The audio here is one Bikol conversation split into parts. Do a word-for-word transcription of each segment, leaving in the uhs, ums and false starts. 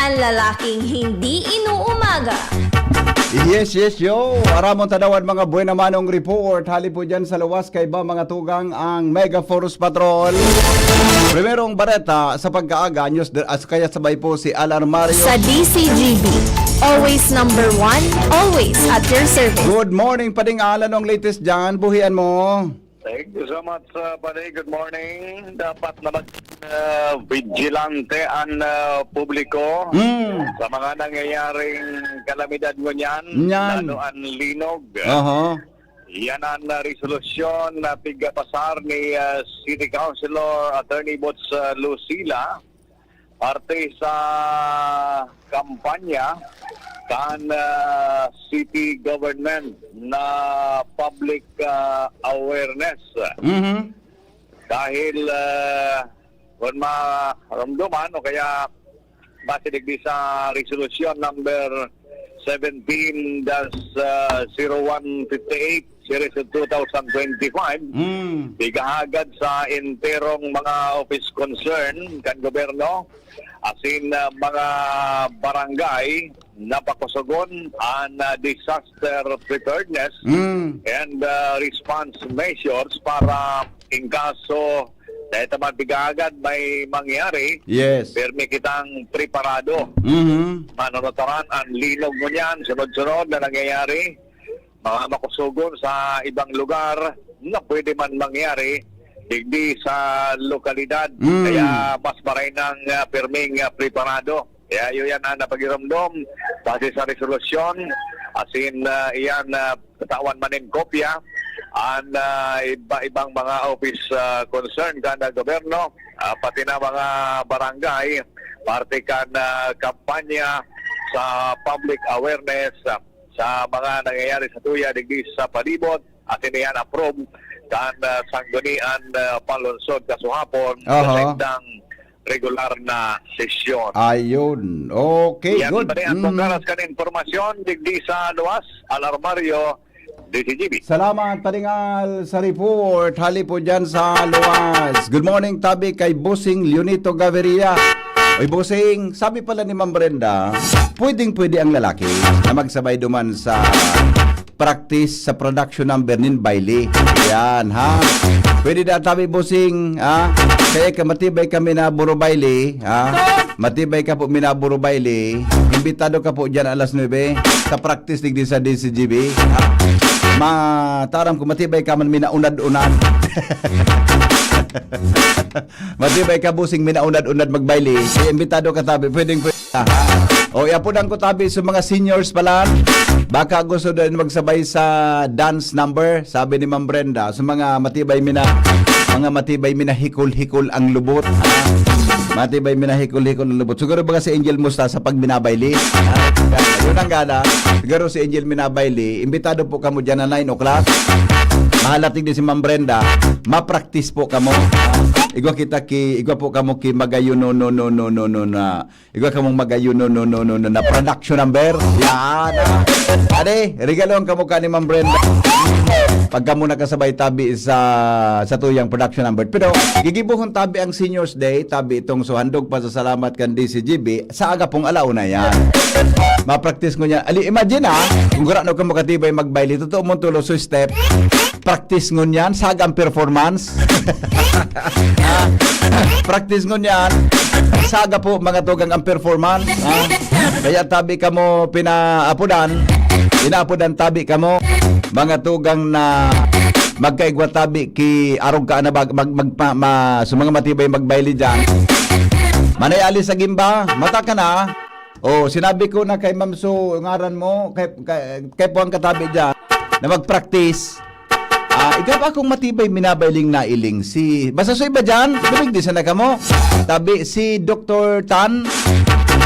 Ang lalaking hindi inuumaga. Yes, yes, yo. Aramon tanawan mga buena manong report. Hali po dyan sa luwas kay ba mga tugang ang Mega Force Patrol. Primerong bareta sa pagkaaga, news der as kaya sabay po si Alan Mario. Sa D C G B, always number one, always at your service. Good morning, Pading Alan. Ang latest dyan, buhian mo. Thank you so much, uh, Padi. Good morning. Dapat na mag, uh, vigilante ang, uh, publiko Mm. sa mga nangyayaring kalamidad ngunyan, Nyan. lalo ang linog. Aha. Yan ang, uh, resolusyon na pigpasar ni, uh, City Councilor Attorney Boots, uh, Lucila. Parte sa kampanya kan, ah, city government na public, ah, awareness. Mhm. Dahil, ah, kung maromdoman o kaya base digdi sa resolution number seventeen dash zero one fifty eight, series of two thousand twenty-five, Mm. igahagad sa enterong mga office concern kan gobyerno, asin, ah, mga barangay na pakusogon an, ah, disaster preparedness Mm. and, ah, response measures para in kaso na ito man igahagad may mangyari, Yes. pirmi kitang preparado. Mhm. Manunutaran ang linog ngunyan, sunod-sunod na nangyayari, mga makusugon sa ibang lugar na pwede man mangyari digdi sa lokalidad. Mm. Kaya mas maray nang, ah, pirming, ah, preparado. Kaya yun yan ang napagiromdom base sa resolusyon. Asin, ah, iyan, ah, katawan man nin kopya ang, ah, iba-ibang mga office, ah, concern kan, ah, gobyerno, ah, pati na mga barangay, parte kan, ah, kampanya sa public awareness, ah, sa mga nangyayari sa tuya digdi sa palibot, asin iyan approve kan, ah, Sanggunian, ah, Panlungsod kasuhapon sa Aha. saindang regular na sesyon. Ayun. Okay, Yan good. pa rin ang Mm. pagkaras kan impormasyon digdi sa luwas, Alarmario, D C G B. Salamat, Padingal, sa report. Hali po dyan sa luwas. Good morning, tabi kay Bossing Leonito Gaviria. Oy, Bossing, sabi pala ni Ma'am Brenda, pwedeng-pwede ang lalaki na magsabay duman sa practice sa production number nin baile. Yan, ha? Pwede da tabi, Bossing, ha? Kaya ka matibay kami na buro baile, ha? Matibay ka po, minaburo baile. Imbitado ka po dyan alas nuebe sa practice digdi sa D C G B, ha? Mataram ko, matibay ka man, minaunad-unad. Matibay ka, Bossing, minaunad-unad magbaile. Kaya imbitado ka tabi, pwedeng pwede. Aha. O, iapodan ko tabi sa mga seniors pala. Baka gusto din magsabay sa dance number, sabi ni Ma'am Brenda. Sa mga matibay mina, mga matibay mina hikol-hikol ang lubot. Ha? Matibay mina hikol-hikol ang lubot. Siguro baga si Angel Mustasa pag binabayli. Ha? Yun ang gana. Siguro si Angel Minabayli. Imbitado po kamo dyan na nine o'clock. Mahalating din si Ma'am Brenda. Mapraktis po kamo. Igwa kita ki, igwa po kamo ki magayon, no, no, no, no, no, no, na Igwa kamong magayon, no, no, no, no, no, na production number. Yan, ah. Ade, regalon kamo ka ni Ma'am Brenda. Pag kamo nakasabay tabi sa, sa tuyang production number. Pero, gigibuhon tabi ang Seniors Day, tabi itong so handog pasasalamat kan D C G B, sa aga pong alauna yan. Mapraktis ko niya. Ali, imagine, ah, kung gurano ka makatibay magbaile, totoo mong tulo, so step. Practice ngunyan, saga ang performance. Practice ngunyan, saga po mga tugang ang performance. Ha? Kaya tabi kamo pinaapodan, pinaapodan tabi kamo, mga tugang na magkaigwa tabi ki arog ka na bag, mag, magpa, ma, sa mga matibay magbaili dyan. Manay ali sa gimba, mata ka na. Oh, sinabi ko na kay Ma'am Su, ngaran mo, kay, kay, kay Puang Katabi dyan, na mag-practice. Ah, ikaw ba akong matibay, minabailing nailing si, basta sa iba dyan, dumigdi sana kamo. Tabi si Doktor Tan,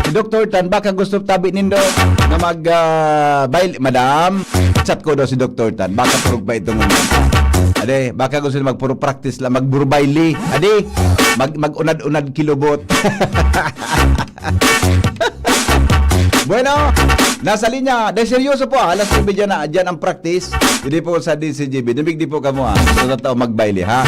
si Doktor Tan, baka gusto tabi nindo na mag, ah, bail-, madam, chat ko daw si Doktor Tan, baka purog pa itong, ade, baka gusto niya magpuro practice lang, magburubayli, ade, mag, mag-unad-unad kilubot. Bueno, nasa linya. Dahil seryoso po, ah. Alas nuebe dyan na, dyan ang practice. Hindi po sa D C G B. Dumigdi po kamo, ha. Sa totoo magbaile, ha?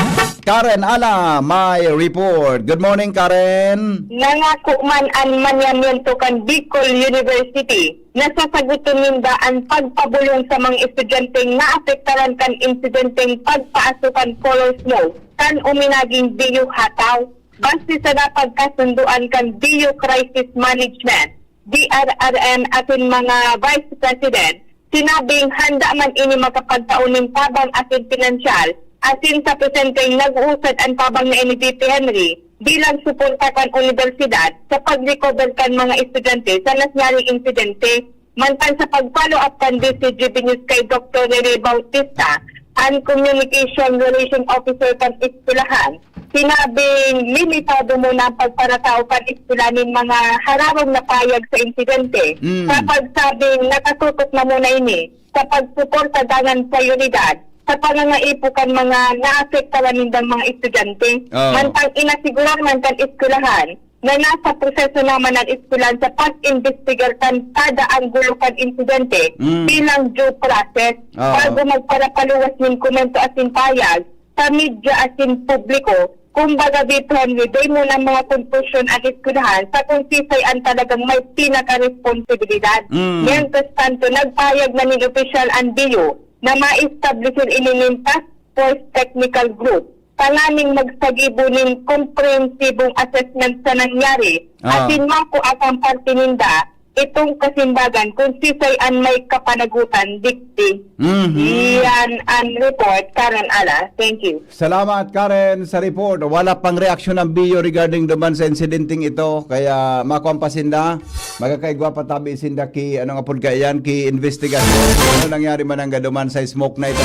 Karen Ala may report. Good morning, Karen. Nangako man an manyamiento kan Bicol University na sasaguton ninda an pagpabolong sa mga estudyanteng naapektaran kan insidenteng pagpaaso kan color smoke kan uminaging Biyo Hataw. Base sa napagkasundoan kan Biyo Crisis Management, D R R M asin mga Vice President, sinabing handa man ini makapagtao nin tabang asin pinansyal asin sa presenteng nag-uusad an tabang na ini, V P Henry, bilang suporta kan unibersidad sa pag-recover kan mga estudyante sa nangyaring insidente. Mantang sa pag-follow up kan D C G B News kay Doktor Rene Bautista, an Communication Relation Officer kan eskwelahan, sinabing limitado muna ang pagparatao kan eskwela nin mga hararong na payag sa insidente. Mm. Sa pagsabing nakatutok na muna ini sa pagsuporta dangan prioridad sa pangangaipo kan mga naapektaran nindang mga estudyante. Oo. Mantang inasigurar man kan eskwelahan na nasa proseso naman an eskwelahan sa pag-imbestigar kan kada anggulo kan insidente Mm. bilang due process Oo. bago magparapaluwas nin komento asin payag sa media asin publiko. Kumbaga, V P Henry, dai muna mga konklusyon an eskwelahan sa kung sisay an talagang may pinakaresponsibilidad. Mm. Mientras tanto, nagpahayag na nin opisyal an Biyo na ma-establish ini nin task force technical group tanganing magsagibo nin komprehensibong assessment sa nangyari, Ah. asin makua kan parte ninda itong kasimbagan kung sisay an may kapanagutan digdi. Mhm. Iyan an report, Karen Ala. Thank you. Salamat, Karen, sa report. Wala pang reaksyon ang Biyo regarding duman sa insidenteng ito, kaya makuan pa sinda. Magkakaigwa pa tabi sinda ki, ano nga pod kaiyan, ki investigasyon. Ano nangyari man ang gaduman sa smoke na ito?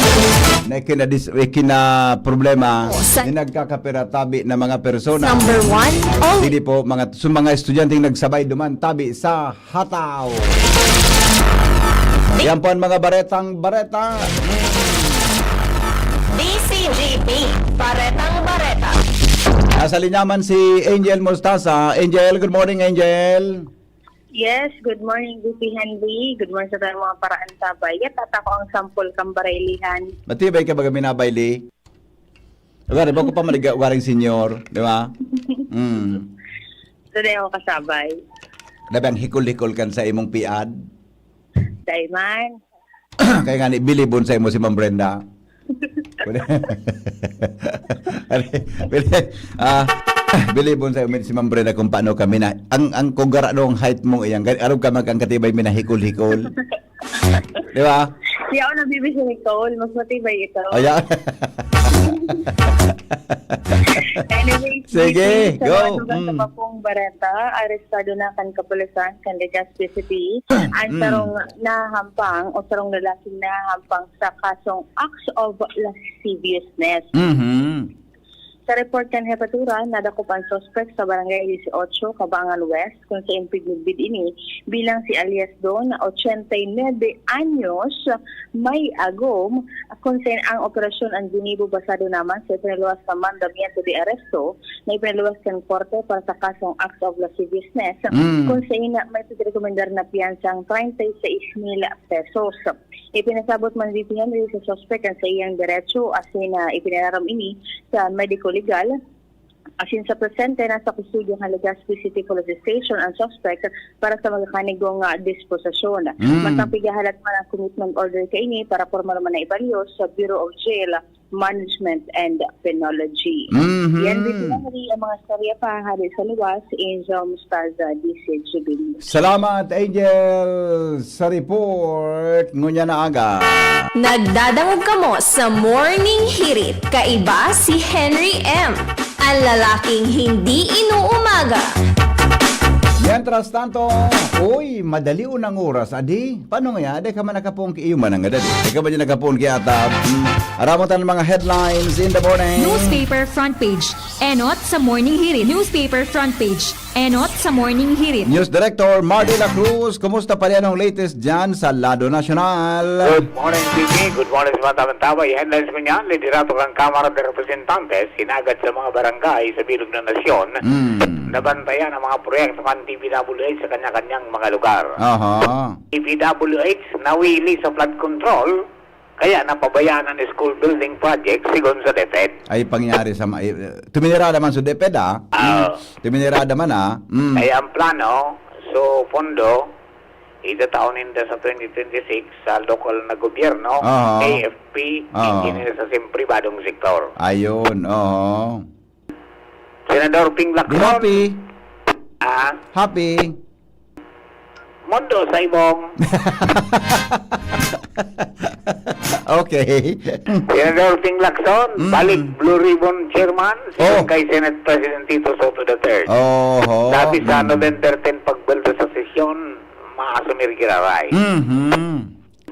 Na ikinadis-, ikinaproblema, Oh, sa ni nagkakapira tabi na mga persona. Number one, oh. Hindi po, mga, sa mga estudyanteng nagsabay duman tabi sa Hataw. Di- Yan po ang mga baretang bareta. D C G P, Baretang Bareta. Nasa linya man si Angel Mostaza. Angel, good morning, Angel. Yes, good morning, V P Henry. Good morning sa tayong mga paraantabay. Yat, ata ko ang sampol kang baraylihan. Matibay ka baga minabayli? Wala, di ba ko pa maliga-, waring senyor, di ba? Mm. Ito na yung kasabay. Dabi ang hikol-hikol kan sa imong piad? Dai man. Kaya nga ni, bilibon sa imo si Ma'am Brenda. Bili-, bili-, ah, bilibon sa imo si Ma'am Brenda kung paano kami na, ang, ang kung garano ang height mo, iyang, arog ka mag-, ang katibay mi na hikol-hikol. Di ba? Di ako nabibisi ni Cole. Mas matibay ito. Ayan. Anyway, Sige, sige, go. Sa mga lugar sa Mm. Papong Bareta, arestado na kan kapulisan kan Legazpi City ang Mm. sarong nahahampang o sarong lalaking nahahampang sa kasong acts of lasciviousness. Mhm. Sa report kan Hepatura, nadakop ang suspek sa Barangay Dieciocho, Cabangan West, kung saen pigmidbid ini bilang si alias Don, ochenta y nuebe anyos, may agom, kung saen ang operasyon an ginibo basado naman sa ipinaluwas na mandamiento de arresto na ipinaluwas kan korte para sa kasong acts of lasciviousness, Mm. kung saen may pigrekomendar na piyansang treinta y seis mil pesos. Ipinasabot man ni V P Henry sa suspek ang saiyang derecho asin, ah, ipinararam ini sa mediko legal. Asin sa presente, nasa kustodya kan Legazpi City Police Station ang suspek para sa magkakanigong, ah, disposisyon. Mm. Mantang pigahalat man ang commitment order kaini para pormal man na ibalyo sa Bureau of Jail Management and Penology. Mhm. Yan, V P Henry, ang mga istorya pa hali sa luwas, Angel Mostaza, D C G B News. Salamat, Angel, sa report. Ngunyan na aga. Nagdadangog kamo sa Morning Hirit. Kaiba si Henry M, ang lalaking hindi inuumaga. Mientras tanto, uy, madali unang oras, adi? Paano nga yan? Adi ka man nakapoon ki iyo man ang adi. Adi ka ba dyan nakapoon ki ata? Hmm. Aramon tayo ng mga headlines in the morning. Newspaper front page. Enot sa Morning Hirit. Newspaper front page. Enot sa Morning Hirit. News Director Marty La Cruz, kumusta pa rin ang latest dyan sa lado nasyonal? Good morning, P P. Good morning sa mga tamang tama. I-headlines ko niyan, liderato ng Kamara de Representantes, hinagad sa mga barangay sa bilog ng nasyon, Mm. nabantayan ang mga proyekto kan D P W H sa kanya-kanyang mga lugar. Aha. D P W H nawili sa flood control, Kaya napabayaan an school building project, sigon sa DepEd. Ay, pangyari sa ma-, eh, tuminirada man sa DepEd, ah. Ah. Mm, tuminirada man, ah. Mm. Kaya ang plano, so, pondo, itatao ninda sa twenty twenty-six sa lokal na gobyerno, Aha. A F P, Aha. hindi nila sa sim-, pribadong sektor. Ayun, oo. Senador Ping Lacson. Be happy. Ah? Happy. Mundo sa ibong. Okay. Senador Ping Lacson, Mm. balik Blue Ribbon Chairman, Oh. sigon kay Senate President Tito Sotto the third. Oho. Sabi sa Mm. November ten pagbwelta sa sesyon, maasumir giraray. Mhm.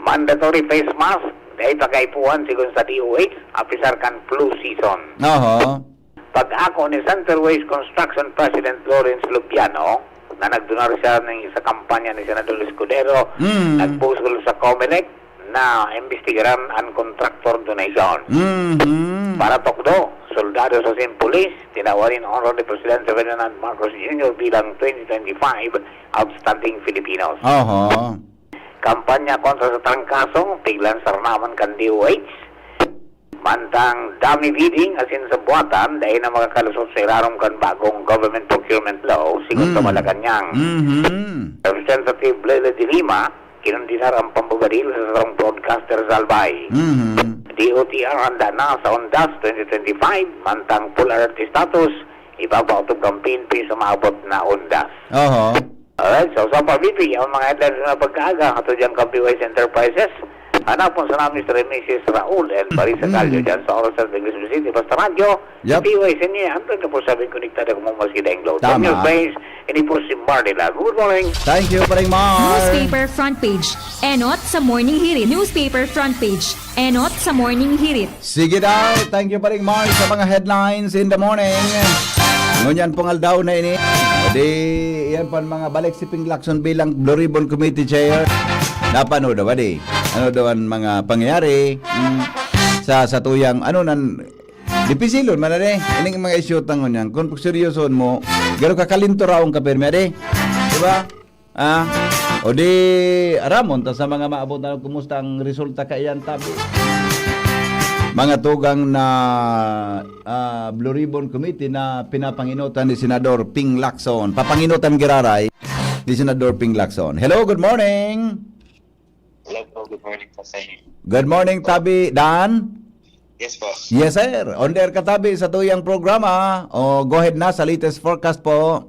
Mandatory face mask, dai pagkaipuhan sigon sa D O H, apisar kan flu season. Oho. Pag-ako ni Center Waste Construction President Lawrence Lubiano, na nagdunar siya ning sa kampanya ni Senador Escudero, Mm. nagbusol sa Comelec na imbestigaran an contractor donation. Mhm. Para tukdo, soldados asin pulis, tinawan nin honor ni Presidente Ferdinand Marcos Junior bilang twenty twenty-five Outstanding Filipinos. Oho. Kampanya kontra sa trangkaso, piglan sa ranaman kan D O H. Mantang dummy bidding asin sa buhatan, dai na makakalusot sa ilarom kan bagong government procurement law, sigon sa Mm. Malacañang. Mhm. Representative Leila de Lima, kinondenar ang pambabadil sa sarong broadcaster sa Albay. Mhm. D O T R handa na sa Undas twenty twenty-five, mantang full alert status, ipapaotob kan P N P sa maabot na Undas. Oho. Alright, so sa P B P, ang mga headlines na pagkaaga, ato dyan kan P Y C Enterprises. Hanapon sa namin si Misis Raul and Marisa Callo dyan sa Oras sa English City. Basta radyo, Yep. P Y C niya, ang twenty-four seven konektado kung maski daing load. Tama. News Base, ini po si Marley Lago. Good morning. Thank you, Paring Mar. Newspaper front page. Enot sa Morning Hirit. Newspaper front page. Enot sa Morning Hirit. Sige daw. Thank you, Paring Mar, sa mga headlines in the morning. Ngunyan pong aldaw na ini. O di, yan po ang mga balik si Ping Lacson bilang Blue Ribbon Committee Chair. Napano daw, adi? Ano daw ang mga pangyayari? Hmm. Sa, sa tuyang, ano nan, dipisilon man na eh. Ining mga isyu tangon yan. Kung seryosohon mo, garo ka kalinto raong ka pirmi, adi? Diba? Ah, o di, aramon ta sa mga maabot na kumusta ang resulta kaiyan, tabi. Mga tugang na, ah, Blue Ribbon Committee na pinapanginotan ni Senador Ping Lacson. Papanginutan giraray ni Senador Ping Lacson. Hello, good morning. Hello po, good morning po sa inyo. Good morning, Tabi Dan. Yes po. Yes, sir. On air ka, Tabi, sa tuyang programa. O, go ahead na sa latest forecast po.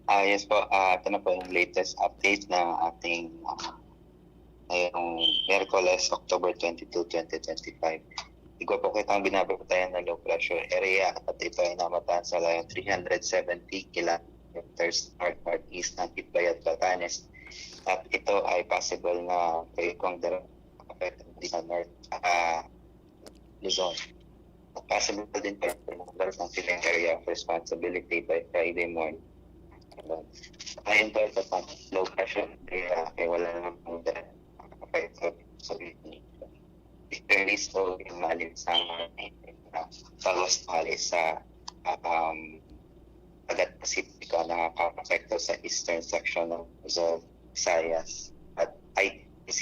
Ah, yes po. Ah, ito na po yung latest update na ating, ah, ngayong Miyerkules, October twenty-two, twenty twenty-five. Igwa po kitang binabantayan na low pressure area at ito ay namatahan sa layo three hundred seventy kilometers north northeast ng Itbayat, Batanes. At ito ay possible na kayo kong direct affect sa north, ah, Luzon. Possible din po yung removal ng feeling area of responsibility by Friday morning. Ayon po sa pang-, low pressure area, ay wala naman pong direct effect sa Philippines. Easterlies po yung maalim sa mga, ah, pagos maalis sa, ah, um, Dagat Pasipiko na nakakaapekto sa eastern section ng Luzon, Visayas, at I T C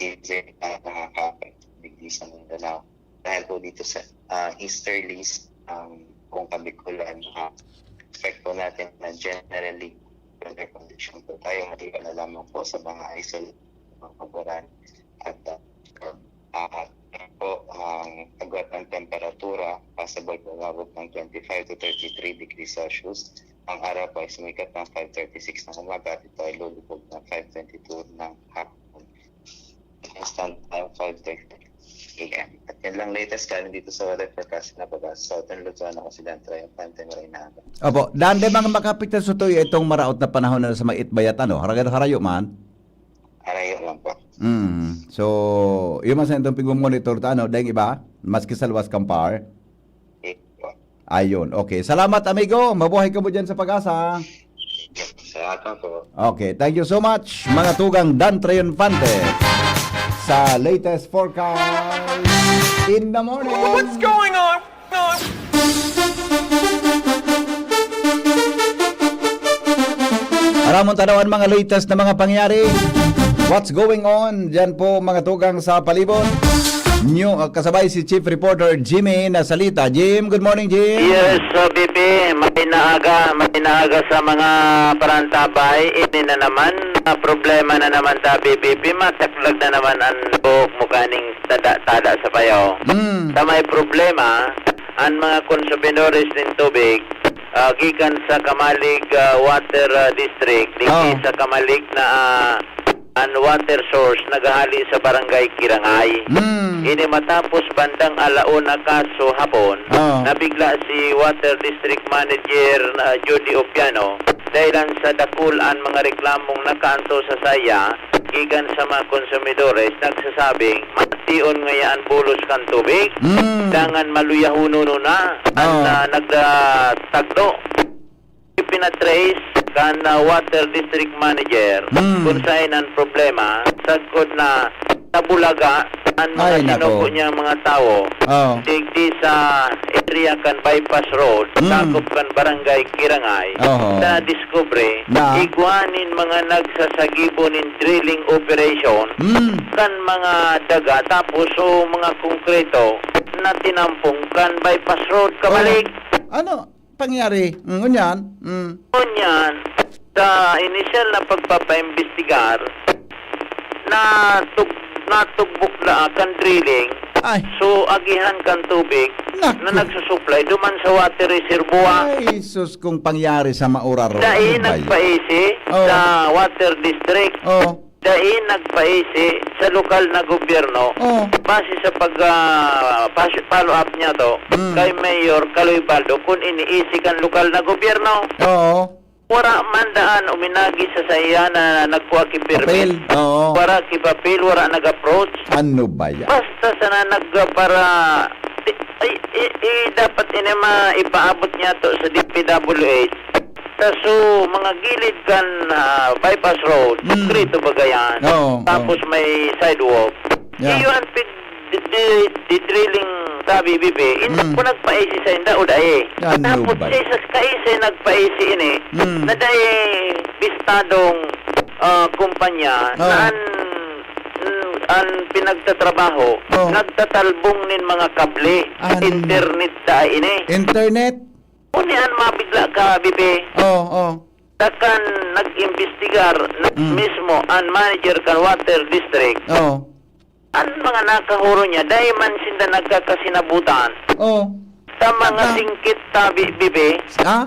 na nakakaapekto digdi sa Mindanao. Dahil po dito sa, ah, easterlies, um, kung kabikulan, ah, expect po natin na generally weather condition po tayo, maliban na lamang po sa mga isolated mga kaburan at, ah, ah, po ang agwat ng temperatura, possible po umabot ng twenty-five to thirty-three degrees Celsius. Ang araw po ay sumikat ng five thirty-six ng umaga at ito ay lulubog ng five twenty-two ng hapon. Instant time, five thirty A M. At yan lang latest galing dito sa weather forecast na pag sa Southern Luzon, ako si Dan Triumphante, maray na aga. Opo, Dan, di mga makapit na sutoy itong maraot na panahon na sa mga Itbayat, ano, harayo, harayo man? Harayo lang po. Mm. So, yun man sa itong pigmamonitor ta, ano, dahil iba, maski sa luwas kang par. Eh, po. Ayun, okay. Salamat, amigo. Mabuhay ka mo dyan sa Pag-asa. Salamat po. Okay, thank you so much, mga tugang Dan Triunfante, sa latest forecast in the morning. What's going on? Aramon tanawan mga latest na mga pangyayari. What's going on dyan po, mga tugang sa palibot? New, ah, kasabay si Chief Reporter Jimmy Nasalita. Jim, good morning, Jim. Yes, uh, B P, may naaga, may naaga sa mga parantabay. Ini na naman, ah, problema na naman ta, B P. Mataklag na naman ang buhok mo kaning tada-tada sa payaw. Mm. Sa may problema, ang mga konsumidores nin tubig, ah, gikan sa Camalig, ah, Water, ah, District, digdi Oo. sa Camalig na, ah, an water source naghahali sa Barangay Kirangay. Mm. Ini matapos bandang ala una kaso hapon, Oo. nabigla si Water District Manager na Judy Opiano, dahilan sa dakul an mga reklamong nakaantos sa saya gikan sa mga konsumidores nagsasabing matiyon ngaya an bulos kan tubig. Mm. Dangan maluyahonon na an, Oo. ah, nagtatagdo. Ipinatrace kan, ah, Water District Manager Mm. kung saan ang problema, sagkod na nabulaga ang mga Ay, nako. sinugo niyang mga tawo, Oo. digdi sa area kan Bypass Road, Mm. sakop kan Barangay Kirangay, Oho. na diskubre, Na? igwa nin mga nagsasagibo nin drilling operation Mm. kan mga daga, tapos o mga konkreto na tinampong kan Bypass Road, Oho. Camalig. Ano? Pangyari, mm, ngunyan, mm. Ngunyan, sa inisyal na pagpapaimbestigar, natug-, natugbok na kan drilling, Ay. so agihan kan tubig Naku. na nagsusuplay duman sa water reservoir. Ay, sus, kung pangyari sa mauraro. Dai Ano ba yun? nagpaisi Oh. sa water district. Oh. Dai nagpaisi sa lokal na gobyerno Oh. base sa pag, ah, pas-, follow up niya to Mm. kay Mayor Caloy Baldo kun iniisi kan lokal na gobyerno. Oo. Wara man daan uminagi sa saiya na nagkua ki permit. Papel, oo. Wara ki papel, wara nag-approach. Ano ba yan? Basta sana nag, ah, para, di, ay, i, i, dapat ini ma, ipaabot niya to sa D P W H. Sa su-, mga gilid kan, ah, bypass road, Mm. konkreto baga yan. Oo, Tapos oo. may sidewalk. Yeah. Iyo ang pig-, di, di, di drilling sa B B B. In, Mm. kung nagpaisi sa inda o dai. Ano Tapos ba? sa isa, kaisa nagpaisi ini, Mm. na dai bistadong, ah, kumpanya Oo. na an, mm, an pinagtatrabaho, Oo. nagtatalbong nin mga kable. Ano? Internet dai ini. Internet? Kung niyan mabigla ka, Bibi, Oo, oo. takan nag-imbestigar na Mm. mismo an manager kan water district. Oo. An mga nakahuro niya, dai man sinda nagkakasinabutan. Oo. Sa mga Tama. singkit, tabi, Bibi, Ha?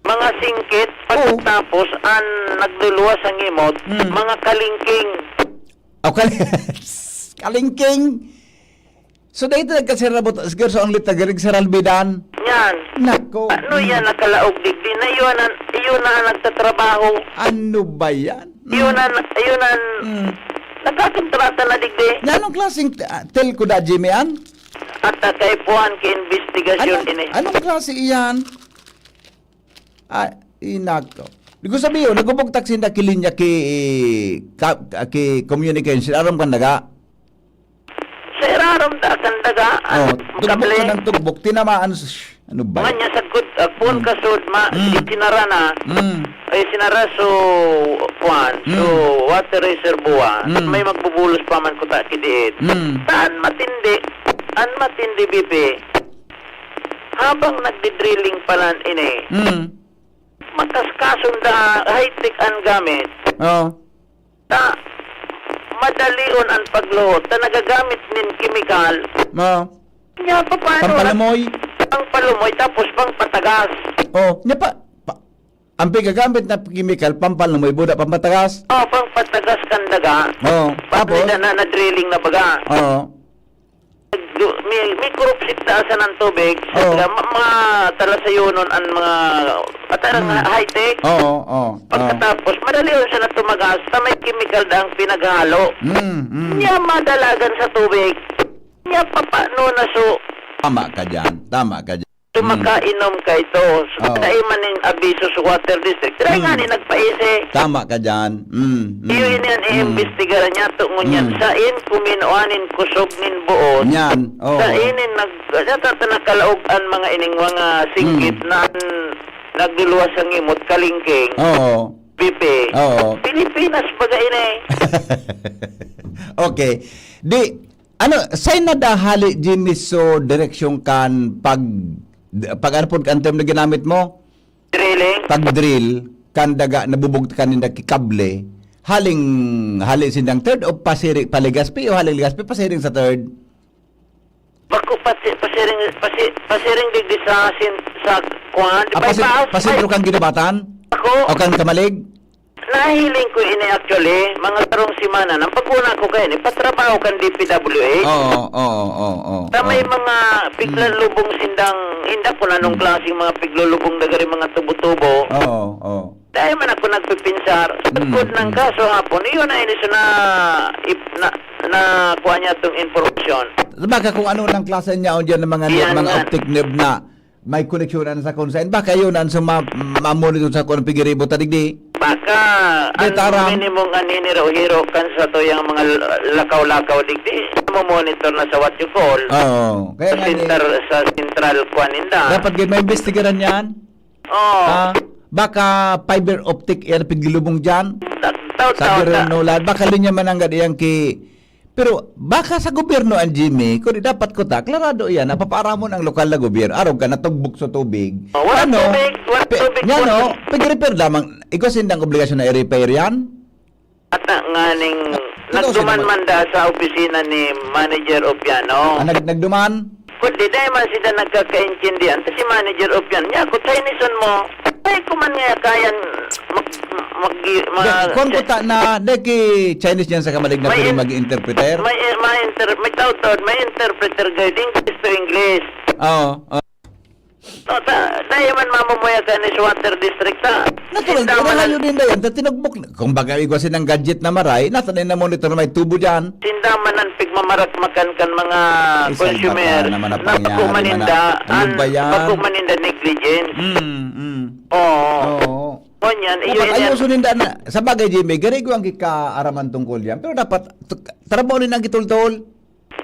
mga singkit, Oo. pagkatapos an nagluluwas sa ngimot, Mm. mga kalingking. O, kal-, kalingking. So, dahil nagkasira buta, siguro sa only tagarig sa Ralbidan. Yan. Nako. Ano Mm. yan, nakalaog digdi? Na yun ang, yun na ang nagtatrabaho. Ano ba yan? Yun Mm. ang, yun ang, Mm. nagkakontrata na digdi. Na anong klaseng, ah, telco da, Jimmy, an? At, ah, kaipuhan ki investigasyon Anong, ini. anong klase iyan? Ah, inako. Di ko sabi yun, nagubugtak sinda ki linya ki, ka, ki communication. Aram kan daga? Sa irarom ta kan daga, Oh, ang tugbok kable. ka ng tugbok, tinamaan sa sh-, ano ba? Nga niya sagkod, ah, puon Mm. kasud, ma-, Mm. sinara na. Mm. Ay, sinara, so, kuwan, so, Mm. water reservoir. Mm. May magbubulos pa man kuta ki diit. Mm. Saan matindi? An matindi, B P. Habang nagdi-drilling pa lang ini, Mm. makaskason da high-tech an gamit. Oo. Ta, madalion an pagluhot. Ta nagagamit nin kemikal. Oo. Nya, papaano Pampalumoy. Pampalumoy, tapos pampatagas. Oh, nya pa, pa, ang pigagamit na kemikal, pampalumoy, buda, pampatagas. Oh, pampatagas kan daga. Oo. Tapos? Pag na, na, na-drilling na baga. Oo. Nagdu-, may, may kurupsit taasan ang tubig. Oo. Sila, ma-, mga talasayonon ang mga, at ang Oo. high-tech. Oo, oo, oo. Pagkatapos, madali yun siya na tumagas, ta may chemical na ang pinaghalo. Mm, mm. Niya madalagan sa tubig. Niya papano na so Tama ka dyan. Tama ka dyan. So, Mm. makainom ka ito. So, Oo. dai man ning abiso sa water district. Dai Mm. nga ni nagpaisi. Tama ka dyan. Mm, mm, Iyo ini ang mm. iimbestigaran niya, tungon niya. Mm. Sa in kuminuha nin kusog nin buot. Yan. Oo. Sa inin nag-, sa, sa, sa nakalaog ang mga ining mga singgit Mm. na n-, nagluluwas sa ngimot, kalingking, Oo. pipi. Oo. Pinipi Pinas baga ini. Okay. Di, ano, saen na da hali, Jimmy, so direksyon kan pag, pag ano po ang term na ginamit mo? Drilling. Pag-drill, kan daga nabubugtakan ninda ki kable, haling, hali sindang third o pasiri-, pa-Legazpi o haling Legazpi, pasiring sa third? Bako pasi-, pasiring, pasi-, pasiring digdi sa sin-, sa kuwan, di Ah, ba, pasi-, ipaas, pasentro ay, kan Guinobatan? Ako. O kan Camalig? Nahiling ko ini actually, mga karong semana, nang pagkuna ko kaini, patrabaho kan D P W H. Oo, oo, oo, oo, Sa may oo. mga piglalubong Mm. sindang, inda kung anong Mm. klaseng mga piglulubong na gari, mga tubo-tubo. Oo, oo. Dahil man ako nagpipinsar, Mm, tungkod ng mm. kaso hapon, iyon na inis na, ip-, na, na kuha niya tong impormasyon. Baka kung ano nang klase niya, o diyan ng mga, Yan mga nga. optic nerve na may koneksyonan sa kung saan. Baka yun ang suma-, mamonitor sa kung anong pigiribo ta digdi. Baka Di, ang taram. minimong aniniro-hiro kan sa to yung mga l-, lakaw-lakaw digdi, mamonitor na sa what you call. Oo. Kaya Sa nga ni center, sa central kuan ninda. Dapat gid maimbestigaran yan. Oo. Ah, baka fiber optic yan, pigilubong dyan. Ta-, tao, Sa tao, ta- Nolad. Baka linya man ang gad iyang ki-, Pero baka sa gobyerno ang Jimmy, kundi dapat kuta, klarado iyan na papaaramon ang lokal na gobyerno, arog ka natugbok sa tubig. Oh, wala Ano? tubig, wala Pe-, tubig, yan, wala oh, pag-repair lamang, igwa sindang obligasyon na i-repair yan? At na, nganing Ikaw, nagduman sino man? man da sa opisina ni Manager Opiano. Ah, nag-, nagduman? Kundi dahil man sila nagkakaintindihan, si Manager Opiano, niya, kung Chinese mo, ay, kuman niya, kaya mag-, mag-, Hindi, mag-, kung kuta na, dahil ki Chinese niyan sa kamalig na May pwede in-, mag-interpreter? may, may inter-, may taud-taud, may interpreter, guide, English to English. Oo, oo. No, ta-, dahil man mamumuya ka ni sa water district, ta. Natural, Sinda man ang inahayo din na yan, ta tinugbok na. Kung baga, igwa sinang gadget na maray, natan na monitor na may tubo dyan. Sinda man ang pigmamarakmakan kan mga Ay, salbata consumer. naman ang Na pangyayari, bako man mana-, inda, ano an-, ba yan? bako man inda negligence. Mm, mm. Oo. Oo. Ngunyan, Dapat iyo, inyan. ayuson ninda na, sa bagay, Jimmy, garigo ang kikaaraman tungkol yan. Pero dapat, t-, trabaho ninda ang kitultol.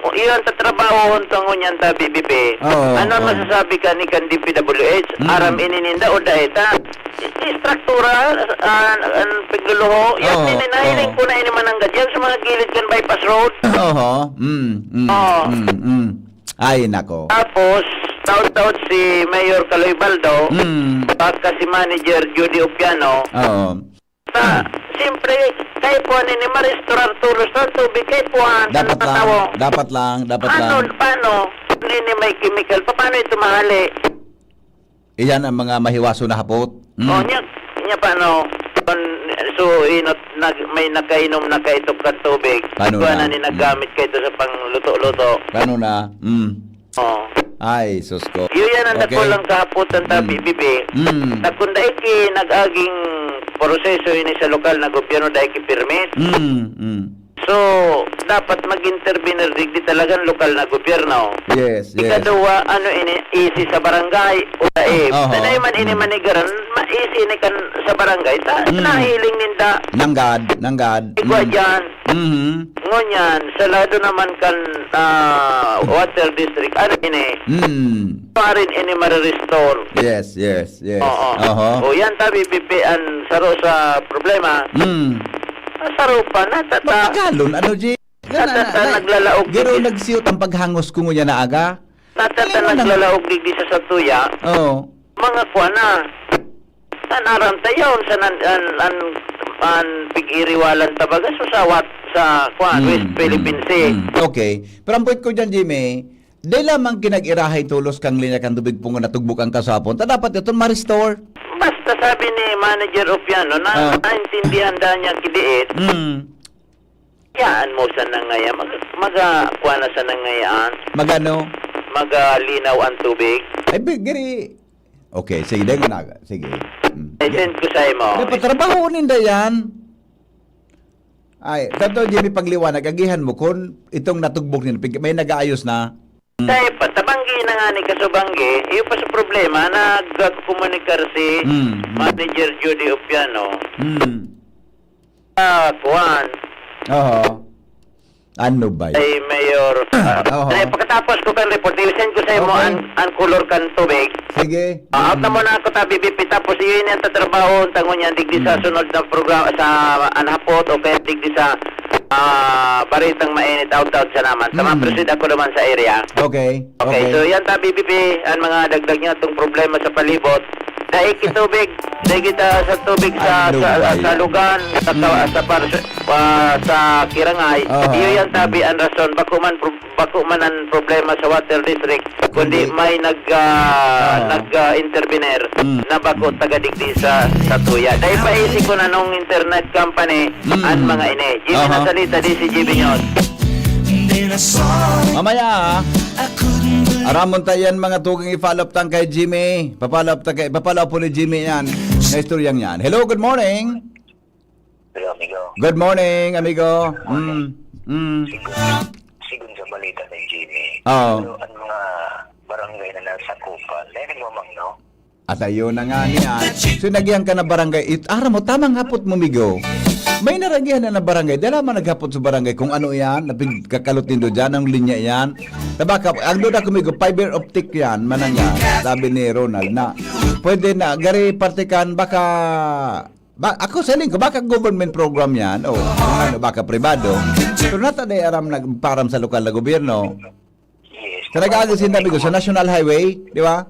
O, iyon, tatrabahon ta ngunyan ta, B B B. Oo, Ano ang oo. masasabi ka ni kan D P W H? Mm. Aram ini ninda o dai ta? I-, istruktura, ah, ang pagluluho. Yan, Oo, ini, nahiling oo. ko na ini mananggad. Yan sa mga gilid kan bypass road. Oho. Mm, mm, Oo. mm, mm. Ay, nako. Tapos, taon-taon si Mayor Kaloy Baldo, Mm. pagka si Manager Judy Opiano, Oo. Ta, siyempre, kay puwan ini, ma-restore tolos na tubig, kay puwan, Dapat sa lang, tawo. dapat lang, dapat Ano, lang. paano? Ini may chemical, pa-, paano ito mahali? Iyan ang mga mahiwaso na hapot. Mm. Oh, niya, niya paano? Kon-, so, inot, nag-, may nakainom na kaitok kan tubig. Paano Kuha na? na ni Mm. naggamit kayo sa pangluto-luto. Paano na? Mm. Oh. Ay, sus ko. Iyo yan ang Okay. dakulang kahapotan ta, Mm. B B B. Mm. Na kung dai ki nag-aging proseso ini sa lokal na gobyerno, dai ki permit. Mm, mm. So, dapat mag-intervenir digdi talagang lokal na gobyerno. Yes, yes. Ikaduwa, ano ini, easy sa barangay o dai. Oho. Tanay man ini Mm. manigaran, ma-easy ini kan sa barangay. Ta, Mm. nahiling ninda. Nanggad, nanggad. Igwa Mm. dyan. Mhm. Ngunyan, sa lado naman kan, ah, water district, ano ini? Mm. Parin ini marirestore. Yes, yes, yes. Oo. Oho. O, yan, tabi, pipi, an saro sa problema. Mm. Ang saro pa, natata- Magpagalon, ano, G? Natata, Na, na, na, naglalaog giro din. Nagsiyot ang paghangos ko ngunyan na aga. Natata, Ano na? naglalaog digdi sa satuya. Oo. Mga kuwan na. An aram ta yaon sa nan-, an, an, an pig-iriwalan ta baga, so, sa wat-, sa, kuwan, Mm, West Philippine mm, Sea. mm. Okay. Pero ang point ko dyan, Jimmy, dai lamang kinag-irahay tolos kang linya kan tubig pungo natugbok ang kasapon. Ta dapat iton ma-restore. Basta sabi ni Manager Opiano na Ah. naintindihan da niya kidiit. Mm. Yaan mo sa nangaya, mag-, maga-, kuwan na sa nangayaan. Magano? Magalinaw ang tubig. Ay, bi-, giri. Okay, sige, dahil na, sige. Mm. I-send ko sa imo. Dapat trabaho ninda yan. Ay, tanto, Jimmy, pagliwanag, agihan mo kun itong natugbok nila, pig-, may nag-aayos na. Mm. Sa iba, tabanggi na nga ni kasubanggi, iyo pa sa problema, nagkakomunikar si Mm, mm. Manager Judy Opiano. Mm. Ah, kuwan. Oho. Ano ba yan? Ay, Mayor. Ah, oho. Eh, pagkatapos ko kan report, i-send ko sa imo Okay. ang, ang color kan tubig. Sige. Ah, out na Mm. muna ako, tabi, B P, tapos iyo ini ang tatrabaho, tangon niya, digdi sa Mm. sunod na programa, sa Anhapot, o kaya digdi sa, ah, Baritang Mainit, out, out sa naman. Sa mga Mm. presid ako naman sa area. Okay. Okay, Okay. so yan, tabi, B P, ang mga dagdag niya itong problema sa palibot. Dahil kitubig, dahil kita sa tubig sa, Ano sa, ba sa yan? Lugan, sa, sa, Mm. sa, par-, ah, sa Kirangay, Aha. iyo yan, tabi, ang rason, bako man, pro-, bako man ang problema sa water district, kundi Kundi may nag, ah, Aha. nag, ah, intervener Mm, na bako mm. taga digdi sa, sa Tuya. Dahil paisi ko na nung internet company, Mm. ang mga ini. Jimmy Aha. Nasalita, D C G B News. Mamaya, ha? Aramon ta yan, mga tugang, i-follow up tang kay Jimmy. Pa-follow up ta kay, pa-follow up po ni Jimmy yan. Na istoryang yan. Hello, good morning. Hello, amigo. Good morning, amigo. Mm. Mm. Sigun, sigun sa balita ni Jimmy. Oo. Pero ang mga barangay na nasakupan, dahil nagmamang, no? At ayun na nga niya. So, nagihan ka na barangay. It, aram mo, tamang hapot mo, migo. May naragihan na na barangay. Dala man naghapot sa barangay kung ano yan, napigkakalot nindo dyan, ang linya yan. Tabaka, ang duda ko, migo, fiber optic yan, mananga. Sabi ni Ronald na, pwede na, gari partikan, baka, ba, ako sa lingko, baka government program yan, o kung ano, baka pribado. Pero nata na aram na, param sa lokal na gobyerno. Yes. Sa nag-aagos, sinabi ko, sa National Highway, di ba?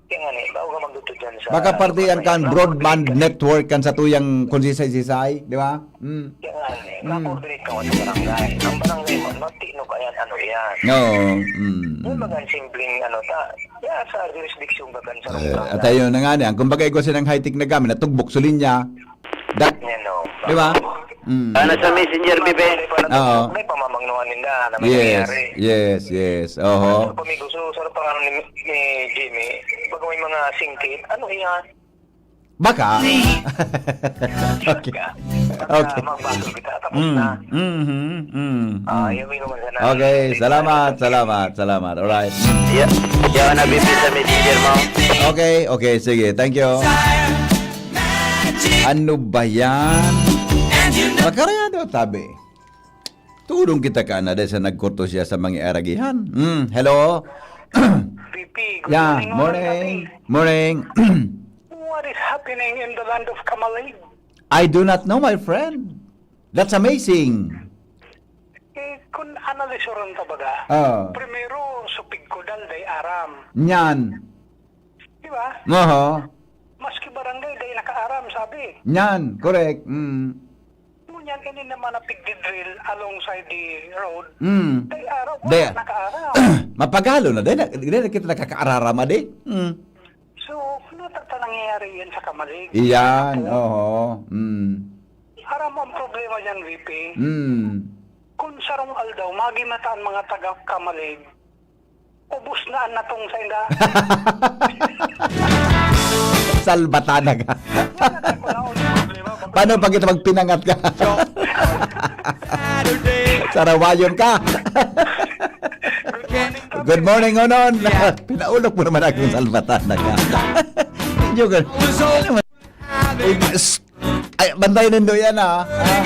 Kaya nga ni, bago ka magduto dyan sa Baka parte yan kan broadband network kan sa tuyang konsisay-sisay, di ba? Mm. Kaya nga ni, Mm. ma-coordinate ka sa barangay. Ang barangay mo, matino ka yan, ano yan? Oo. Mm. Yung mga simpleng, ano, ta, ya, sa jurisdiction ka kan sa Eh, barangay. At ayun na nga ni, ang kumbaga, igwa silang high-tech na gamit, natugbok sa linya. Dak-, Yan, no? Di ba? Mm. Ano sa Messenger, Bibi? Oo. May pamamangnuhan ninda na may Yes, nangyayari. yes, yes. Oho. Ano, pamigo, so, sarap ang ano ni, ni Jimmy. Pag may mga singkit, ano yan? Baka. Okay. Baka Okay. magbasol kita, tapos Mm, na. mhm, mm, Ah, mm. yun, yun naman sana. Okay, salamat, salamat, salamat. Alright. Yeah. Yaw na, Bibi, sa Messenger mo. Okay, okay, sige. Thank you. Ano ba yan? Makarayado, tabi. Tulong kita ka na dahil sa nagkurto siya sa mga aragihan. Hmm, hello? V P, good Yeah, morning, morning. Morning. Morning. What is happening in the land of Kamalig? I do not know, my friend. That's amazing. Eh, kung analisoran ta baga, Ah. primero, supig ko dal day aram. Nyan. Di ba? Oho. Maski barangay, day nakaaram, sabi. Nyan, correct. Mm. Ngunyan, ini naman na pigdidrill alongside the road. Mm. Day araw, Day- wala nakaaram. Mapagalo na, day na, day na kita nakakaararama, day. Mm. So, ano ta-, ta nangyayari yan sa Kamalig? Iyan, Apo? Oho. Mm. Aram mo ang problema dyan, V P? Mm. Kung sarong aldaw, magimata ang mga taga Kamalig, ubos na ang natong sa inda. Salbatanan ka. Yan ang ako na ang problema. Paano pag ito magpinangat ka? Sarawayon ka. Good morning, Onon. Pinaulok mo naman akong salbatanan ka. Joke. Ay, s-, ay, bantayan nindo yan, ah. Ah.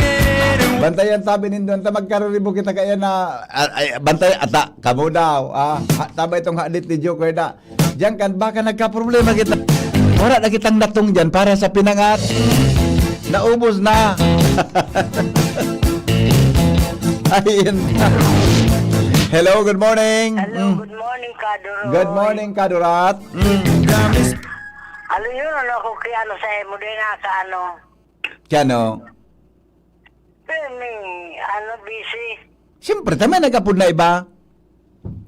Bantayan, tabi nindo. Anta magkariribo kita kaya na, ah, ay, bantay, ata, kamo daw, ah. Ha, tama itong hadit ni Joker na. Diyan kan, baka nagkaproblema kita. Wala na kitang natong dyan para sa pinangat. Naubos na. Ayun. Hello, good morning. Hello, Mm. good morning, Kaduro. Good morning, Kadurat. Mm. Ano yun? Ano ako kay ano sa imo din na sa ano? Kano? Pero may ano, busy. Siyempre, tama, nag-apod na iba.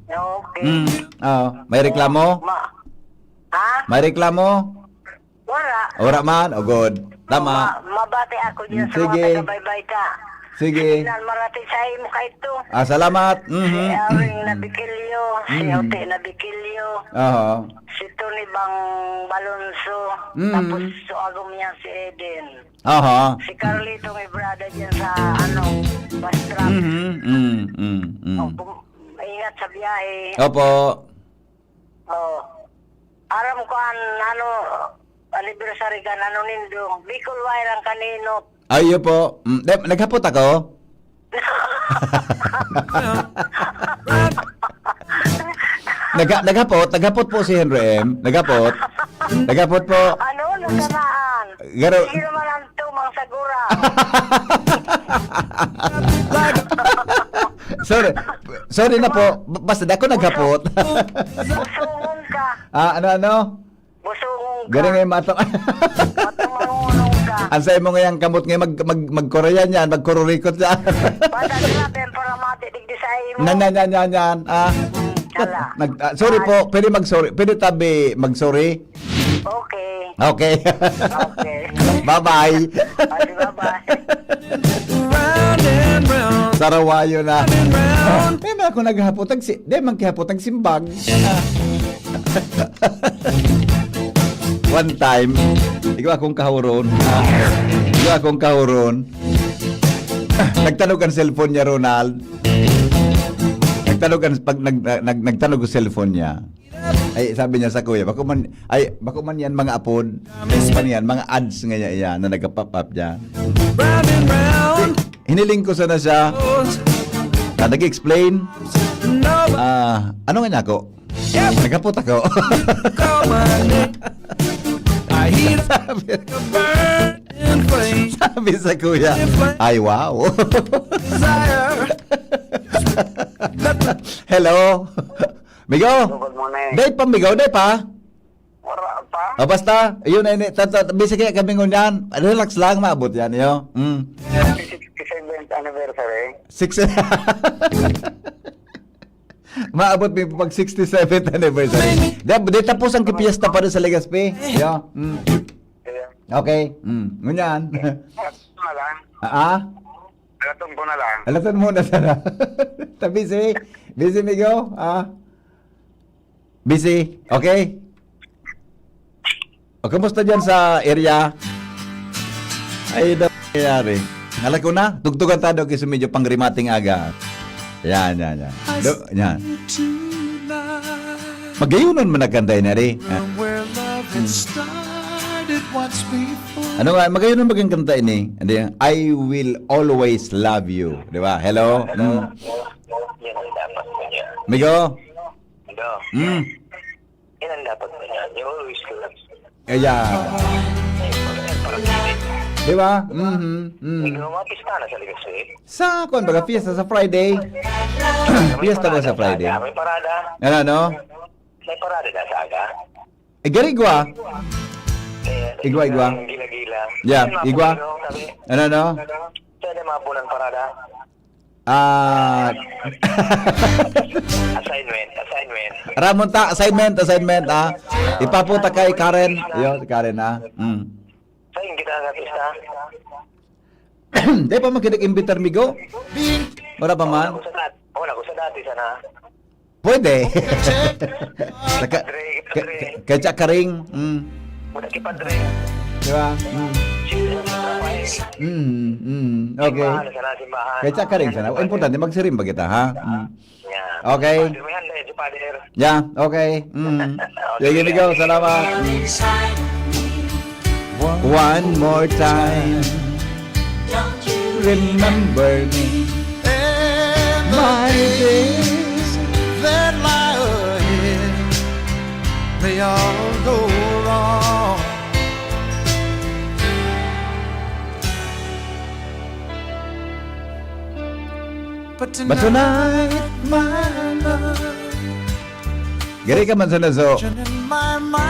Okay. Mm. Oo. May reklamo? Ma-, ha? May reklamo? Wala. Wala man? O, good. Tama. Ma-, mabati ako dyan Mm, sa mga sige. taga-baybay ka. Sige. Sinan Marati sa imo kaito. Ah, salamat. Si Mhm. Erwin Nabikilyo, si Mhm. Ote Nabikilyo, Aha. si Tony Bang Balonso, Mm. tapos so agom niya si Eden. Aha. Si Carlito, may brada dyan sa, ano, bus traffic. Mhm. Mm, mm, mm. O, pum-, ingat sa biyahe. Opo. Oh. Aram ko an, ano, anniversary kan, ano, nindo. Bicol Wire ang kanino. Ay, iyo po. Mm, de, naghapot ako? Naga-, naghapot, naghapot po si Henry M. Naghapot. Naghapot po. Ano? Nakanaan. Garo- Sige naman ang tumang sa gura. Sorry. Sorry na po. B-, basta di ako naghapot. Busongon ka. Ah, ano, ano? Busongon ka. Galing nga yung mato. Matumangong ka. Ang sa imo ngayang kamot ngayon, mag-, mag-, mag-Korean yan, mag-kururikot yan. Basta sila, pero para mati, digdi sa imo. Yan, yan, yan, yan, yan. Ah. Hala. Nag-, ah, sorry po, pwede mag-sorry. Pwede tabi mag-sorry? Okay. Okay. Okay. Bye-bye. Ay, bye-bye. Sarawayo na. Di man ako naghapot, nagsi-, di man kihapot, nagsimbag. One time, igwa akong kahuron. Igwa akong kahuron. Nagtanog ang cellphone niya, Ronald. Nagtanog ang, pag nag-, nag-, nagtanog ang cellphone niya. Ay, sabi niya sa kuya, "Bako man, ay, bako man yan mga apod. Ano yan, mga ads nga yan, yan, na nagka-pop up dyan." Hiniling ko sana siya. Ah, nag-explain. Ah, ano nga niya ako? Naghapot ako. Sabi, sabi sa kuya, "Ay, wow." Hello? Migo? Hello, good morning. Day pa, Migo? Day pa? Wala pa? Ah, basta, yun na yun. Tata, busy kaya kami ngunyan. Relax lang, maabot yan, yo. Mm. Happy sixty-seventh anniversary. Six. Maabot mi pag sixty-seventh anniversary. Di, di tapos ang kipiesta pa rin sa Legazpi. Yo. Mm. Kaya, Okay. Mm. Ngunyan. Ano lang? Ah? Alaton ko na lang. Alaton mo na sana. Ta busy. Busy, Migo. Ah. Busy. Okay. O, kumusta dyan sa area? Ay, daw nangyayari. Alam ko na, tugtugan tayo kasi medyo pang-remating aga. Yan, yan, yan. Do, yan. Magayunon man ang kanta ini, ari. Ah. Hmm. Ano nga, magayunon maging kanta ini? Hindi, "I will always love you." Di ba? Hello? Mm. Yan ang dapat mo niya. Migo? Hello? Mm. Yan ang dapat mo niya. You always love. Kaya, Ay, parang, parang, di ba? Mhm, mhm. Ikaw, mga pista na sa Legazpi? Sa, kwan, baga, fiesta sa Friday. Fiesta ba sa Friday? May parada. Ano, ano? May parada na sa aga. Eh, gari igwa. Eh, Igwa, igwa. Gila-gila. Yeah, Saan igwa. mapunan, sabi? Ano, ano? Saan yung mapunan parada? Ah. Assignment, assignment. Ramon ta, assignment, assignment, ah. Ipapunta kay Karen. Yo, si Karen, ah. Mm. Saan kita nga pista? Di pa man kita imbitar, Migo? Wala pa man? Ako sa dati, ako sa dati sana. Pwede. Saka, Padre, ka-, padre. ka-, kay Tsakaring, mm. Wala si padre. Di ba? Mm. Simbahan sa trabaho. Mm, mm. Okay. Simbahan, sana simbahan. Kay Tsakaring sana. Importante, magsirimba kita, ha? Mm. Yeah. Okay. Padre, may handa yan si Father. Yeah, okay. Mm. Okay. Sige, Migo, salamat. Mm. One more time. Remember me. And the My days that lie ahead, they all go wrong. But But tonight, tonight, my love, Gari ka man sana, so,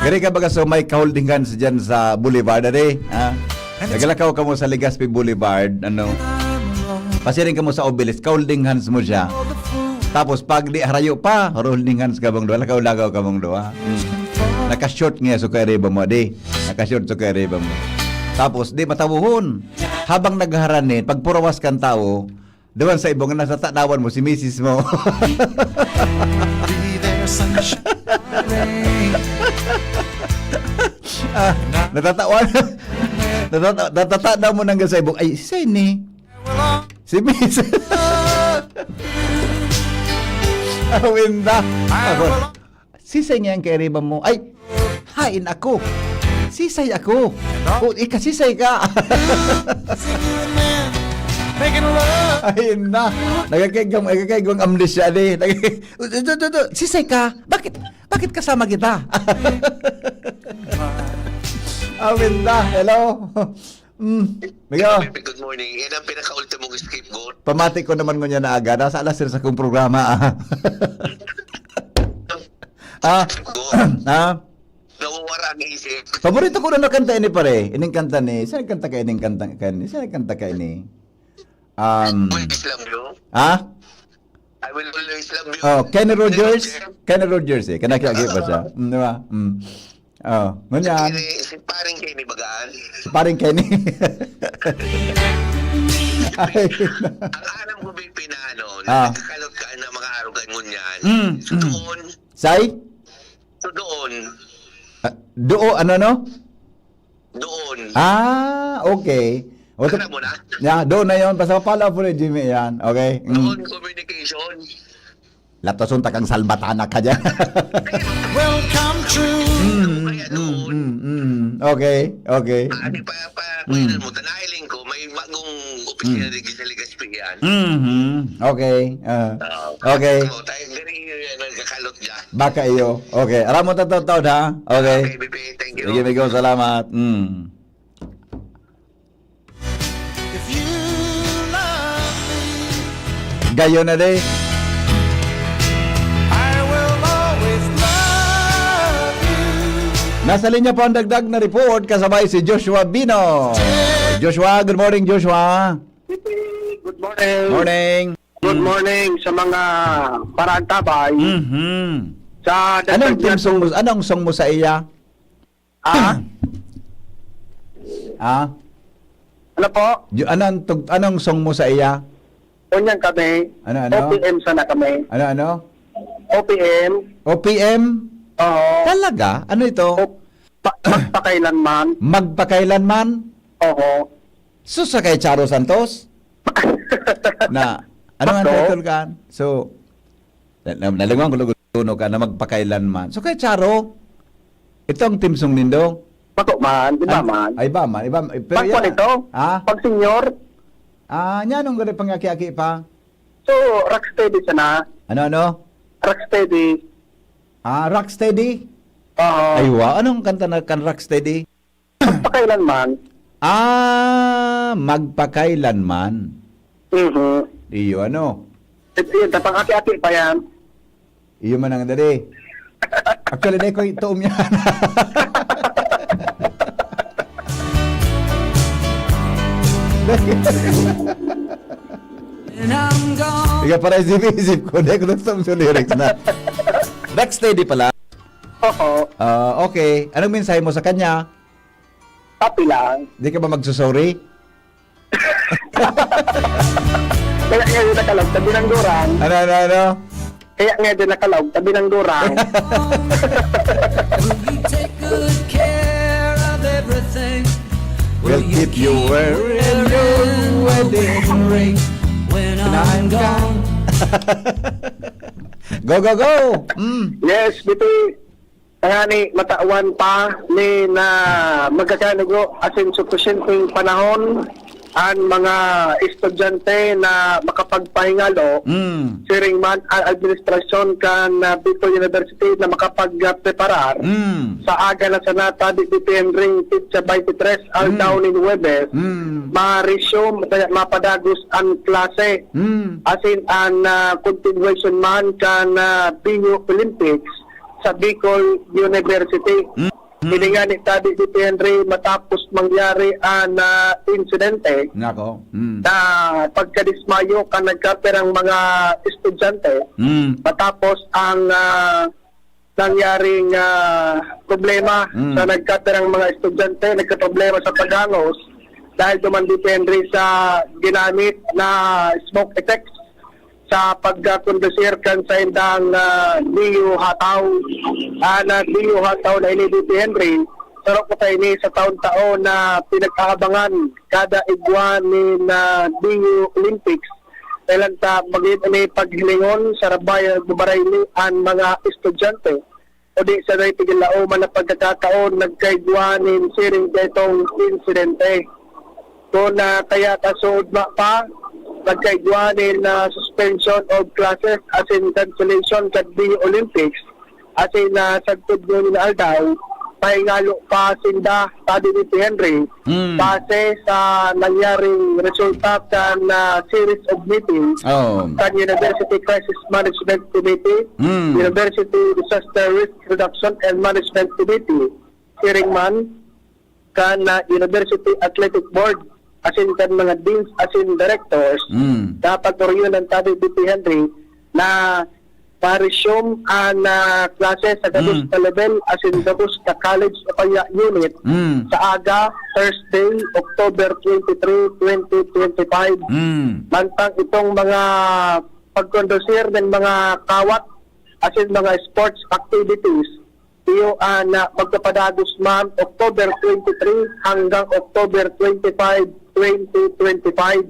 gari ka baga, so, may ka-holding hands dyan sa Boulevard, ari, ha? Nagalakaw ka mo sa Legazpi Boulevard, ano? Pasiring ka mo sa Obelisk, ka-holding hands mo siya. Tapos, pag di harayo pa, holding hands ka mong duwa, lakaw-lakaw ka mong duwa. Hmm. Naka-short nga, so, kairiba mo, di? Naka-short, so, kairiba mo. Tapos, di matawohon. Habang nagharanit, pag purawas kang tao, duman sa ibong na sa tanawan mo, si misis mo. Be there, sunshine. Ah, natatawan. Natata-, natatanaw mo nang sa ibong. Ay, si ni. Si misis. Awin na. Ako. Sisay niya ang kairiba mo. Ay, hain ako. Sisay ako. O, ikasisay ka. Making love. Ayun na. Nagkakaigwang, nagkakaigwang amnesia, di. Nagkaka-, ito, ito, ito. Sisay ka? Bakit, bakit kasama kita? Awin na. Hello? Mm. Migo, Pepe, good morning. Yan ang pinaka-ultimong scapegoat. Pamati ko naman ngunyan na aga. Nasa alas tres akong programa, ah. Ah? Scapegoat. Ah? Nawawara ang isip. Paborito ko na na kanta ini, pare. Ining kanta ni, sino kanta ka ining kanta ka ni? Sino kanta ka ini? Um, Always love you. Ha? I will always love you. Oh, Kenny Rogers. Kenny Rogers, eh. Kanaki-aki pa siya. Mm, di ba? Mm. Oh, ngunyan. Si, si paring Kenny Bagaan. Si paring Kenny. Ay. Ang alam ko, Bibi, na ano, na Ah. nagkakalot ka ng mga arugan ngunyan. Mm, mm. Doon. Say? So, doon. Ah, doo, ano, no? Doon. Ah, okay. O, Alam mo na? Yeah, doon na yun. Basta follow po ni Jimmy yan. Okay? Mm. Doon, communication. Latason ta kang salbatana ka dyan. Welcome to Mm, Kaya mm, doon. mm, mm. Okay, okay. Ah, di pa, pa, Mm. kuya mo, tanahiling ko, may bagong opisina Mm. di sa Legazpi yan. Mhm. Okay. Ah. Oo. Okay. Ano, tayo, gari, ano, kakalot dyan. Baka iyo. Okay. Aram mo, tataw-taw, ha? Okay. Okay, Bibi, thank you. Sige, Migo, salamat. Mm. If you love me, Gayo na, de. I will always love you. Nasa linya po ang dagdag na report, kasabay si Joshua Bino. Joshua, good morning, Joshua. Good morning. Morning. Good Mm. morning sa mga paraantabay Mhm. sa Anong dagdag theme na song mo, anong song mo sa iya? Ah? Ah? Ano po? Yo, anong tug-, anong song mo sa iya? Kunyan kami. Ano, ano? O P M sana kami. Ano, ano? O P M. O P M? Oo. Talaga? Ano ito? O, pa-, magpakailanman. Magpakailanman? Oo. Sus, sa kay Charo Santos? Na, ano nga Ako? title ka? So, na, na, nalingawan ko, luguno ka na magpakailanman. So, kay Charo, ito ang theme song nindo? Bako man, iba An-, man. ay, iba man, iba man. Pero Pag yan, kwan ito, ha? Pag senior. Ah, nya anong gari pang aki-aki pa? So, Rocksteady sana. Ano, ano? Rocksteady. Ah, Rocksteady? Oo. Ay, wa. Anong kanta na kan Rocksteady? Magpakailanman. Ah, magpakailanman. Mhm. Iyo, ano? Ito yun, tapang aki-aki pa yan. Iyo man ang dali. Actually, dahil ko ito umyan. And I'm gone. Ika para isip-isip ko, dahil ko gusto mo sa lyrics na. Rocksteady pala. Oo. Ah, okay. Anong mensahe mo sa kanya? Happy lang. Di ka ba magsusorry? Kaya nga yun nakalaog sa binangguran. Ano, ano, ano? Kaya nga din nakalaog sa binangguran. Will you take good care of everything? Will you keep your wedding ring when I'm gone? Go, go, go! Mm. Yes, Bibi. Tangani, matawan pa ni na magkakanugo asin supisyenteng panahon an mga estudyante na makapagpahingalo Mm. siring man an administrasyon kan, ah, Bicol University na makapagpreparar Mm. sa aga na sana tabi Bibi Henry, petsa twenty-three, aldaw Mm. nin Huwebes, Mm. ma-resume kaya mapadagos an klase. Mm. Asin an, ah, continuation man kan, ah, Bio Olympics sa Bicol University. Mm. Ini nga ni tabi Bibi Henry matapos mangyari an, ah, insidente Nako. Mm. na pagkadismayo kan nagkapirang mga estudyante Mm. matapos ang, ah, nangyaring, ah, problema Mm. sa nagkapirang mga estudyante, nagkaproblema sa paghangos dahil duman Bibi Henry sa ginamit na smoke effects sa pagkakondusir kan saindang, ah, Neo Hataw. An, ah, Neo Hataw na ini, Bibi Henry, saro ko sa ini sa taon-taon na pinag-aabangan kada igwa nin, ah, Neo Olympics. Kailan ta magin ini paghilingon sa rabay nagbabarayli an mga estudyante? O di sa may tiglaom na pagkakataon nagkaigwa nin siring kaitong insidente. Kun, ah, kaya ta suod ma pa, Pagkaigwa nin, ah, suspension of classes asin cancellation kan Rio Olympics, asin, ah, sagkod ngunyan na aldaw, pahingalo pa sinda, sabi ni si Henry, Mm. base sa nangyaring resulta kan, ah, series of meetings Oh. kan University Crisis Management Committee, Mm. University Disaster Risk Reduction and Management Committee, siring man, kan, ah, University Athletic Board, asin kan mga deans asin directors, Mm. na pag-oryonan tabi, B P Henry, na ma-resume an, ah, klase sa gabos Mm. na level asin gabos na college o kaya unit Mm. sa aga, Thursday, October twenty-three, twenty twenty-five. Mm. Mantang itong mga pagkondusir ng mga kawat asin mga sports activities, iyo, ah, na magpapadagos man October twenty-three hanggang October twenty-five, twenty twenty-five.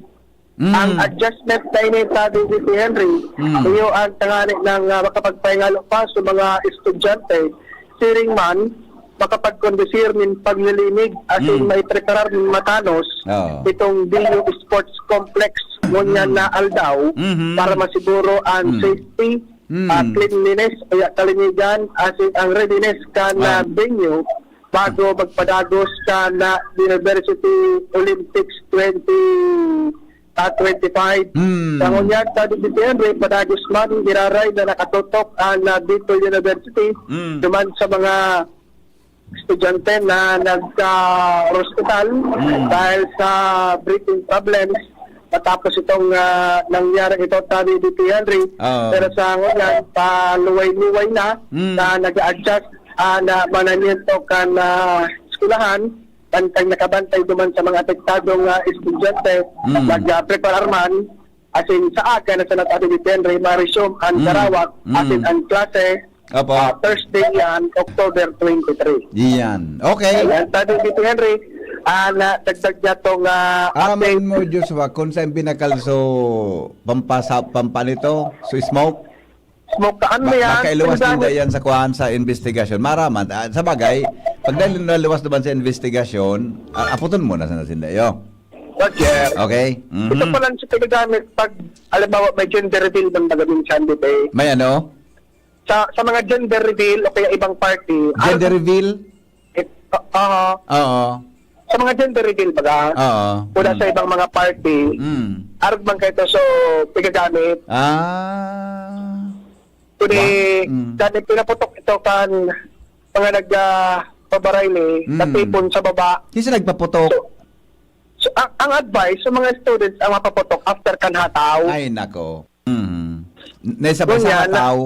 Mm. Ang adjustment na ini, sabi ni si Henry, Mm. iyo ang tangani ng, ah, makapagpahingalo pa sa mga estudyante. Siring man, makapagkondusir nin paglilinig asin Mm. maipreparar nin matanos Oo. itong D U Sports Complex ngunyan Mm. na aldaw Mhm. para masiguro ang Mm. safety, Mm. ah, cleanliness, kaya kalinigan, asin ang readiness kan, ah, Ah. venue bago magpadagos kan, ah, University Olympics twenty, ah, twenty-five. Mm. Sa ngunyan, sabi ni Henry, padagos man, giraray na nakatutok ang, ah, Bicol University Mm. duman sa mga estudyante na nagka-hospital Mm. dahil sa breathing problems. Matapos itong, ah, nangyari ito, sabi ni Henry. Oo. Pero sa ngunyan, paluway-luway na Mm. na nag-a-adjust, ah, na manamiento kan, ah, eskwelahan, bantay nakabantay duman sa mga apektadong, ah, estudyante. Mm. Nagpreparar man, asin sa aga na sa natabi ni Henry, ma-resume ang Mm. karawak, Mm. asin ang klase, Opo. ah, Thursday yan, October twenty-three. Iyan. Okay. Ayan, sabi ni Henry, ah, na dagdag niya tong, ah, Araman update. mo, Joshua, kung saan binakalso pampasa-, pampanito, so smoke? Smoke kaan mo Ba-, yan? baka iluwas Ang din gamit. yan sa kuhaan sa investigasyon. Maraman, ah, sa bagay, pag dahil naluwas naman sa investigasyon, ah, aputon mo na sana sinda iyo. Roger. Okay? Mhm. Ito pala sa pinagamit pag, halimbawa, may gender reveal ng baga minsan, di ba? May ano? Sa, sa mga gender reveal o kaya ibang party, Gender ang reveal? It, ah, ah, Oo. sa mga gender reveal, baga, Oo. wala Mm. sa ibang mga party, Mm. arog man kayo to, so, pigagamit. Ah. Kundi, Wa-, mm. kani pinaputok ito kan mga nag, ah, pabaray ni, Mm. natipon sa baba. Sino nagpaputok? So, so, ang, ang advice sa mga students ang mapaputok after kan hataw. Ay, nako. Mm. N-, naisabay sa Ngunyan, na- hataw.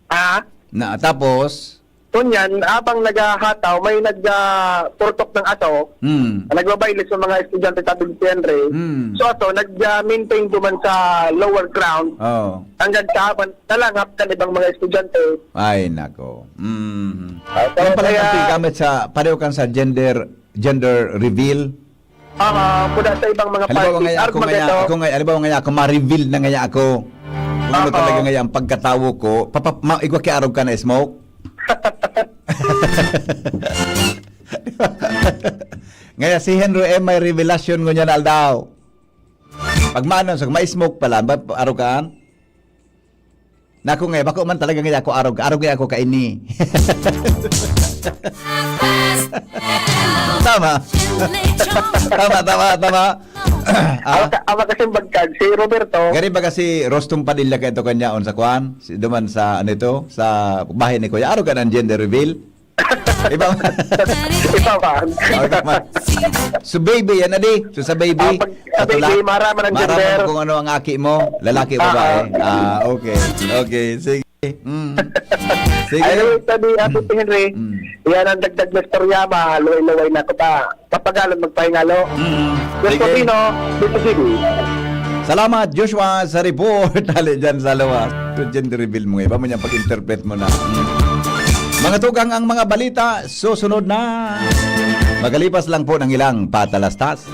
Ha? Na, tapos? Ngunyan, habang naghahataw, may nag, ah, purtok ng aso. Mm. Nagbabayle sa mga estudyante, sabi ni Henry. Mm. So, aso, nag, ah, maintain duman sa lower ground. Oo. Hanggang sa habang nalangap kan ibang mga estudyante. Ay, nako. Mm. Ah, so, Yung pala kaya ang gamit sa, pareho kan sa gender, gender reveal. Ah, mula sa ibang mga Halimbawa party, nga, ako arog nga, ito. ako nga, halimbawa nga, ako, ma-reveal na nga ako. Kung ano Oo. talaga nga ang pagkatawo ko, papa-, ma-, igwa ki arog ka na smoke? Ngaya si Henry M may revelasyon ngunyan na aldaw. Pag maano, sa ma-smoke pala, ba, arog ka? Naku nga, bako man talaga nga ako arog. Arog nga ako kaini. Tama. Tama, tama, tama. Ah, Awa ka, awa kasing bagkag, si Roberto. Gari ba kasi Rostom Padilla kayo to kanyaon sa kwan? Si, duman sa, ano ito? Sa bahay ni Kuya. Arog ka ng gender reveal? Iba man. Iba man. Oh, iba man. So, baby, yan na di. So, sa baby, Ah, pag sa baby, patula-, maraman ang maraman gender. Kung ano ang aki mo, lalaki o Ah, babae. ah. Ah, okay. Okay, sige. Mm. Sige. Anyway, sabi, Ate Mm. Henry, Mm. yan ang dagdag na istorya, maluway-luway na kita. Kapagalan, magpahingalo. Mm. Gusto Sige. Pino, dito, sige. Salamat, Joshua, sa report. Hali dyan sa luwas. Ito dyan, reveal mo. Iba mo niyang pag-interpret mo na. Mm. Mga tugang, ang mga balita, susunod na. Magalipas lang po ng ilang patalastas.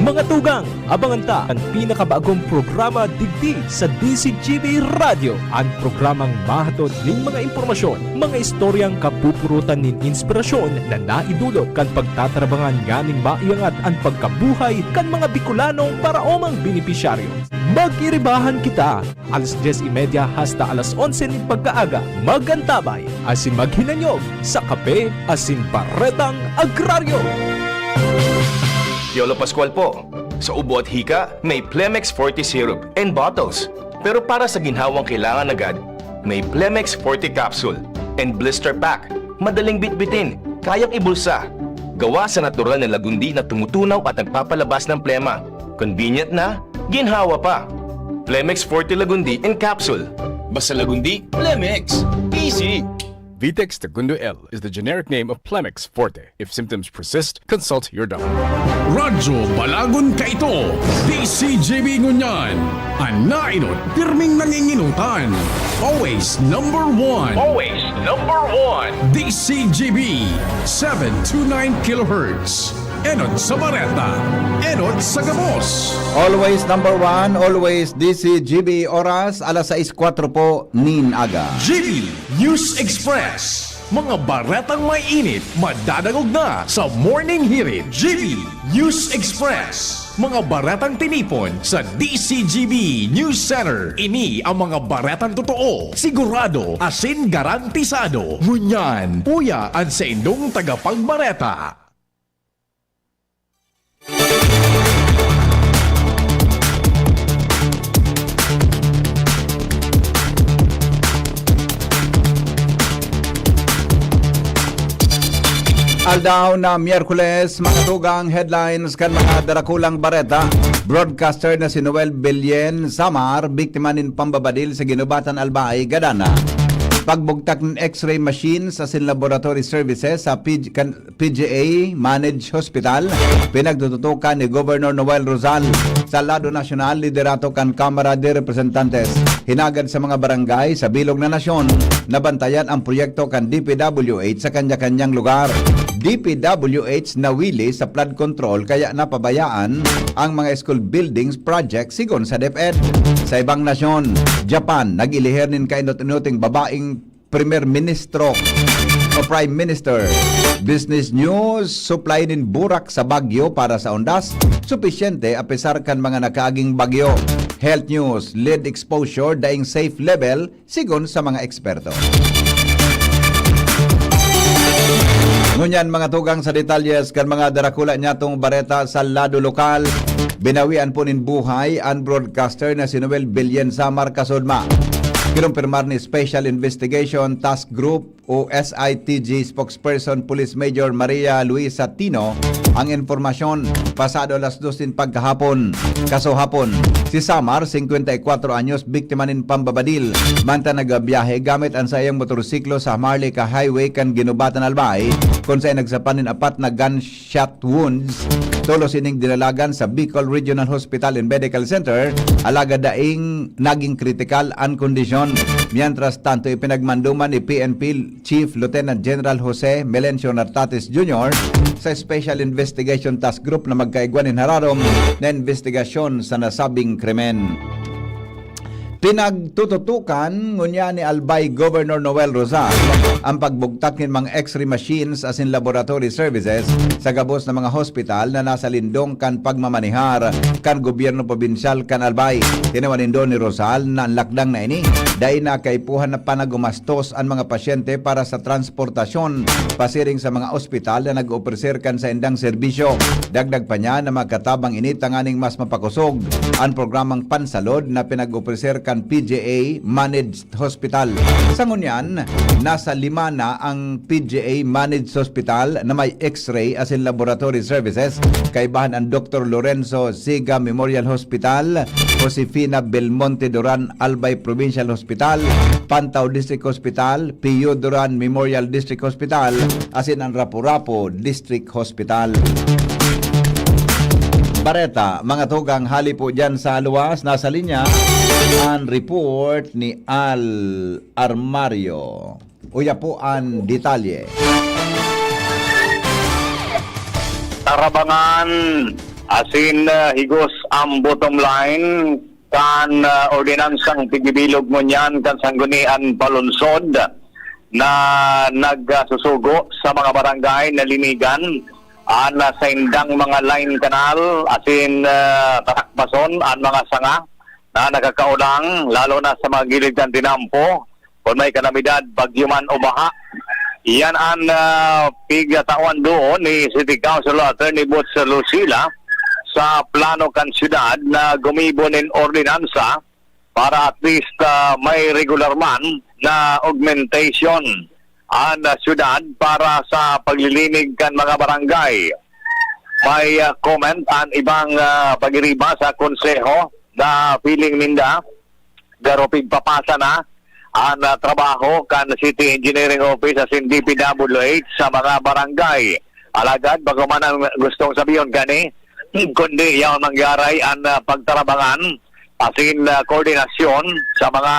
Mga tugang, abangan ta an pinakabagong programa digdi sa D C G B Radyo, an programang mahatod nin mga impormasyon, mga istoryang kapupurutan nin inspirasyon na naidulot kan pagtatarabangan nganing maiangat an pagkabuhay kan mga Bicolanong paraomang benepisyaryo. Mag-iribahan kita! Alas dyes y media hasta alas onse nin pagkaaga, mag-antabay asin maghinanyog sa Kape asin Baretang Agraryo. Piolo Pascual po. Sa ubo at hika, may Plemex Forte Syrup and bottles. Pero para sa ginhawang kailangan agad, may Plemex Forte Capsule and Blister Pack. Madaling bitbitin, kayang ibulsa. Gawa sa natural na lagundi na tumutunaw at nagpapalabas ng plema. Convenient na, ginhawa pa. Plemex Forte Lagundi in Capsule. Basta Lagundi, Plemex. Easy! Vitex Segundo L is the generic name of Plemex Forte. If symptoms persist, consult your doctor. Radyo Balagon kaito, D C G B ngunyan. An naenot, pirming nanginginutan. Always number one. Always number one. D C G B, seven two nine kilohertz. Enot sa bareta, enot sa gabos. Always number one, always D C G B. Oras, alas sais kwatro po nin aga. G B News Express. Mga baretang may init, madadangog na sa Morning Hirit. G B News Express. Mga baretang tinipon sa D C G B News Center. Ini ang mga baretang totoo, sigurado, asin garantisado. Ngunyan, uya an saindong tagapagbareta. Aldaw na Miyerkules, mga tugang headlines kan mga darakulang bareta. Broadcaster na si Noel Billen Samar, biktima nin pambabadil sa Guinobatan, Albay, gadan na. Pagbugtak nin X-ray machines asin laboratory services sa P G, kan, P G A Managed Hospital, pinagtututukan ni Governor Noel Rosal. Sa lado nasyonal, liderato kan Kamara de Representantes, hinagad sa mga barangay sa bilog na nasyon, nabantayan ang proyekto kan D P W H sa kanya-kanyang lugar. D P W H nawili sa flood control kaya napabayaan ang mga school buildings project, sigon sa DepEd. Sa ibang nasyon, Japan, nag-iliher nin kainot-inoting babaeng Primer Ministro o Prime Minister. Business News, supply nin burak sa Baguio para sa undas, supisyente apesar kan mga nakaaging bagyo. Health News, lead exposure, daing safe level, sigon sa mga eksperto. Ngunyan, mga tugang, sa detalyes kan mga darakula nyatong bareta sa lado lokal. Binawian po nin buhay an broadcaster na si Noel Billen Samar Kasudma. Kinumpirmar ni Special Investigation Task Group o S I T G spokesperson Police Major Maria Luisa Tino ang impormasyon pasado alas dos nin pagkahapon. Kaso hapon, si Samar, singkwenta y kwatro anyos, biktima nin pambabadil, mantang nagabiyahe gamit an saiyang motorsiklo sa Maharlika Highway kan Guinobatan, Albay, kun saen nagsapan nin apat na gunshot wounds. Tolos ining dinalagan sa Bicol Regional Hospital and Medical Center, alagad daing naging kritikal an kondisyon. Mientras tanto, ipinagmanduman ni P N P Chief Lieutenant General Jose Melencio Nartates Junior sa Special Investigation Task Group na magkaigwa nin hararom na investigasyon sa nasabing krimen. Pinagtututukan ngunyan ni Albay Governor Noel Rosal ang pagbugtak nin mga X-ray machines asin laboratory services sa gabos na mga hospital na nasa lindong kan pagmamanehar kan gobyerno probinsyal kan Albay. Tinawan nindo ni Rosal na an lakdang na ini dai na kaipuhan na panagumastos an mga pasyente para sa transportasyon pasiring sa mga ospital na nag-opreser kan saindang serbisyo. Dagdag pa niya na magkatabang ini tanganing mas mapakosog an programang pansalod na pinag-opreser kan P G A Managed Hospital. Sa ngunyan, nasa lima na ang P G A Managed Hospital na may X-ray asin laboratory services, kaibahan an Doktor Lorenzo Siga Memorial Hospital, Josefina Belmonte Duran Albay Provincial Hospital, Pantao District Hospital, Pio Duran Memorial District Hospital, asin an Rapu-Rapu District Hospital. Bareta, mga tugang, hali po dyan sa luwas, nasa linya an report ni Al Armario. Uya po an detalye. Tarabangan, Asin, ah, higos ang bottom line kan, ah, ordinansang tigbibilog ngunyan kan Sangguniang Palunsod na nagsusugo sa mga barangay na linigan an, ah, saindang mga line canal asin, ah, tatakbason an mga sanga na nakakaolang, lalo na sa mga gilid kan tinampo, kun may kalamidad, bagyo man o baha. Iyan an, ah, pigtatawan doon ni City Councilor Attorney Boots Lucila sa plano kan syudad na gumibo nin ordinansa para at least, ah, may regular man na augmentation an, ah, syudad para sa paglilinig kan mga barangay. May, ah, comment an ibang, ah, pagiriba sa konseho na feeling ninda garo pigpapasa na an, ah, trabaho kan City Engineering Office asin D P W H sa mga barangay. Alagad bako man an gustong sabihon kani, kundi yaon manggaray an, ah, pagtarabangan asin, ah, koordinasyon sa mga,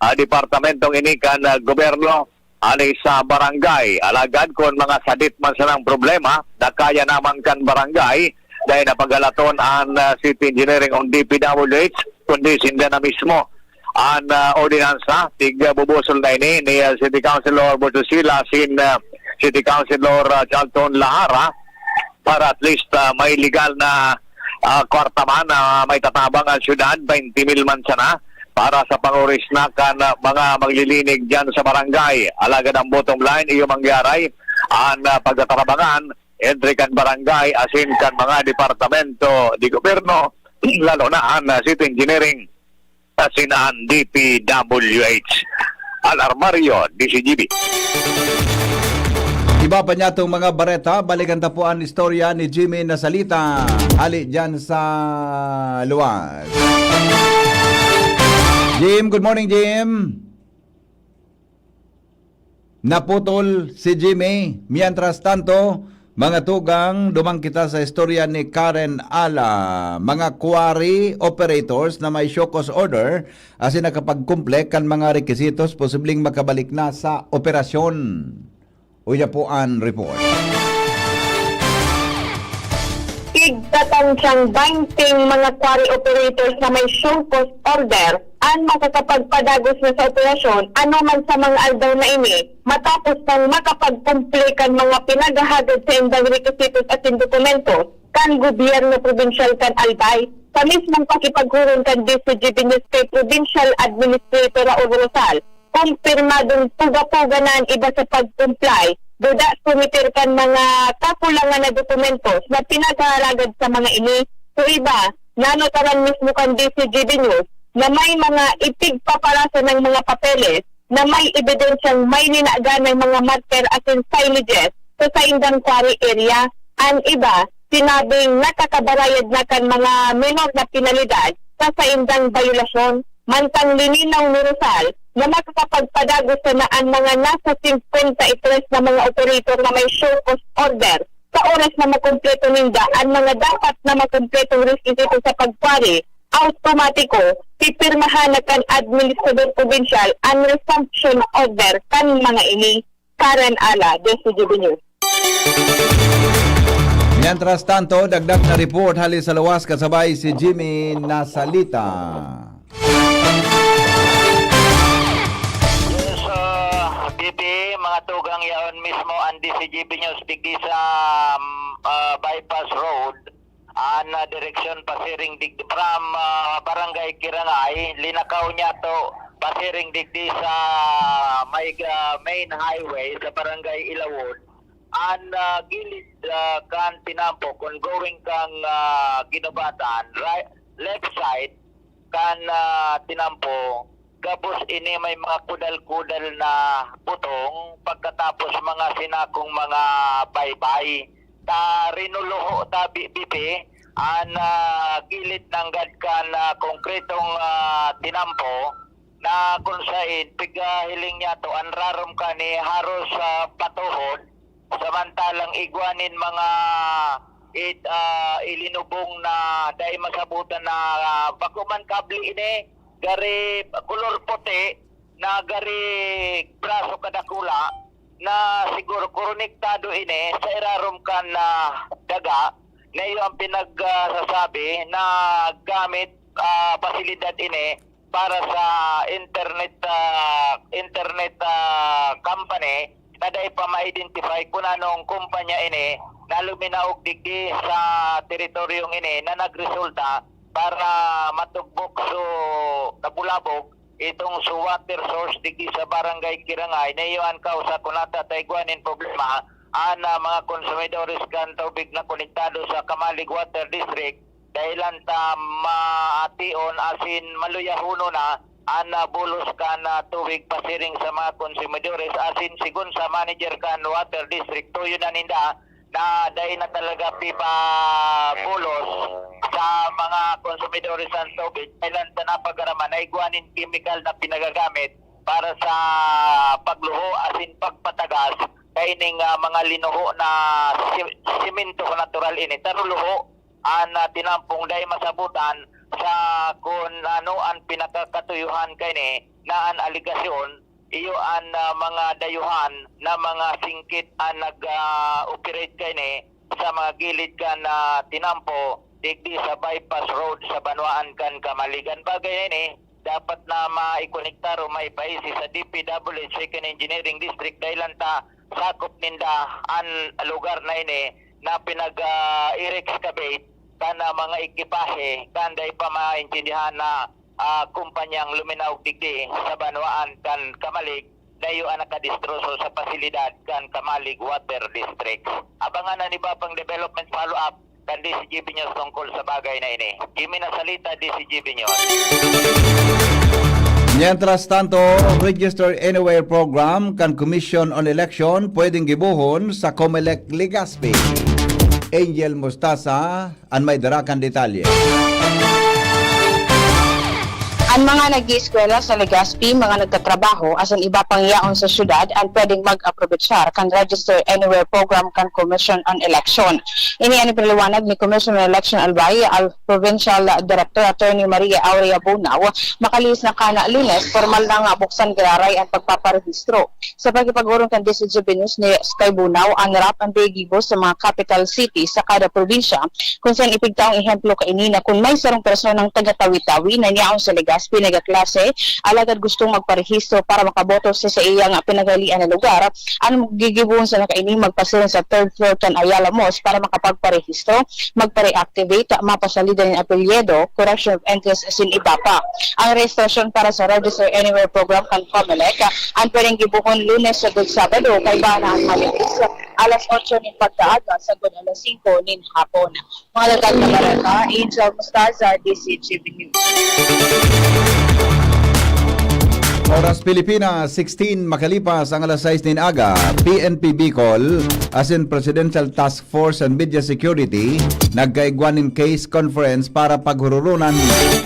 ah, departamentong ini kan, ah, gobyerno. Hali sa barangay. Alagad kun mga sadit man sanang problema na kaya naman kan barangay, dai na paghalaton an, ah, City Engineering o D P W H, kundi sinda na mismo an, ah, ordinansa. Tig, ah, bubusol na ini ni, ah, City Councilor Botosila sin, ah, City Councilor, ah, Charlton Lahara para at least, ah, may legal na, ah, kwarta man na maitatabang an syudad, twenty mil man sana para sa pangorisna kan, ah, mga maglilinig diyan sa barangay. Alagad ang bottom line, iyo manggaray an, ah, pagtatarabangan entre kan barangay asin kan mga departamento de gobyerno, lalo na an, ah, City Engineering asin an D P W H. Al Armario, D C G B. Iba pa niya itong mga bareta, balikan ta po an istorya ni Jimmy Nasalita. Hali dyan sa luwas. Jim, good morning, Jim. Naputol si Jimmy. Mientras tanto, mga tugang, duman kita sa istorya ni Karen Ala. Mga quarry operators na may show cause order asin nakapagkumple kan mga requisitos, posibleng makabalik na sa operasyon. Uya po an report. Tigtatansang baynte mga quarry operators na may show cause order an makakapagpadagos na sa operasyon anoman sa mga aldaw na ini, matapos nang makapagkumple kan mga pinaghahagad sa indang requisitos asin dokumento kan gobyerno probinsyal kan Albay. Sa mismong pakipaghuron kan D C G B News kay Provincial Administrator Raul Rosal, kumpirmadong puga-puga na an iba sa pag-comply, duda sumitir kan mga kakulangan na dokumentos na pinaghaharagad sa mga ini. Sa iba, nanotaran mismo kan D C G B News na may mga ipigpaparasa ng mga papeles na may ebidensyang may ninagan ng mga marker asin signages sa saindang quarry area. An iba, sinabing nakakabarayad na kan mga menor na penalidad sa saindang bayolasyon. Mantang lininaw ni Rosal na makakapagpadagos sana an mga nasa singkwenta y tres na mga operator na may show cause order sa oras na makumpleto ninda an mga dapat na makumpletong requisito sa pagpari, automatiko, pipirmahan na kan administrador probinsyal an resumption order kan mga ini. Karen Ala, D C G B News. Mientras tanto, dagdag na report hali sa luwas kasabay si Jimmy Nasalita. Yes, uh, B P, mga tugang, yaon mismo ang D C G B News digdi sa, um, uh, Bypass Road. An, ah, direksyon pasiring digdi from, ah, Barangay Kirangay, linakaw niya to pasiring digdi sa may, ah, main highway sa Barangay Ilawod. An, ah, gilid, ah, kan tinampo, kung going kang, ah, Guinobatan, right, left side kan, ah, tinampo, gabos ini may mga kudal-kudal na putong, pagkatapos mga sinakong mga baybay. Ta rinuluho ta bi-, bibi, an, ah, gilid nanggad kan, ah, konkretong, ah, tinampo na kung sain, pigahiling niya to, an rarom kani haros, ah, patuhod, samantalang igwa nin mga it-, ah, ilinubong na dai masabutan na, ah, bako man kable ini, gari kolor puti, na gari braso kadakula, na siguro konektado ini sa irarom kan, ah, daga, na iyo ang pinagsasabi na gamit, ah, pasilidad ini para sa internet, ah, internet, ah, company na dai pa ma-identify kun anong kumpanya ini na luminaog digdi sa teritoryong ini na nagresulta para matugbok so nabulabog itong so water source digdi sa Barangay Kirangay na iyo an kausa kun ata ta igwa nin problema an, ah, mga konsumidores kan tubig na konektado sa Camalig Water District dahilan ta maation asin maluyahonon na an, ah, bulos kan, ah, tubig pasiring sa mga konsumidores asin sigon sa manager kan Water District, tuyo na ninda na dai na talaga pipabulos sa mga konsumidores ang tubig dahilan ta napagaraman na igwa nin kemikal na pinagagamit para sa pagluho asin pagpatagas kaining, ah, mga linuho na si-, simento natural ini. Taruluho an, ah, tinampong dai masabutan sa kun ano an pinakakatuyuhan kaini na an alegasyon iyo an, ah, mga dayuhan na mga singkit an nag, ah, operate kaini sa mga gilid kan, ah, tinampo digdi sa bypass road sa banwaan kan Camalig. An bagay na ini dapat na maikonektar o maipaisi sa D P W H Second Engineering District dahilan ta sakop ninda an lugar na ini na pinag, ah, i-re-excavate kan, ah, mga ekipahe kan dai pa maintindihan na, ah, kumpanyang luminaog digdi sa banwaan kan Camalig na iyo an nakadistroso sa pasilidad kan Camalig Water District. Abangan an iba pang development follow-up kan D C G B News tungkol sa bagay na ini. Jimmy Nasalita, D C G B News. Mientras tanto, Register Anywhere program kan Commission on Election pwedeng gibohon sa Comelec Legazpi. Angel Mostaza an may dara kan detalye. An mga nag-ieskwela sa Legazpi, mga nagtatrabaho, asin iba pang yaon sa syudad an pwedeng mag-aprovechar kan Register Anywhere program kan Commission on Election. Ini an ipinaliwanag ni Commission on Election Albay, Al-, Provincial Director Attorney Maria Aurea Bunao, makalihis na kana Lunes, pormal na nga buksan giraray an pagpaparehistro. Sa pakikipag-orong kan D C G B News ni Sky Bunao, an rap an gigibo sa mga capital city sa kada probinsya, kun saen ipigtaong ehemplo kaini na kun may sarong personang taga Tawi-Tawi na yaon sa Legazpi nagaklase, alagad gustong magparehistro para makaboto sa saiyang pinaghalian na lugar, an gigibohon sana kaini magpasiring sa third floor kan Ayala Mosque para makapagparehistro, magpa-reactivate, mapasalidan nin apelyido, correction of entries asin iba pa. Ang rehistrasyon para sa Register Anywhere program kan Comelec, an pwedeng gibohon Lunes sagkod Sabado, kaiba na an Martes, alas otso nin pagkaaga sagkod alas singko nin hapon. Mga lagat na bareta, Angel Mostaza, D C G B News. Oras Pilipinas, sixteen makalipas ang alas sais nin aga, P N P Bicol, asin Presidential Task Force on Media Security, nagkaigwa nin case conference para paghuroronan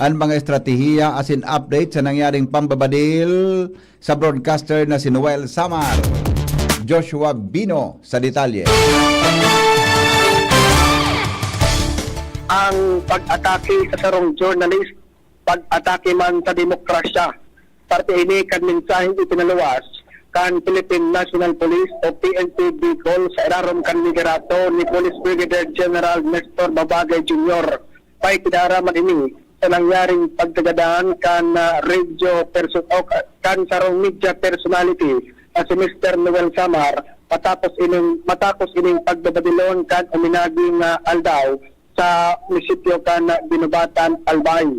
an mga estratehiya asin update sa nangyaring pambabadil sa broadcaster na si Noel Samar. Joshua Bino sa detalye. Ang pag-atake sa sarong journalist, pag-atake man sa demokrasya. Parte ini kan mensaheng ipinaluwas kan Philippine National Police o P N P Bicol sa irarom kan liderato ni Police Brigadier General Nestor Babagay Junior. May kinaraman ini sa nangyaring pagkagadan kan, ah, radio person o ka-, kan sarong media personality na si Mister Noel Samar matapos ining, matapos ining pagbabadilon kan uminaging, ah, aldaw sa munisipyo kan Guinobatan, Albay.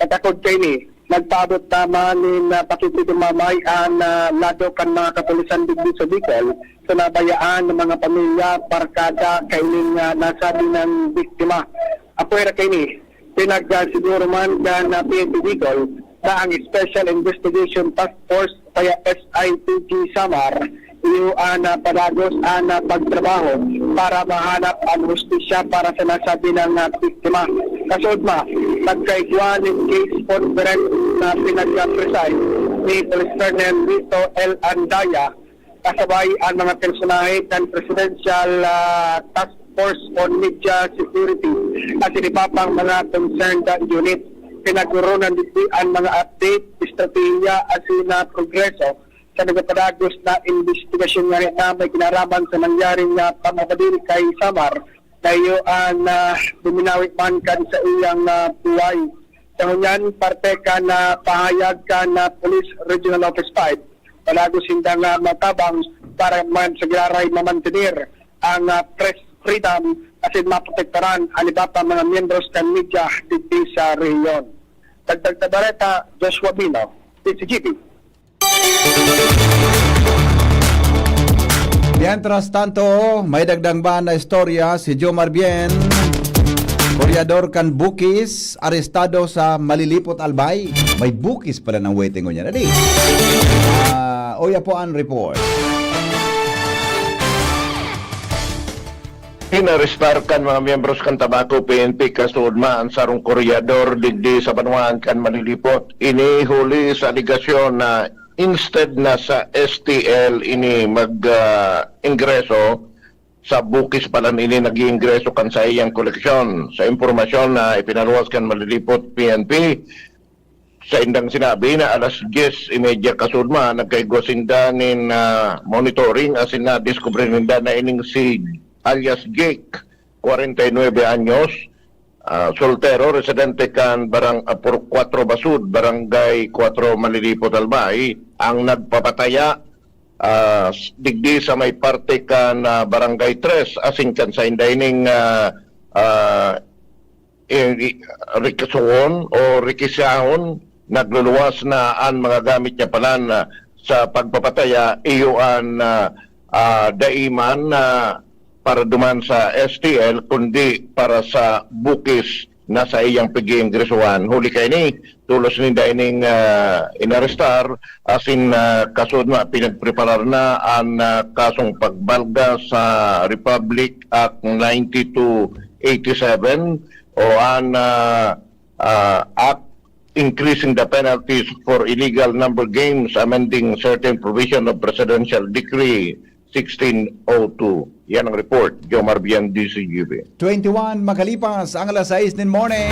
Katakod kaini, nagpaabot naman nin, ah, pakikidumamay an, ah, lado kan mga kapulisan digdi sa Bicol sa nabayaan na mga pamilya, barkada kaining, ah, nasabi ng biktima. Apwera kaini, pinagkasiguro man kan, ah, P N P Bicol na ang Special Investigation Task Force kaya S I T G Samar, iyo an, ah, padagos an, ah, pagtrabaho para mahanap an hustisya para sa nasabi ng, ah, biktima. Kasudma, nagkaigwa nin case conference na pinag-preside ni Police Colonel Lito L. Andaya, kasabay an mga personahe kan Presidential, ah, Task Force on Media Security asin iba pang mga concerned unit. Pinagoronan digdi an mga update, estratehiya asin, ah, progreso sa nagapadagos na imbestigasyon ngani na may kinaraman sa nangyaring, ah, pamabadil kay Samar Tayo an, ah, buminawi man kan sa iyang, ah, buhay. Sa ngunyan, parte kan, ah, pahayag kan, ah, Police Regional Office five, palagos sinda nga matabang para man sa giraray mamantener ang, ah, press freedom asin maprotektaran an iba pa mga miyembros kan media digdi sa rehiyon. Dagdag na bareta, Joshua Bino, D C G B. Mientras tanto, may dagdag ba na istorya si Jomar Bien, koryador kan Bukis, arestado sa Malilipot, Albay. May Bukis pala ng waiting on yan. Adi, ah, uya po ang report. Inarestar kan mga miyembros kan Tabaco P N P kasuodma an sarong koryador digdi sa banwaan kan Malilipot. Ini huli sa alegasyon na instead na sa S T L ini mag, ah, ingreso, sa Bukis pala ini nag-iingreso kan saiyang koleksyon. Sa impormasyon na ipinaluwas kan Malilipot P N P, saindang sinabi na alas dyes y media kasuodma, nagkaigwa sinda nin, ah, monitoring asin nadiskubre ninda na ining si alias Jake, kwarenta y nuebe anyos, ah, soltero, residente kan barang-, ah, Pur-, Cuatro Basud, Barangay Cuatro, Malilipot, Albay, ang nagpapataya, ah, s-, digdi sa may parte kan, ah, Barangay Tres, asin kan sainda ining, ah, ah, i-, i-, rikisuon o rikisahon, nagluluwas na an mga gamit niya palan, ah, sa pagpapataya, iyo an, ah, ah, dai man na para duman sa S T L, kundi para sa Bukis na saiyang pag-iingresuhan. Huli kaini, tolos ninda ining, ah, inarestar, asin, ah, kasuodma, pinagpreparar na an, ah, kasong pagbalga sa Republic Act ninety-two eighty-seven o an, ah, ah, Act increasing the penalties for illegal number games, amending certain provision of Presidential Decree sixteen oh two. Yan ang report, Jomar Bian, D C G B. Twenty-one makalipas ang alas sais nin morning.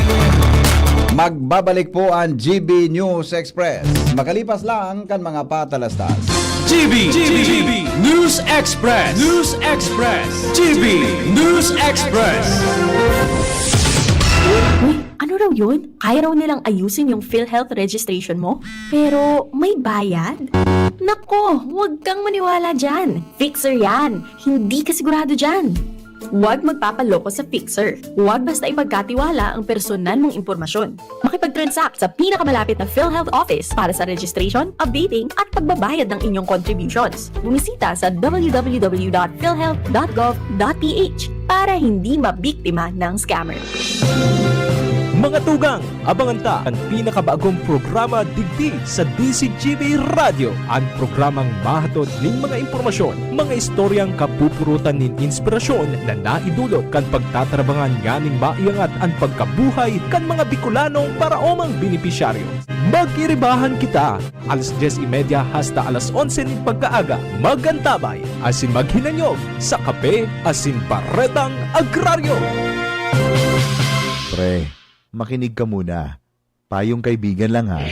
Magbabalik po ang G B News Express. Makalipas lang kan mga patalastas. G B, G B News Express. News Express. G B News Express. Uy, ano raw yun? Kaya raw nilang ayusin yung PhilHealth registration mo? Pero may bayad? Nako, huwag kang maniwala dyan. Fixer yan. Hindi ka sigurado dyan. Huwag magpapaloko sa fixer. Huwag basta ipagkatiwala ang personal mong impormasyon. Makipag-transact sa pinakamalapit na PhilHealth office para sa registration, updating, at pagbabayad ng inyong contributions. Bumisita sa w w w dot philhealth dot gov dot p h para hindi mabiktima ng scammer. Mga tugang, abangan ta an pinakabagong programa digdi sa D C G B Radyo, an programang mahatod nin mga impormasyon, mga istoryang kapupurutan nin inspirasyon na naidulot kan pagtatrabangan nganing maiangat an pagkabuhay kan mga Bicolanong paraomang benepisyaryo. Magiribahan kita, alas dyes y media hasta alas onse nin pagkaaga. Mag-antabay asin maghinanyog sa Kape asin Baretang Agraryo. Pre, makinig ka muna. Payong kaibigan lang, ha.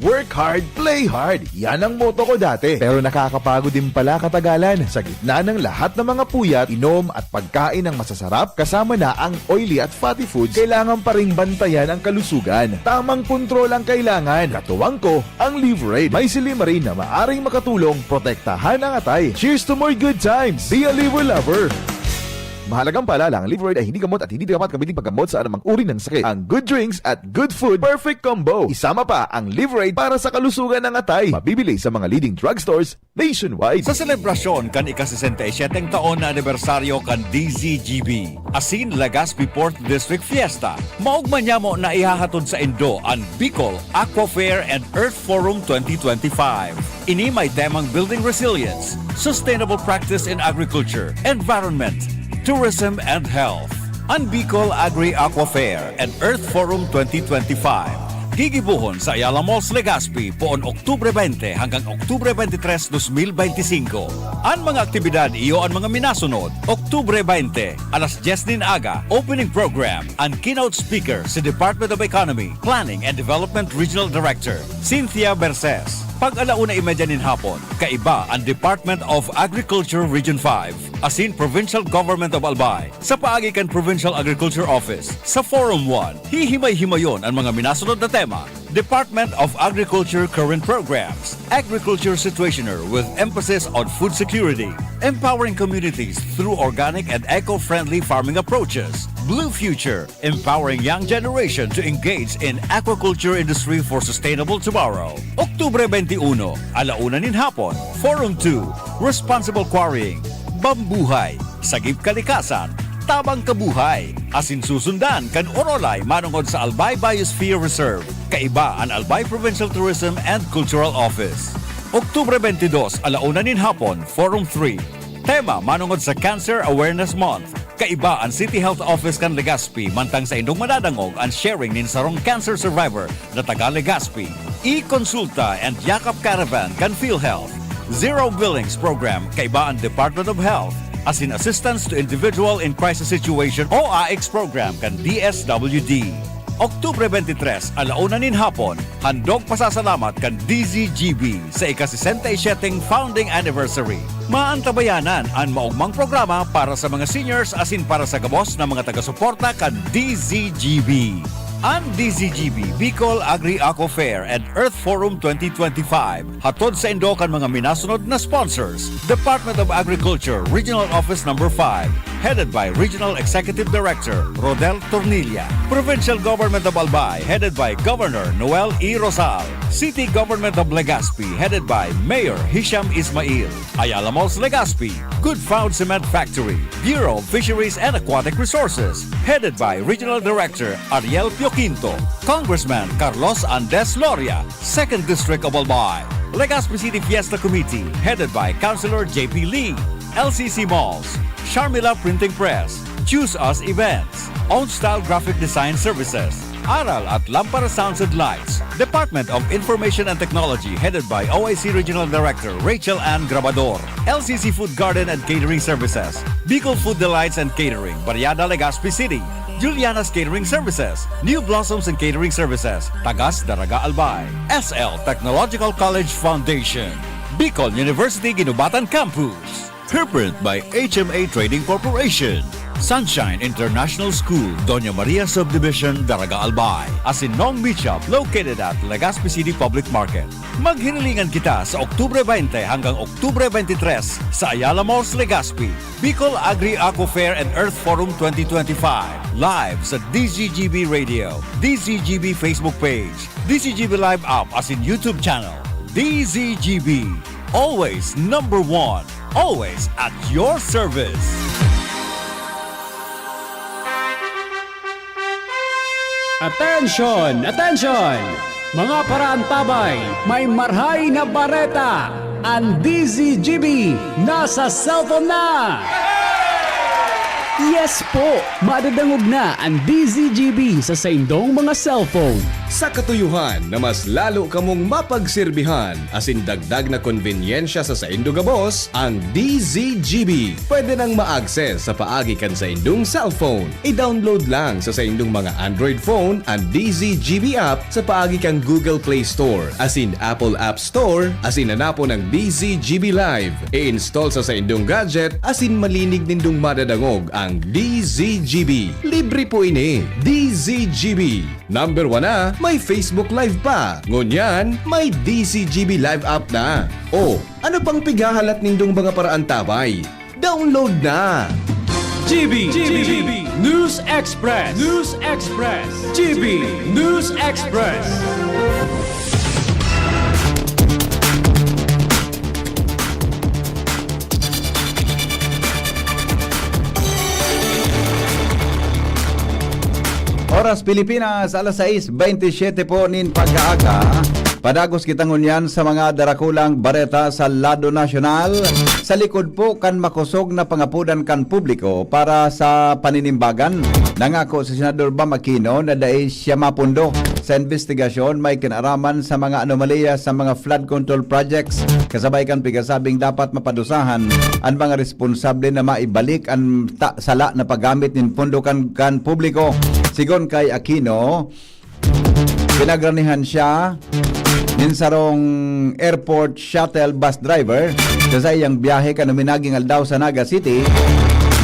Work hard, play hard. Yan ang motto ko dati. Pero nakakapagod din pala katagalan. Sa gitna ng lahat ng mga puyat, inom at pagkain ng masasarap, kasama na ang oily at fatty foods, kailangan pa ring bantayan ang kalusugan. Tamang kontrol ang kailangan. Katuwang ko, ang Liverade. May silymarin na maaring makatulong protektahan ang atay. Cheers to more good times! Be a Liver Lover! Mahalagang paalala, ang Liverade ay hindi gamot at hindi dapat gamitin paggamot sa anumang uri ng sakit. Ang good drinks at good food, perfect combo. Isama pa ang Liverade para sa kalusugan ng atay. Mabibili sa mga leading drugstores nationwide. Sa selebrasyon kan ika-sesenta y siyete taon na anibersaryo kan D Z G B, asin Legazpi Fourth District Fiesta, maogma nyamo na ihahatod saindo an Bicol Aqua Fair and Earth Forum twenty twenty-five. Ini may temang Building Resilience, Sustainable Practice in Agriculture, Environment, Tourism and Health. An Bicol Agri Aqua Fair and Earth Forum twenty twenty-five gigibohon sa Ayala Malls, Legazpi, poon Oktubre twenty hanggang Oktubre twenty-three, dos mil benti singko. An mga aktibidad iyo an mga minasunod: Oktubre twenty, alas dyes nin aga, opening program. An keynote speaker si Department of Economy, Planning and Development Regional Director Cynthia Berces. Pag-alauna y media nin hapon, kaiba an Department of Agriculture Region five asin Provincial Government of Albay sa paagi kan Provincial Agriculture Office. Sa Forum one, hihimay-himayon an mga minasunod na tema: Department of Agriculture current programs, agriculture situationer with emphasis on food security, empowering communities through organic and eco-friendly farming approaches, Blue Future, empowering young generation to engage in aquaculture industry for sustainable tomorrow. Oktubre twenty-uno, alauna nin hapon, Forum two, Responsible Quarrying, Bambuhay, Sagip Kalikasan, Tabang Kabuhay, asin susundan kan Orolay manongod sa Albay Biosphere Reserve, kaiba an Albay Provincial Tourism and Cultural Office. Oktubre twenty-dos, alauna nin hapon, Forum three, tema manongod sa Cancer Awareness Month. Kaiba an City Health Office kan Legazpi mantang saindong madadangog an sharing nin sarong cancer survivor na taga Legazpi. E-Consulta and Yakap Caravan kan PhilHealth. Zero Billings Program kaiba an Department of Health, asin Assistance to Individual in Crisis Situation o AICS Program kan D S W D. Oktubre twenty-tres, alauna nin hapon, handog pasasalamat kan D Z G B sa ika-sesenta y siyete founding anniversary. Maantabayanan an maogmang programa para sa mga seniors asin para sa gabos na mga taga-suporta kan D Z G B. An D Z G B, Bicol Agri-Aqua Fair and Earth Forum twenty twenty-five, hatod saindo kan mga minasunod na sponsors: Department of Agriculture, Regional Office Number five, headed by Regional Executive Director Rodel Tornilla, Provincial Government of Albay, headed by Governor Noel E. Rosal, City Government of Legazpi, headed by Mayor Hisham Ismail, Ayala Malls Legazpi, Good Found Cement Factory, Bureau of Fisheries and Aquatic Resources, headed by Regional Director Ariel Pioquinto, Congressman Carlos Andes Loria, Second District of Albay, Legazpi City Fiesta Committee, headed by Councilor J P Lee, L C C Malls, Sharmila Printing Press, Choose Us Events, Own Style Graphic Design Services, Aral at Lampara Sounds and Lights, Department of Information and Technology, headed by O I C Regional Director Rachel Ann Grabador, L C C Food Garden and Catering Services, Bicol Food Delights and Catering, Barriada, Legazpi City, Juliana's Catering Services, New Blossoms and Catering Services, Tagas, Daraga, Albay, S L Technological College Foundation, Bicol University Guinobatan Campus. Preprint by H M A Trading Corporation, Sunshine International School, Doña Maria Subdivision, Daraga, Albay, asin Nong Meat Shop, located at Legazpi City Public Market. Maghinilingan kita sa Oktubre twenty hanggang Oktubre twenty-three sa Ayala Malls, Legazpi. Bicol Agri Aqua Fair and Earth Forum twenty twenty-five, live sa D Z G B Radio, D Z G B Facebook page, D Z G B Live app asin YouTube channel. D Z G B, always number one, always at your service. Attention! Attention! Mga paraantabay, may marhay na bareta! An D Z G B nasa cellphone na! Yes po! Madadangog na an D Z G B sa saindong mga cellphone. Sa katuyohan na mas lalo kamong mapagserbihan asin dagdag na konbenyensya sa saindo gabos, ang D Z G B pwede nang ma-access sa paagi kan saindong cellphone. I-download lang sa saindong mga Android phone an D Z G B app sa paagi kan Google Play Store asin Apple App Store, asin hanapon ang D Z G B Live. I-install sa saindong gadget asin malinig nindong madadangog ang D Z G B. Libre po ini. D Z G B. Number one na, may Facebook Live pa. Ngunyan, may D Z G B Live app na. O, ano pang pighahalat nindong mga paraantabay? Download na! G B, G B, News Express, News Express, G B News Express. Oras Pilipinas, alas sais bentisiete po nin pag-aaga. Padagos kita ngunyan sa mga darakulang bareta sa lado nasyonal. Sa likod po kan makosog na pangapodan kan publiko para sa paninimbagan, nangako si Senador Bam Aquino na dai siya mapundo sa investigasyon may kinaraman sa mga anomalya sa mga flood control projects, kasabay kan pigasabing dapat mapadusahan an mga responsable na maibalik an ta-, sala na paggamit nin pondo kan, kan publiko. Sigon kay Aquino, pinagranihan siya nin sarong airport shuttle bus driver sa saiyang biyahe kan huminaging aldaw sa Naga City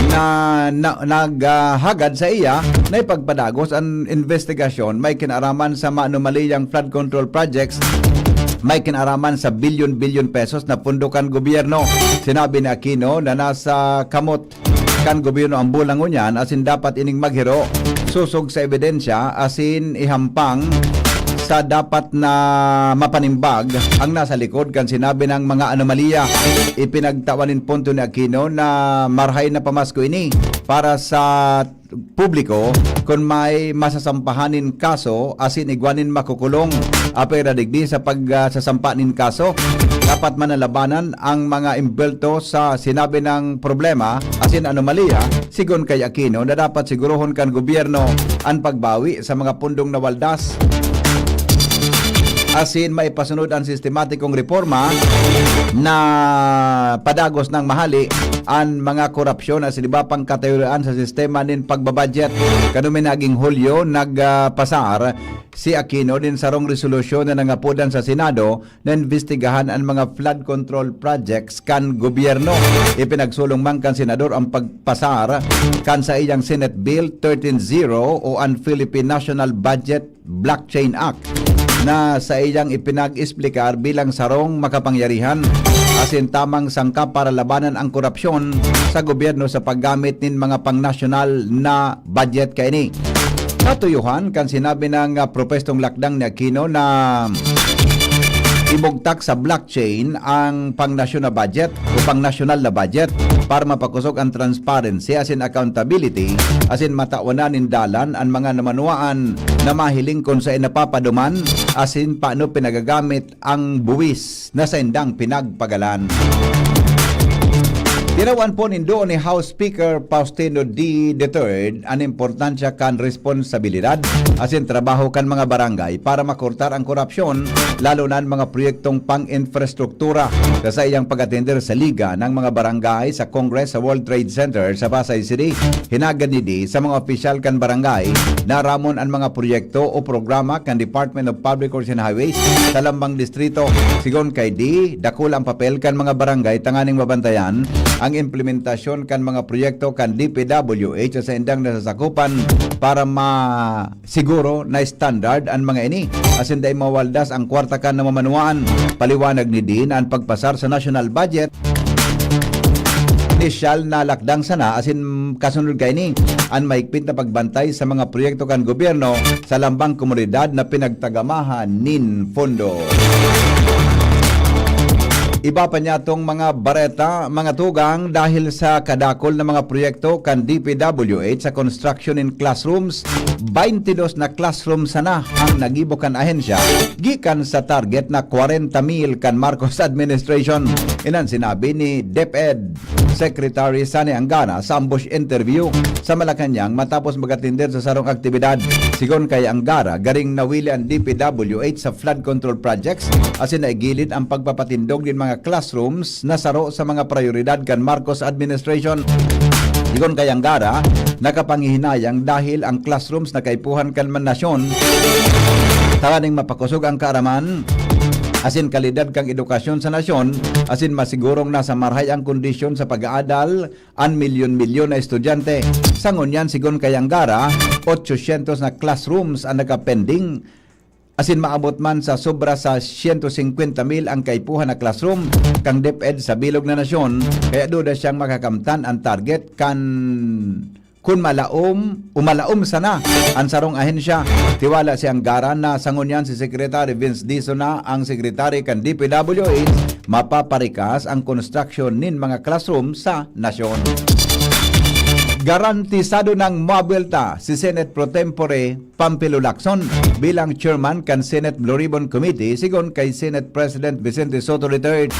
na, na naghagad sa iya na ipagpadagos an investigasyon may kinaraman sa maanomaliyang flood control projects may kinaraman sa bilyon-bilyon pesos na pondo kan gobyerno. Sinabi ni Aquino na nasa kamot kan gobyerno ang bulang ngunyan asin dapat ining maghiro sosog sa ebidensya asin ihampang sa dapat na mapanimbag ang nasa likod kan sinabi ng mga anomalya. Ipinagtawan nin punto ni Aquino na marhay na pamasko ini para sa publiko kun may masasampahan nin kaso asin igwa nin makukulong. Apwera digdi sa pagsasampa nin kaso, dapat manalabanan ang mga imbelto sa sinabi ng problema asin anomalya, sigon kay Aquino na dapat sigurohon kan gobyerno an pagbawi sa mga pundong nawaldas asin maipasunod ang sistematikong reforma na padagos nang mahali an mga korapsyon asin iba pang katayulaan sa sistema nin pagbabudget. Kan huminaging Hulyo, nagpasar si Aquino nin sarong resolusyon na nangapodan sa Senado na imbestigahan an mga flood control projects kan gobyerno. Ipinagsulong man kan senador ang pagpasar kan saiyang Senate Bill thirteen zero o an Philippine National Budget Blockchain Act na saiyang ipinag-esplicar bilang sarong makapangyarihan asin tamang sangka para labanan ang korapsyon sa gobyerno sa paggamit nin mga pangnasyonal na budget kaini. Natuyuhan kan sinabi ng, ah, propestong lakdang ni Aquino na ibugtak sa blockchain ang pangnasyon na budget o pangnasyonal na budget para mapakosog ang transparency asin accountability asin matawan na nin dalan an mga namanwaan na mahiling kun saen napapaduman asin paano pinagagamit ang buwis na saindang pinagpagalan. Tinawan po nindo ni House Speaker Faustino D. the third an importansya kan responsabilidad asin trabaho kan mga barangay para makortar ang korapsyon, lalo na an mga proyektong pang-infrastruktura. Sa saiyang pag-atender sa Liga ng mga Barangay sa Congress sa World Trade Center sa Pasay City, hinagad ni D sa mga opisyal kan barangay na aramon an mga proyekto o programa kan Department of Public Works and Highways sa lambang distrito. Sigon kay D, dakula ang papel kan mga barangay tanganing mabantayan ang implementasyon kan mga proyekto kan D P W H sa saindang nasasakupan para masiguro na standard an mga ini asin dai mawaldas ang kwarta kan namamanwaan. Paliwanag ni D na an pagpasar sa national budget inisyal na lakdang sana asin kasunod kaini an mahigpit na pagbantay sa mga proyekto kan gobyerno sa lambang komunidad na pinagtagamahan nin pondo. Iba pa niyatong mga bareta, mga tugang, dahil sa kadakol na mga proyekto kan D P W H sa construction in classrooms, twenty-dos na classroom sana ang nagibo kan ahensya gikan sa target na kwarenta mil kan Marcos administration. Inan sinabi ni DepEd Secretary Sani Angara sa ambush interview sa Malacañang matapos mag-atender sa sarong aktibidad. Sigon kay Angara, garing nawili an D P W H sa flood control projects asin naigilid ang pagpapatindog nin mga classrooms na saro sa mga prayoridad kan Marcos administration. Sigon kay Angara, nakapanghihinayang dahil ang classrooms na kaipuhan kan nasyon tanganing mapakosog ang kaaraman asin kalidad kan edukasyon sa nasyon asin masigurong nasa marhay ang kondisyon sa pag-aadal an milyon-milyon na estudyante. Sa ngunyan, sigon kay Angara, otsosyentos na classrooms ang nakapending asin maabot man sa sobra sa siyento singkwenta mil ang kaipuhan na classroom kan DepEd sa bilog na nasyon, kaya duda siyang makakamtan an target kan kun malaom o malaom sana an sarong ahensya. Tiwala si Angara na sa ngunyan si Secretary Vince Dizon na ang secretary kan D P W H, mapaparikas ang construction nin mga classroom sa nasyon. Garantisado nang mabuwelta si Senate Pro Tempore Pampilo Lacson bilang chairman kan Senate Blue Ribbon Committee, sigon kay Senate President Vicente Sotto the third.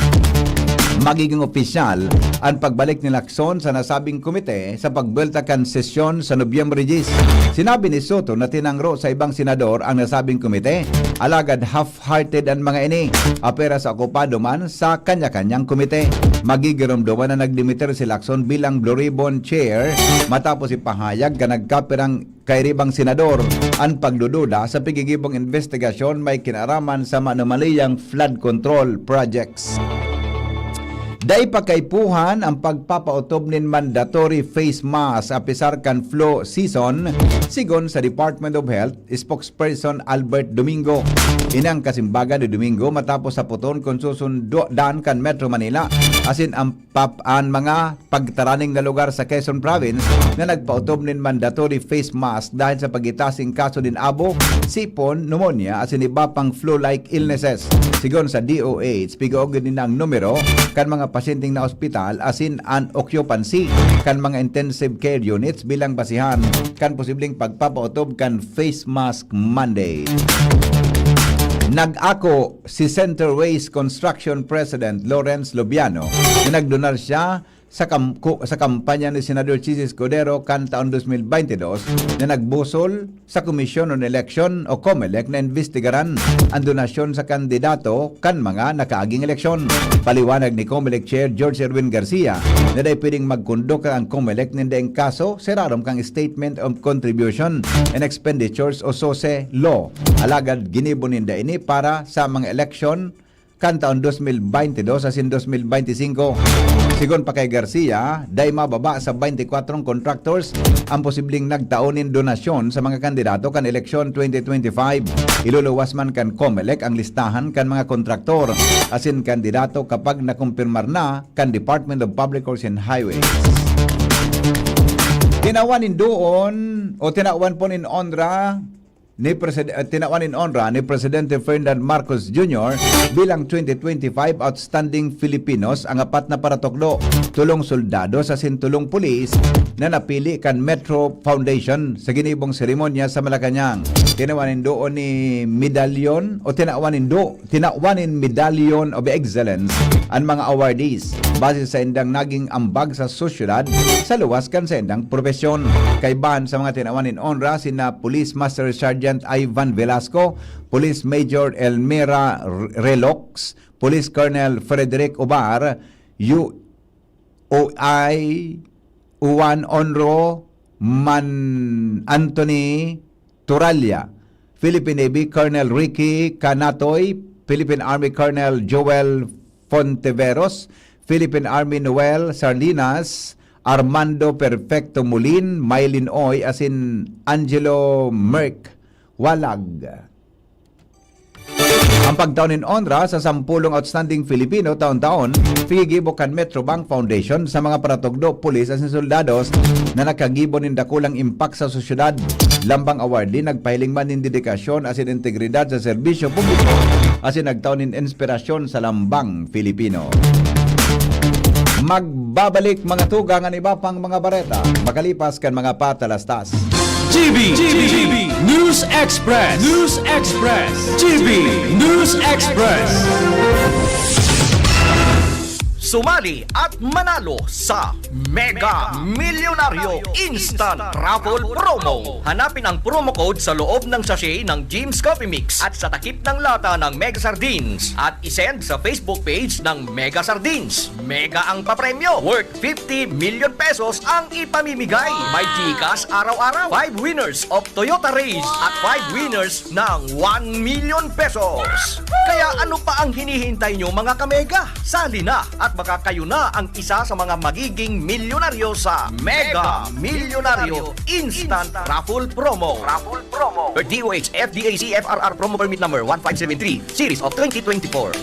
Magiging opisyal an pagbalik ni Lacson sa nasabing komite sa pagbuwelta kan sesyon sa Nobyembre diyes. Sinabi ni Sotto na tinangro sa ibang senador ang nasabing komite, alagad half-hearted an mga ini. Apera sa okupado man sa kanya-kanyang komite. Magigiromdoman na nagdimiter si Lacson bilang Blue Ribbon Chair matapos ipahayag kan nagkapirang kairibang senador. An pagdududa sa pigigibong investigasyon may kinaraman sa manumaliyang flood control projects. Dai pa kaipuhan ang pagpapautob nin mandatory face mask apisar kan flu season, sigon sa Department of Health spokesperson Albert Domingo. Ini ang kasimbagan ni Domingo matapos saputon kun susundan kan Metro Manila asin ang pap-, an mga pagtaraning na lugar sa Quezon Province na nagpaotob nin mandatory face mask dahil sa pagitaas nin kaso nin abo, sipon, pneumonia asin iba pang flu-like illnesses. Sigon sa D O H, pigaogid ninda ang numero kan mga pasyenteng naospital asin an occupancy kan mga intensive care units bilang basihan kan posibleng pagpapaotob kan face mask mandate. Nag-ako si Center Waste Construction President Lawrence Lobiano na nagdunar siya sa kam-, ku-, sa kampanya ni Senador Chiz Escudero kan taon dos mil baynte dos na nagbusol sa Commission on Election o COMELEC na imbestigaran ang donasyon sa kandidato kan mga nakaaging eleksyon. Paliwanag ni COMELEC Chair George Erwin Garcia na dai pwedeng magkondok ang COMELEC nin daing kaso sa irarom kan Statement of Contribution and Expenditures o SOCE law. Alagad ginibo ninda ini para sa mga eleksyon kan taon dos mil baynte dos asin dos mil baynte singko. Sigon pa kay Garcia, dai mababa sa baynte kwatro contractors ang posibleng nagtao nin donasyon sa mga kandidato kan eleksyon twenty twenty-five. Iluluwas man kan COMELEC ang listahan kan mga kontraktor asin kandidato kapag nakumpirmar na kan Department of Public Works and Highways. Tinawan nin doon o tinawan po nin onra ni Presid-, eh, tinawan nin onra ni Presidente Ferdinand Marcos Junior bilang twenty twenty-five Outstanding Filipinos ang apat na paratukdo, tolong soldados asin tolong pulis na napili kan Metro Foundation sa ginibong seremonya sa Malacañang. Tinawan nin doon ni medalyon o tinawan nin do-, tinawan nin Medallion of Excellence an mga awardees base sa indang naging ambag sa sosyedad sa luwas kan saindang propesyon. Kaibahan sa mga tinawan nin onra sina Police Master Sergeant Ivan Velasco, Police Major Elmira R-, Relox, Police Colonel Frederick Obar, U-, O I, Juan Onro, Man Anthony Turalla, Philippine Navy Colonel Ricky Canatoy, Philippine Army Colonel Joel Fontiveros, Philippine Army Noel Sardinas, Armando Perfecto Mulin, Mylene Oy, asin Angelo Merck Walag. Ang pagtao nin onra sa sampulong outstanding Filipino taon-taon, piggigibo kan Metrobank Foundation sa mga paratugdo, pulis asin soldados na nakagibo nin dakulang impak sa sosyedad. Lambang awardee nagpahiling man nin dedikasyon asin integridad sa serbisyo publiko asin nagtao nin inspirasyon sa lambang Filipino. Magbabalik mga tugang an iba pang mga bareta makalipas kan mga patalastas. G B, G B, News Express, News Express, G B News Express. Sumali at manalo sa Mega Milyonaryo Instant Raffle Promo. Hanapin ang promo code sa loob ng sachet ng Jim's Coffee Mix at sa takip ng lata ng Mega Sardines at isend sa Facebook page ng Mega Sardines. Mega ang papremyo, worth fifty million pesos ang ipamimigay. May GCash araw-araw, five winners of Toyota Raize at five winners ng one million pesos. Kaya ano pa ang hinihintay nyo, mga kamega? Sali na at baka kayo na ang isa sa mga magiging milyonaryo sa Mega Milyonaryo Instant Raffle Promo. Raffle Promo. Per D O H F D A C F R R Promo Permit Number one five seven three, Series of twenty twenty-four.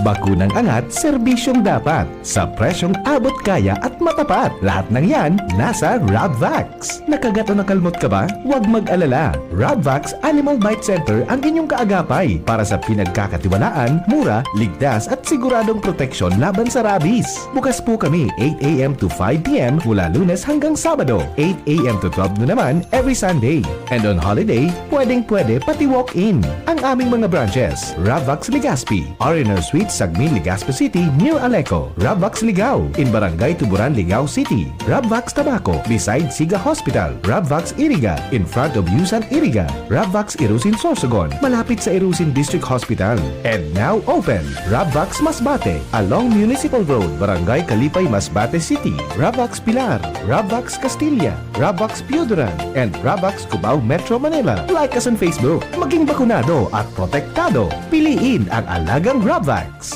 Bakunang angat, serbisyong dapat, sa presyong abot kaya at matapat. Lahat ng yan, nasa Rabvax. Nakagat o nakalmot ka ba? Huwag mag-alala. Rabvax Animal Bite Center ang inyong kaagapay para sa pinagkakatiwalaan, mura, ligtas at siguradong proteksyon laban sa rabies. Bukas po kami eight A M to five P M mula Lunes hanggang Sabado, eight A M to twelve noon naman every Sunday. And on holiday, pwedeng-pwede pati walk-in. Ang aming mga branches, Rabvax Legazpi, R N R Suite, Sagmin, Legazpi City, near Aleco. Rabvax Ligao, in Barangay Tuburan, Ligao City. Rabvax Tabaco, beside Siga Hospital. Rabvax Iriga, in front of Yusan Iriga. Rabvax Irusin, Sorsogon, malapit sa Irusin District Hospital. And now open, Rabvax Masbate, along Municipal Road, Barangay Kalipay, Masbate City. Rabvax Pilar, Rabvax Castilla, Rabvax Pioduran, and Rabvax Cubao, Metro Manila. Like us on Facebook. Maging bakunado at protektado. Piliin ang alagang Rabvax.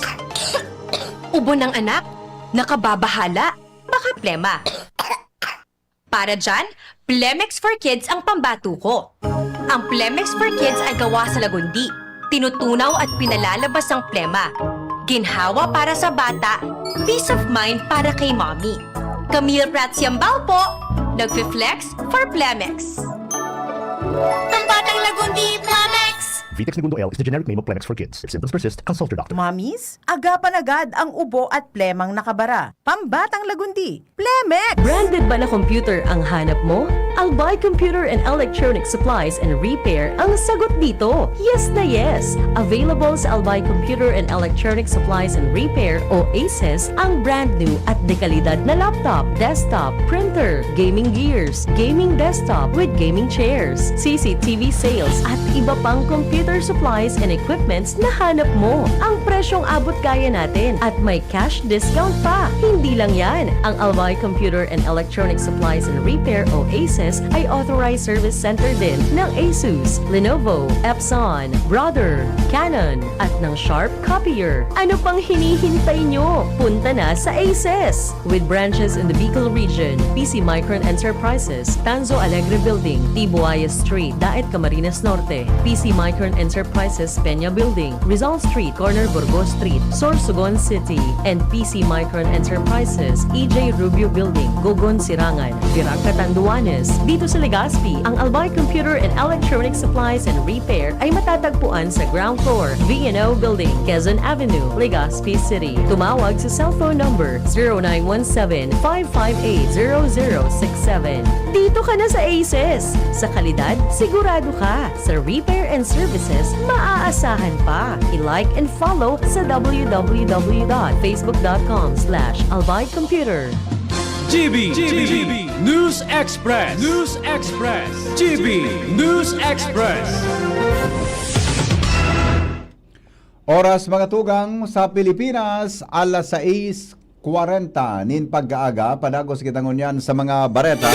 Ubo ng anak? Nakababahala? Baka plema. Para dyan, Plemex for Kids ang pambato ko. Ang Plemex for Kids ay gawa sa lagundi. Tinutunaw at pinalalabas ang plema. Ginhawa para sa bata, peace of mind para kay mommy. Camille Prats Yambao po, nagfi-flex for Plemex. Ang batang lagundi, Plemex! Vitex Negundo L is the generic name of Plemex for kids. If symptoms persist, consult your doctor. Mommies, agapan agad ang ubo at plemang nakabara. Pambatang lagundi, Plemex! Branded ba na computer ang hanap mo? Albay Computer and Electronic Supplies and Repair ang sagot dito. Yes na yes! Available sa Albay Computer and Electronic Supplies and Repair o ACES ang brand new at dekalidad na laptop, desktop, printer, gaming gears, gaming desktop with gaming chairs, CCTV sales at iba pang computer supplies and equipments na hanap mo. Ang presyong abot kaya natin at may cash discount pa. Hindi lang yan, ang Albay Computer and Electronic Supplies and Repair o ACES ay authorized service center din ng Asus, Lenovo, Epson, Brother, Canon, at ng Sharp Copier. Ano pang hinihintay nyo? Punta na sa ACES! With branches in the Bicol region, PC Micron Enterprises, Tanzo Alegre Building, Tibuayas Street, Daet, Camarines Norte, PC Micron Enterprises, Peña Building, Rizal Street, corner Burgos Street, Sorsogon City, and PC Micron Enterprises, EJ Rubio Building, Gogon, Sirangan, Virac, Catanduanes. Dito sa Legazpi, ang Albay Computer and Electronic Supplies and Repair ay matatagpuan sa ground floor, V and O Building, Quezon Avenue, Legazpi City. Tumawag sa cellphone number zero nine one seven, five five eight, zero zero six seven. Dito ka na sa ACES! Sa kalidad, sigurado ka! Sa repair and services, maaasahan pa! I-like and follow sa www.facebook.com slash albaycomputer. GB, GB News Express. News Express. GB News Express. Oras, mga tugang, sa Pilipinas, alas sais kwarenta nin pagkaaga. Padagos kita ngunyan sa mga bareta.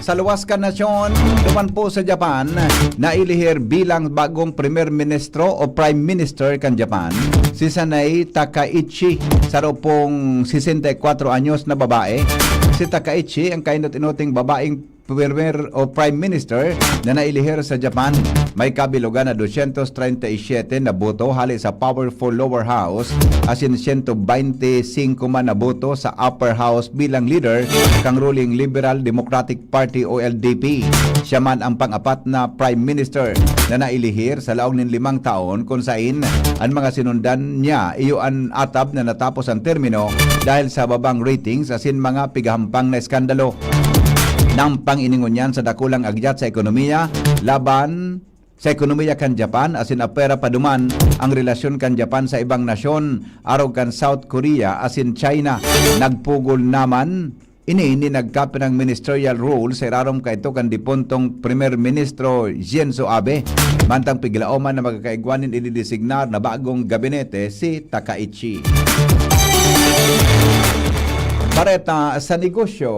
Sa luwas kan nasyon, duman po sa Japan, nailihir bilang bagong Primer Ministro o Prime Minister kan Japan, si Sanae Takaichi, saro pong sesenta y kwatro anyos na babae. Si Takaichi ang kainot-inoting babaeng Primer o Prime Minister na nailihir sa Japan. May kabilogan na dosyentos treinta y siete na boto hale sa powerful Lower House, asin siyento baynte singko man na boto sa Upper House bilang leader kan ruling Liberal Democratic Party o L D P. Siya man ang pang-apat na Prime Minister na nailihir sa laog nin limang taon, kun sain an mga sinundan niya iyo an atab na natapos an termino dahil sa babang ratings asin mga pigahampang na eskandalo. Nampang ini ngunyan sa dakulang agyat sa ekonomiya laban sa ekonomiya kan Japan asin apwera pa duman ang relasyon kan Japan sa ibang nasyon, arog kan South Korea asin China. Nagpugol naman ini nin nagkapirang ministerial rule sa irarom kaidto kan dipuntong Primer Ministro Shinzo Abe, mantang piglaoman na magkakaigwa nin ididesignar na bagong gabinete si Takaichi. Bareta sa negosyo.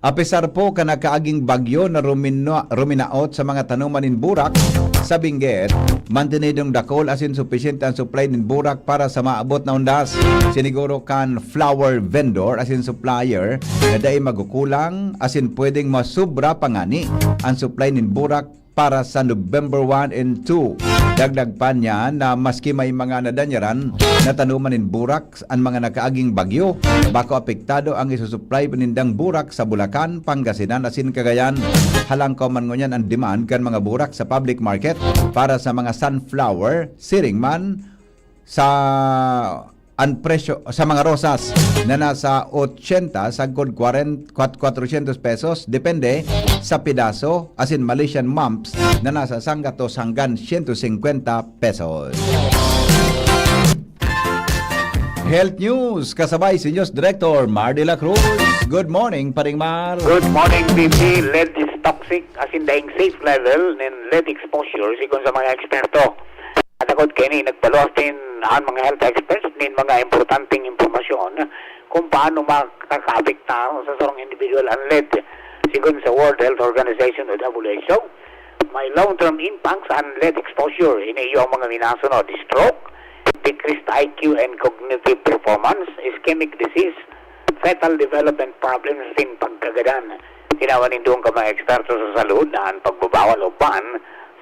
Apisar po kan nakaaging bagyo na rumina-, ruminaot sa mga tanuman nin burak sa Benguet, mantenidong dakul asin supisyente an supply nin burak para sa maabot na undas. Siniguro kan flour vendor asin supplier na dai magkukulang asin pwedeng masubra pa ngani an supply nin burak para sa November one and two. Dagdag pa niya na maski may mga nadanyaran na tanuman nin burak an mga nakaaging bagyo, bako apektado ang isusupply nindang burak sa Bulacan, Pangasinan asin Cagayan. Halangkaw man ngunyan an demand kan mga burak sa public market para sa mga sunflower, siring man sa an presyo sa mga rosas na nasa ochenta sagkod kwarenta, kwat-, kwatrosyentos pesos, depende sa pidaso, asin Malaysian mumps na nasa sanggatos hanggan siyento singkwenta pesos. Health News, kasabay si News Director Mar de la Cruz. Good morning, Paring Mar. Good morning, P P. Lead is toxic, as in daing safe level nin lead exposure, sigon sa mga eksperto. At akot kaini, nagpaluwas din ang mga health experts nin mga importanteng impormasyon kung paano makakaapektar sa sarong individual ang lead. Sigon sa World Health Organization o W H O, may long-term impacts ang lead exposure. Ini iyo ang mga minasunod: stroke, decreased I Q and cognitive performance, ischemic disease, fetal development problems, asin pagkagadan. Tinawan nindong ka mga eksperto sa salud na ang pagbabawal o ban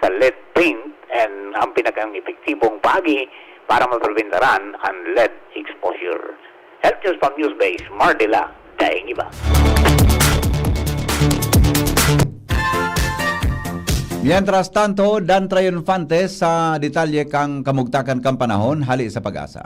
sa lead paint and ang pinakang epektibong paagi para mapreventaran ang lead exposure. Health News from Newsbase, Mardila, daing iba. Mientras tanto, Dan Triunfante sa detalye kan kamugtakan kan panahon, hali sa Pag-asa.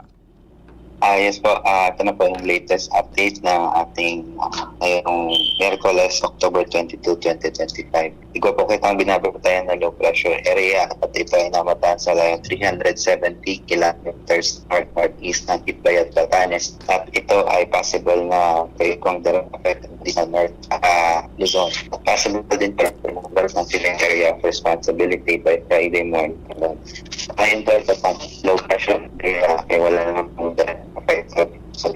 Ah, yes po. Ah, ito na po yung latest update ng ating ah, ngayong Miyerkules, October twenty-two, twenty twenty-five. Igwa po kitang binabantayan na low pressure area at ito ay namataan sa layo three hundred seventy kilometers north-northeast ng Kiblay at Batanes. At ito ay possible na kayo pong direct effect sa north, ah, Luzon. Possible din po yung removal ng sila area of responsibility by Friday morning. Ayun po, ito po, low pressure area, eh, wala naman pong direct effect. So, so,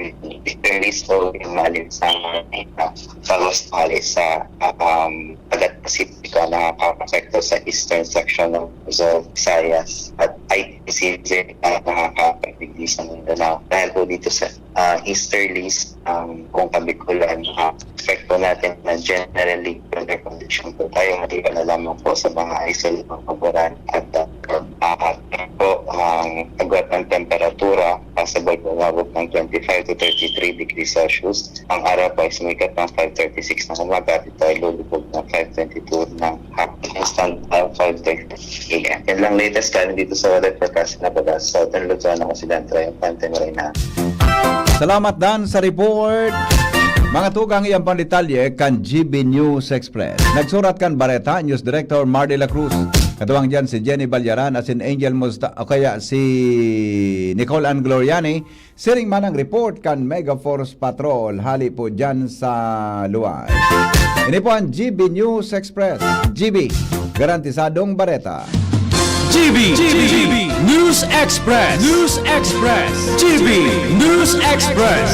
degrees po yung malim sa mga, ah, pagos mali sa, ah, um, Pacific na nakaka-apekto sa eastern section ng Luzon, Visayas, at I T C Z na nakaka-apekto sa Mindanao. Dahil po dito sa ah, easterlies, um, kung kabikulan, ah, expect po natin na generally weather condition po tayo, maliban na lamang po sa mga isolated na paboran at uh, po ang agwat ng temperatura, possible po umabot ng twenty-five to thirty-three degrees Celsius. Ang araw po ay sumikat ng five thirty-six ng umaga at ito ay lulubog ng five twenty-two ng hapon. Instant uh, five thirty A M. Yan lang latest galing dito sa weather forecast na pag sa Southern Luzon. Ako si Dan Triunfante Morena. Salamat, Dan, sa report. Mga tugang, iyan pang detalye kan G B News Express. Nagsurat kan bareta, News Director Mar de la Cruz. Katuwang dyan si Jenny Balyaran, asin Angel Musta, o kaya si Nicole Ann Gloriani. Siring man ang report kan Mega Force Patrol hali po dyan sa Luway. Ini po ang G B News Express. G B, garantisadong bareta. G B, G B, News Express, News Express, G B News Express.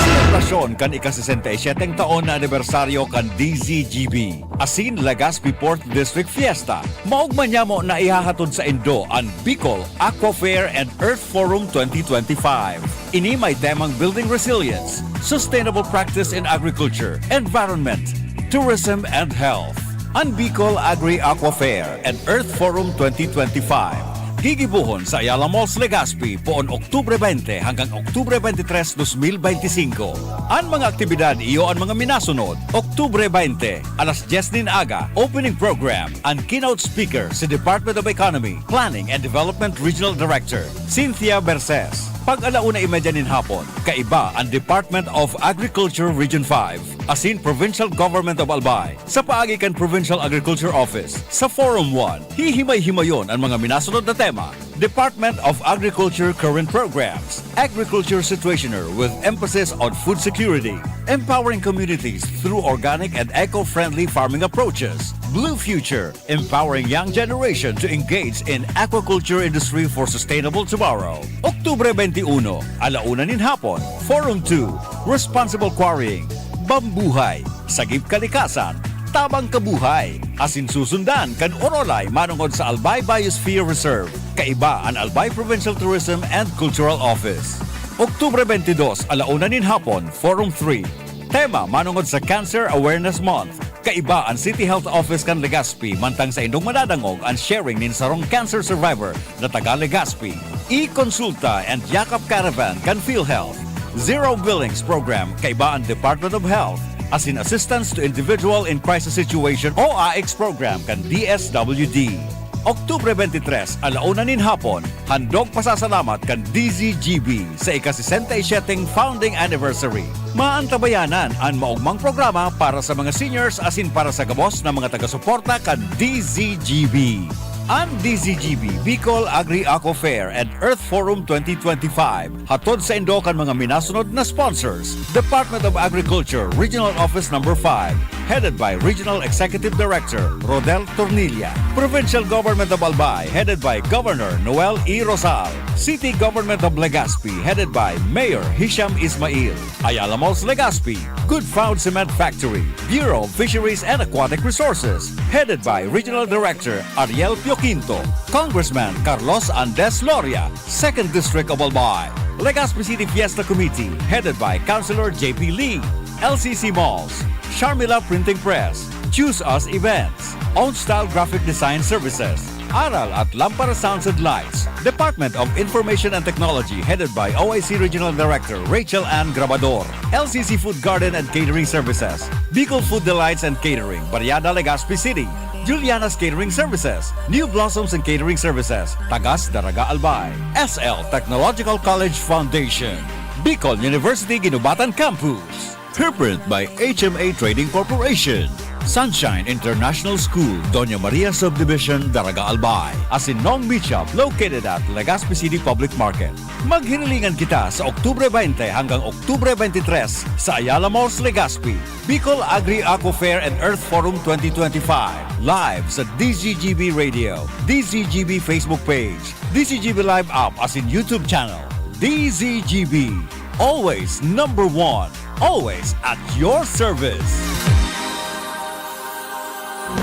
Selebrasyon kan ika-sesenta y siyete taon na anibersaryo kan D Z G B, asin Legazpi Fourth District Fiesta. Maogma nyamo na ihahatod saindo an Bicol Aqua Fair and Earth Forum twenty twenty-five. Ini may temang Building Resilience, Sustainable Practice in Agriculture, Environment, Tourism and Health. An Bicol Agri Aqua Fair and Earth Forum twenty twenty-five gigibohon sa Ayala Malls, Legazpi, poon Oktubre twenty hanggang Oktubre twenty-three, dos mil benti singko. An mga aktibidad iyo an mga minasunod: Oktubre twenty, alas dyes nin aga, opening program. An keynote speaker si Department of Economy, Planning and Development Regional Director Cynthia Berces. Pag-alauna y media nin hapon, kaiba an Department of Agriculture Region five asin Provincial Government of Albay sa paagi kan Provincial Agriculture Office. Sa Forum one, hihimay-himayon an mga minasunod na tema: Department of Agriculture current programs, agriculture situationer with emphasis on food security, empowering communities through organic and eco-friendly farming approaches, Blue Future, empowering young generation to engage in aquaculture industry for sustainable tomorrow. Oktubre twenty-uno, alauna nin hapon, Forum two, Responsible Quarrying, Bambuhay, Sagip Kalikasan, Tabang Kabuhay, asin susundan kan Orolay manongod sa Albay Biosphere Reserve, kaiba an Albay Provincial Tourism and Cultural Office. Oktubre twenty-dos, alauna nin hapon, Forum three. Tema manongod sa Cancer Awareness Month. Kaiba an City Health Office kan Legazpi mantang saindong madadangog an sharing nin sarong cancer survivor na taga Legazpi. E-Consulta and Yakap Caravan kan PhilHealth. Zero Billings Program kaiba an Department of Health, asin Assistance to Individual in Crisis Situation o AICS Program kan D S W D. Oktubre twenty-tres, alauna nin hapon, handog pasasalamat kan D Z G B sa ika-sesenta y siyeteng founding anniversary. Maantabayanan an maogmang programa para sa mga seniors asin para sa gabos na mga taga-suporta kan D Z G B. Ang D Z G B, Bicol Agri-Aqua Fair and Earth Forum twenty twenty-five, hatod saindo kan mga minasunod na sponsors: Department of Agriculture, Regional Office Number five, headed by Regional Executive Director Rodel Tornilla; Provincial Government of Albay, headed by Governor Noel E. Rosal; City Government of Legazpi, headed by Mayor Hisham Ismail; Ayala Malls Legazpi, Good Found Cement Factory, Bureau of Fisheries and Aquatic Resources, headed by Regional Director Ariel Pioquinto; Congressman Carlos Andes Loria, Second District of Albay; Legazpi City Fiesta Committee, headed by Councilor J P Lee; L C C Malls, Sharmila Printing Press, Choose Us Events, Own Style Graphic Design Services, Aral at Lampara Sounds and Lights, Department of Information and Technology, headed by O I C Regional Director Rachel Ann Grabador, L C C Food Garden and Catering Services, Bicol Food Delights and Catering, Barriada, Legazpi City, Juliana's Catering Services, New Blossoms and Catering Services, Tagas, Daraga, Albay, S L Technological College Foundation, Bicol University Guinobatan Campus. Preprint by H M A Trading Corporation. Sunshine International School, Doña Maria Subdivision, Daraga, Albay. Asin Nong Meat Shop, located at Legazpi City Public Market. Maghinilingan kita sa Oktubre twenty hanggang Oktubre twenty-three sa Ayala Malls, Legazpi. Bicol Agri-Aqua Fair and Earth Forum twenty twenty-five, live sa D Z G B Radio, D Z G B Facebook page, D Z G B Live app asin YouTube channel. D Z G B, always number one, always at your service.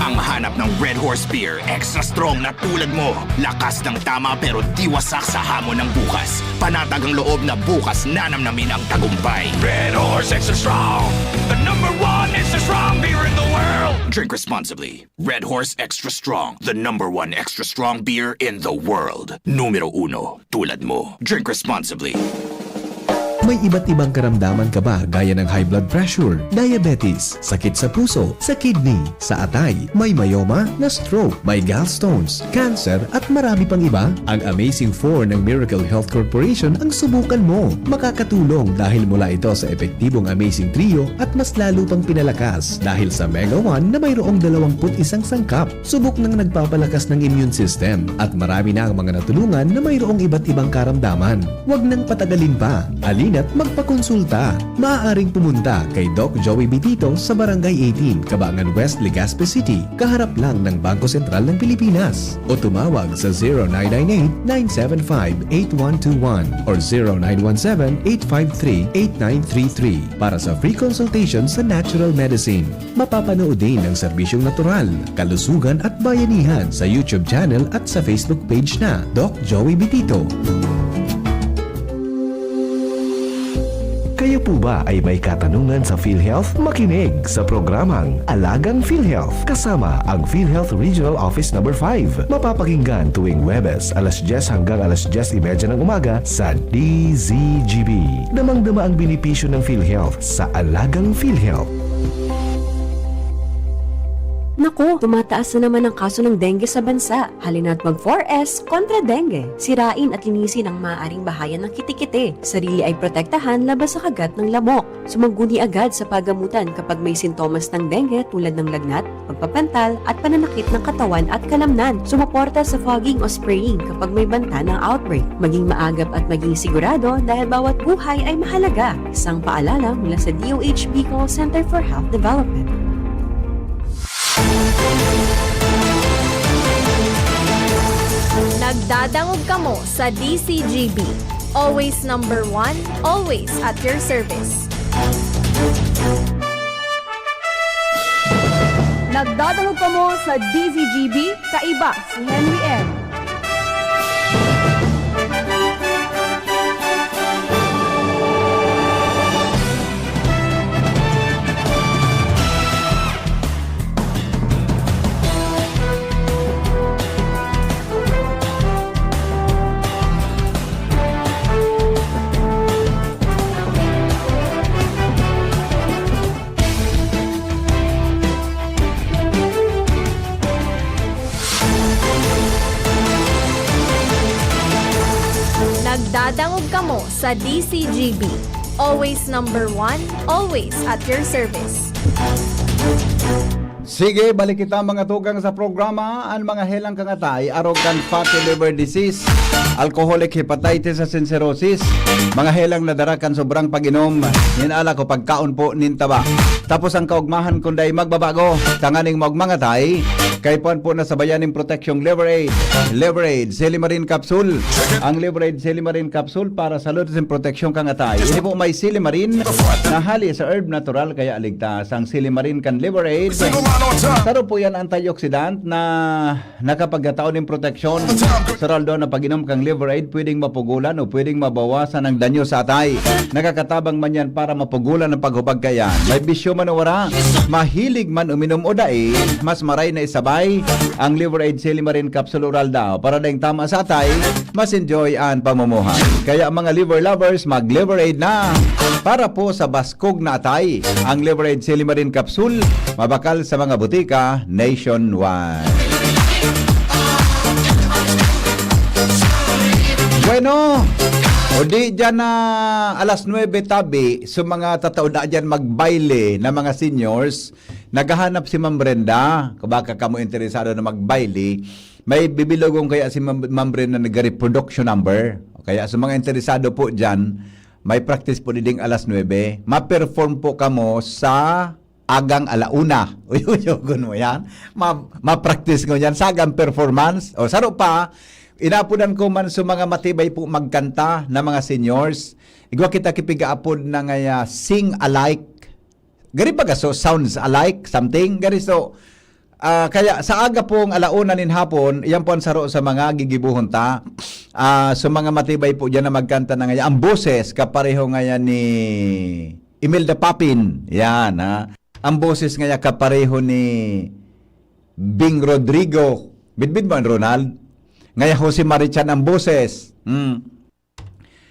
Ang hanap ng Red Horse Beer, extra strong na tulad mo. Lakas ng tama pero di wasak sa hamon ng bukas. Panatag ang loob na bukas nanamnamin ang tagumpay. Red Horse Extra Strong, the number one extra strong beer in the world. Drink responsibly. Red Horse Extra Strong, the number one extra strong beer in the world. Numero uno, tulad mo. Drink responsibly. May iba't ibang karamdaman ka ba gaya ng high blood pressure, diabetes, sakit sa puso, sa kidney, sa atay, may myoma, na-stroke, may gallstones, cancer at marami pang iba? Ang Amazing four ng Miracle Health Corporation ang subukan mo. Makakatulong dahil mula ito sa epektibong Amazing Trio at mas lalo pang pinalakas dahil sa Mega one na mayroong dalawampu't isang sangkap. Subok nang nagpapalakas ng immune system at marami na ang mga natulungan na mayroong iba't ibang karamdaman. Huwag nang patagalin pa. Halina't magpakonsulta. Maaaring pumunta kay Doc Joey Bitito sa Barangay eighteen, Cabangan West, Legazpi City, kaharap lang ng Bangko Sentral ng Pilipinas. O tumawag sa zero nine nine eight, nine seven five, eight one two one or zero nine one seven, eight five three, eight nine three three para sa free consultation sa natural medicine. Mapapanood din ang serbisyong natural, kalusugan at bayanihan sa YouTube channel at sa Facebook page na Doc Joey Bitito. Kayo po ba ay may katanungan sa PhilHealth? Makinig sa programang Alagang PhilHealth kasama ang PhilHealth Regional Office Number five. Mapapakinggan tuwing Huwebes alas dyes hanggang alas dyes y media ng umaga sa D Z G B. Damang-dama ang benepisyo ng PhilHealth sa Alagang PhilHealth. Naku, tumataas na naman ang kaso ng dengue sa bansa. Halina't mag four S kontra dengue. Sirain at linisin ang maaaring bahayan ng kitikite. Sarili ay protektahan laban sa kagat ng lamok. Sumangguni agad sa pagamutan kapag may sintomas ng dengue tulad ng lagnat, pagpapantal, at pananakit ng katawan at kalamnan. Sumuporta sa fogging o spraying kapag may banta ng outbreak. Maging maagap at maging sigurado dahil bawat buhay ay mahalaga. Isang paalala mula sa D O H Bicol Center for Health Development. Nagdadangog kamo sa D C G B. Always number one, always at your service. Nagdadangog kamo sa D Z G B, kaiba si Henry M. Nagdadangog kamo sa D C G B. Always number one, always at your service. Sige, balik kita, mga tugang, sa programa. An mga helang kan atay, arog kan fatty liver disease, alcoholic hepatitis asin cirrhosis, mga helang nadara kan sobrang pag-inom nin alak o pagkaon po nin taba. Tapos an kaogmahan kun dai magbabago, tanganing maogma an atay, kaipuhan po na sabayan nin proteksyong Liver Aid. Liver Aid Silimarin Capsule. Ang Liver Aid Silimarin Capsule para sa salud asin proteksyon kan atay. Ini po may silimarin na hali sa herb natural kaya ligtas. Ang silimarin kan Liver Aid. Saro po yan antioxidant na nakapagkataon nin proteksyon. Sa raldo na pag-inom kang Liver Aid, pwedeng mapugulan o pwedeng mabawasan ang danyo sa atay. Nakakatabang man yan para mapugulan ang paghubag kaiyan. May bisyo man o wara, mahilig man uminom o dai, mas maray na isabay ang Liver Aid Silimarin Capsule Oral daw. Para daing tama sa atay, mas enjoy an pamumuhay. Kaya, mga liver lovers, mag-Liver Aid na para po sa baskog na atay. Ang Liver Aid Silimarin Capsule, mabakal sa mga butika nationwide. Bueno, o di dyan na alas nuebe tabi, sa mga tatao na dyan magbayle na mga seniors, naghahanap si Ma'am Brenda. Kung baka kamo interesado na magbayle, may bibilogon kaya si Ma'am, Ma'am Brenda na gari production number. Kaya sa mga interesado po dyan, may practice po diding alas nuebe. Ma-perform po kamo sa agang ala una. Uyuyogon mo yan. Ma-, ma-practice ko yan. Sagang performance. O, saro pa, inapodan ko man sa mga matibay po magkanta na mga seniors. Igwa kita kipiga-apod na ngaya sing alike. Gari baga so, sounds alike, something. Gari so, ah, kaya sa aga pong ala una nin hapon, iyan po ang saro sa mga gigibuhon ta. Ah, so, mga matibay po dyan na magkanta na ngaya. Ang boses, kapareho ngaya ni Imelda Papin. Yan, ha. Ang boses ngaya kapareho ni Bing Rodrigo. Bidbid mo an Ronald? Ngaya Jose Marichan ang boses. Hmm.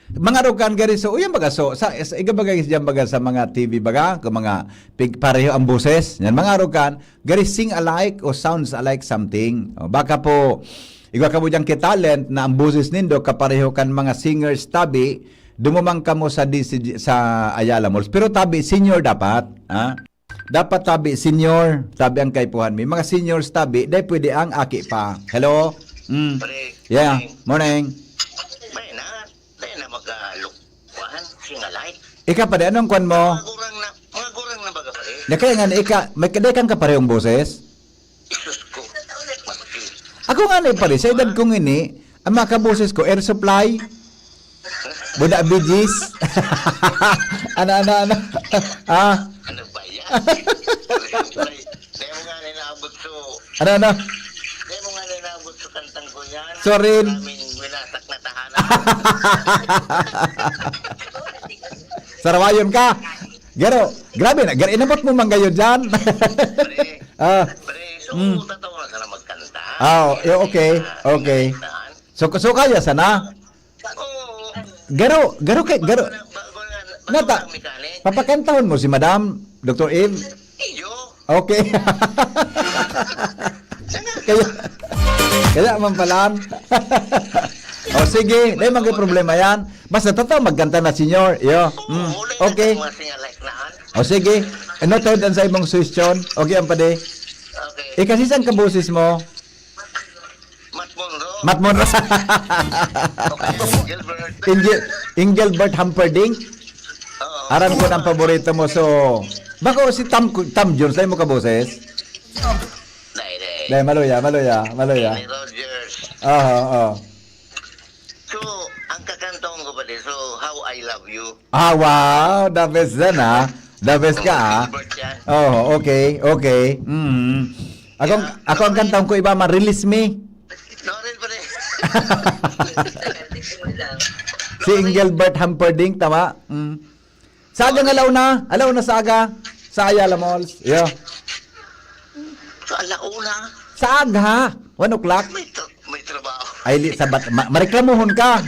Mga arog kan gari so, uyan baga so, sa, sa iga baga diyan baga sa mga T V baga, kung mga pig-, pareho ang boses. Yan, mga arog kan, gari sing alike o sounds alike something. O, baka po, igwa kamo diyang kitalent na ang boses nindo kapareho kan mga singers tabi, dumumang kamo sa D C G, sa Ayala Malls. Pero tabi, senior dapat, ha? Dapat tabi, senior, tabi ang kaipuhan mi. Mga seniors tabi, dai pwede ang aki pa. Hello? Mm. Pre, Yeah. Pre. Morning. Dai na, dai na mag-, ah, luk-, kuhan, singalay. Ika pa, di, anong kwan mo? Mga gurang na, mga gurang na baga, pre. Na kaya nga, ika, may kadai kang kaparehong boses? Jesus ko. Ako nga na, pare, sa edad kong ini, ang mga kaboses ko, Air Supply, Buda Bee Gees. Ano, ano, ano? Ah. Ano ba yan? Dai mo nga na inaabot so. Ano, ano? Dai mo nga na inaabot so kantang ko yan. Sorry. Maraming winasak na tahanan. Sarawayon ka. Garo, grabe na. Garo, inabot mo man gayon dyan. Pre. Ah. Pre, so, Mm. tatawa ka na magkanta. Ah, o-, eh, okay, okay. Saan? So, so kaya sana? Oo. Garo, garo kay, garo. Bago na, bago na, bago Nata, na mechanic. Papakantahon mo si Madam, Doktor Eve? Iyo. Okay. Kaya, kaya man pala. O sige, dai man problema yan. Basta totoo, magkanta na, senyor. Iyo. Oo, Mm. wala na Okay. tayong mga singalay na, ah. O sige, noted ang sa imong suggestion. Okay, ang padi. Okay. Ikasisan ka boses mo? Matt Monro. Matt Monro. Okay, Gilbert. Ingil-, Engelbert Humperdinck. Oo. Aram ko ng paborito mo. So, bako si Tam, Tam Jones, lain mo ka boses? Dai, dai. Dai, maluya, maluya, maluya. Kenny Rogers. Oo, oo. So, ang kakantahon ko pa din, so, How I Love You. Ah, wow! The best yan, ah. The best ka, ah. Gilbert yan. Oh, okay, okay. Mm. Ako, Yeah. ako ang kantahon ko iba, ma-release me. No, rin pa rin. Si Engelbert Humperdinck, tama? Mm. Sa aga nga alauna, alauna sa aga, sa Ayala Malls. Yeah. Sa alauna? Sa aga, one o'clock. May tra-, may trabaho. Ay, li-, sa bat-, ma-, mareklamuhon ka.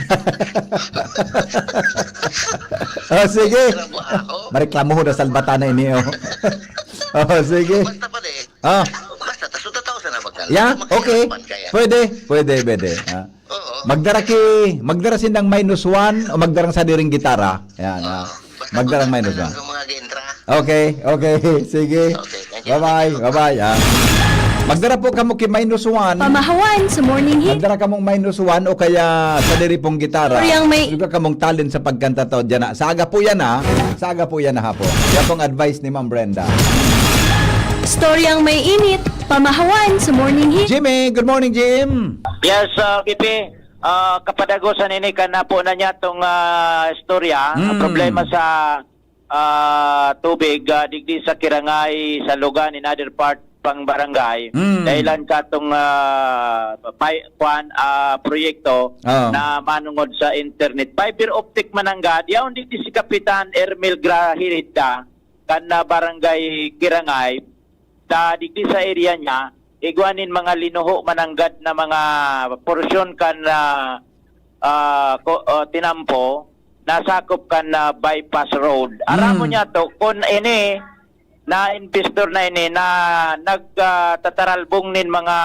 Oh, sige. Trabaho. Mareklamuhon na salbata na ini, oh. Oh, sige. Basta pa rin. Ah. Basta, tas two thousand na magkano? Yeah, Makahirapan okay. kaya. Pwede, pwede, pwede. Ah. Oo. Magdara ki, magdara sindang minus one o magdarang sadiring gitara. Yan, ah. Oo. Basta Magdarang pag-, minus one. ang mga gintra. Okay, okay. Sige. Okay, thank you. Bye-bye, bye-bye, ah. Magdara po kamo ki minus one. Pamahawan sa morning hit. Magdara kamong minus one o kaya sa diri pong gitara. Storyang may Suga kamong talent sa pagkanta to. Diyan na. Sa aga po yan, ha? Sa aga po yan, ha po. Yan pong advice ni Ma'am Brenda. Storyang may init. Pamahawan sa morning hit. Jimmy, good morning, Jim. Yes, uh, P P. Uh, kapadagosan ini kan napo na niya tong uh, istorya. Mm. Ang problema sa ah, tubig, ah, digdi sa Kirangay, sa Lugan, in other part pang barangay, Mm. dahilan katong, ah, pay-, kwan, ah, proyekto Ah. na manungod sa internet. Fiber optic mananggad, yaon digdi si Kapitan Ermil Grahirita, kan, ah, barangay Kirangay, ta digdi sa area niya, igwa nin mga linuho mananggad na mga porsyon kan, ah, ah, ko-, ah, tinampo, nasakop kan, ah, bypass road. Aram mo Mm. niya to, kun ini, na investor na ini na nag, ah, tataralbong nin mga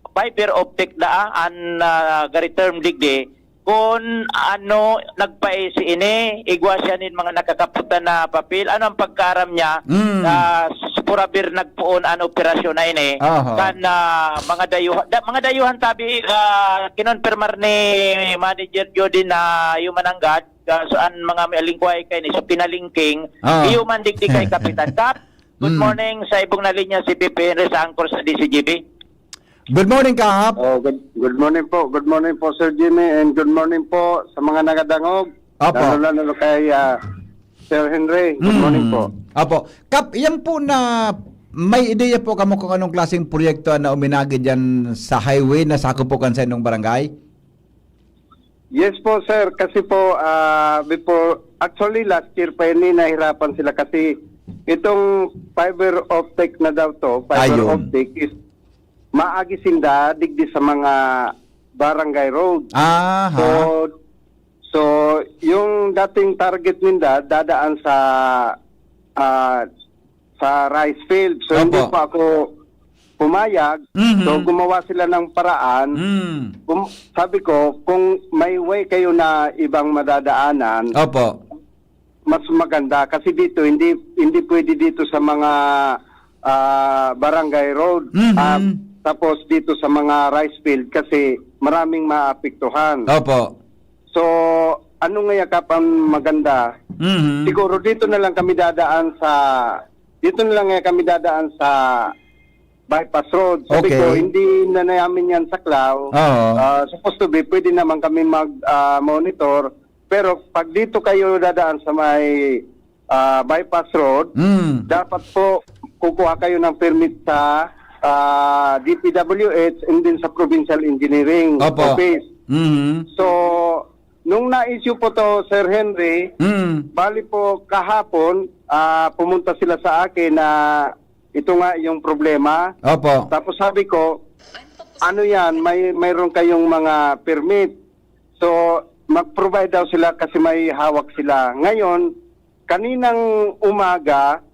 fiber optic da, an, ah, gari term digdi, kun ano nagpaisi ini, igwa siya nin mga nakakaputan na papel. Ano ang pagkaaram niya? Mm. Ah, s-, purabir nagpoon an operasyon na ini. Aha. Kan, ah, mga dayuhan, da-, mga dayuhan tabi, ah, kinonfirmar ni Manager Jody na human anggad, ah, so an mga may alingkuhay kay ni, so pinalingking, Ah. human digdi kay Kapitan Kap. Good Mm. morning sa ibong na linya, si P P Henry sa anchor sa D C G B. Good morning, Kap. Oh, good, good morning po. Good morning po, Sir Jimmy, and good morning po sa mga nagadangog. Apo. Lalo, lalo kay, ah, Sir Henry. Good morning po. Mm. Apo. Kap, yan po na may ideya po kamo kung anong klaseng proyekto na uminagi diyan sa highway na sakop po kan sa inyong barangay? Yes po, sir. Kasi po, ah, before, actually, last year pa yun, eh, nahirapan sila kasi itong fiber optic na daw to, fiber Ayun. optic is maagi sinda digdi sa mga barangay road. Aha. So, so, yung dating target ninda, dadaan sa, ah, sa rice field. So, hindi Opo. pa ako pumayag. Mhm. So, gumawa sila ng paraan. Mm. Kung, sabi ko, kung may way kayo na ibang madadaanan, Opo. mas maganda. Kasi dito, hindi, hindi pwede dito sa mga, ah, barangay road. Mhm. Ah, tapos dito sa mga rice field kasi maraming maapektuhan. Opo. So, ano nga yakap ang maganda? Mhm. Siguro dito na lang kami dadaan sa, dito na lang nga kami dadaan sa bypass road. Sabi Okay. ko, hindi na namin yan saklaw. Oo. Ah, supposed to be, pwede naman kami mag, ah, monitor. Pero pag dito kayo dadaan sa may, ah, bypass road, Mm. dapat po kukuha kayo ng permit sa, ah, D P W H and then sa Provincial Engineering Opo. Office. Mhm. So, nung na-issue po to, Sir Henry, Mm. bali po kahapon, ah, pumunta sila sa akin na ito nga yung problema. Opo. Tapos sabi ko, "Ano yan? May, mayroon kayong mga permit." So, mag-provide daw sila kasi may hawak sila. Ngayon, kaninang umaga,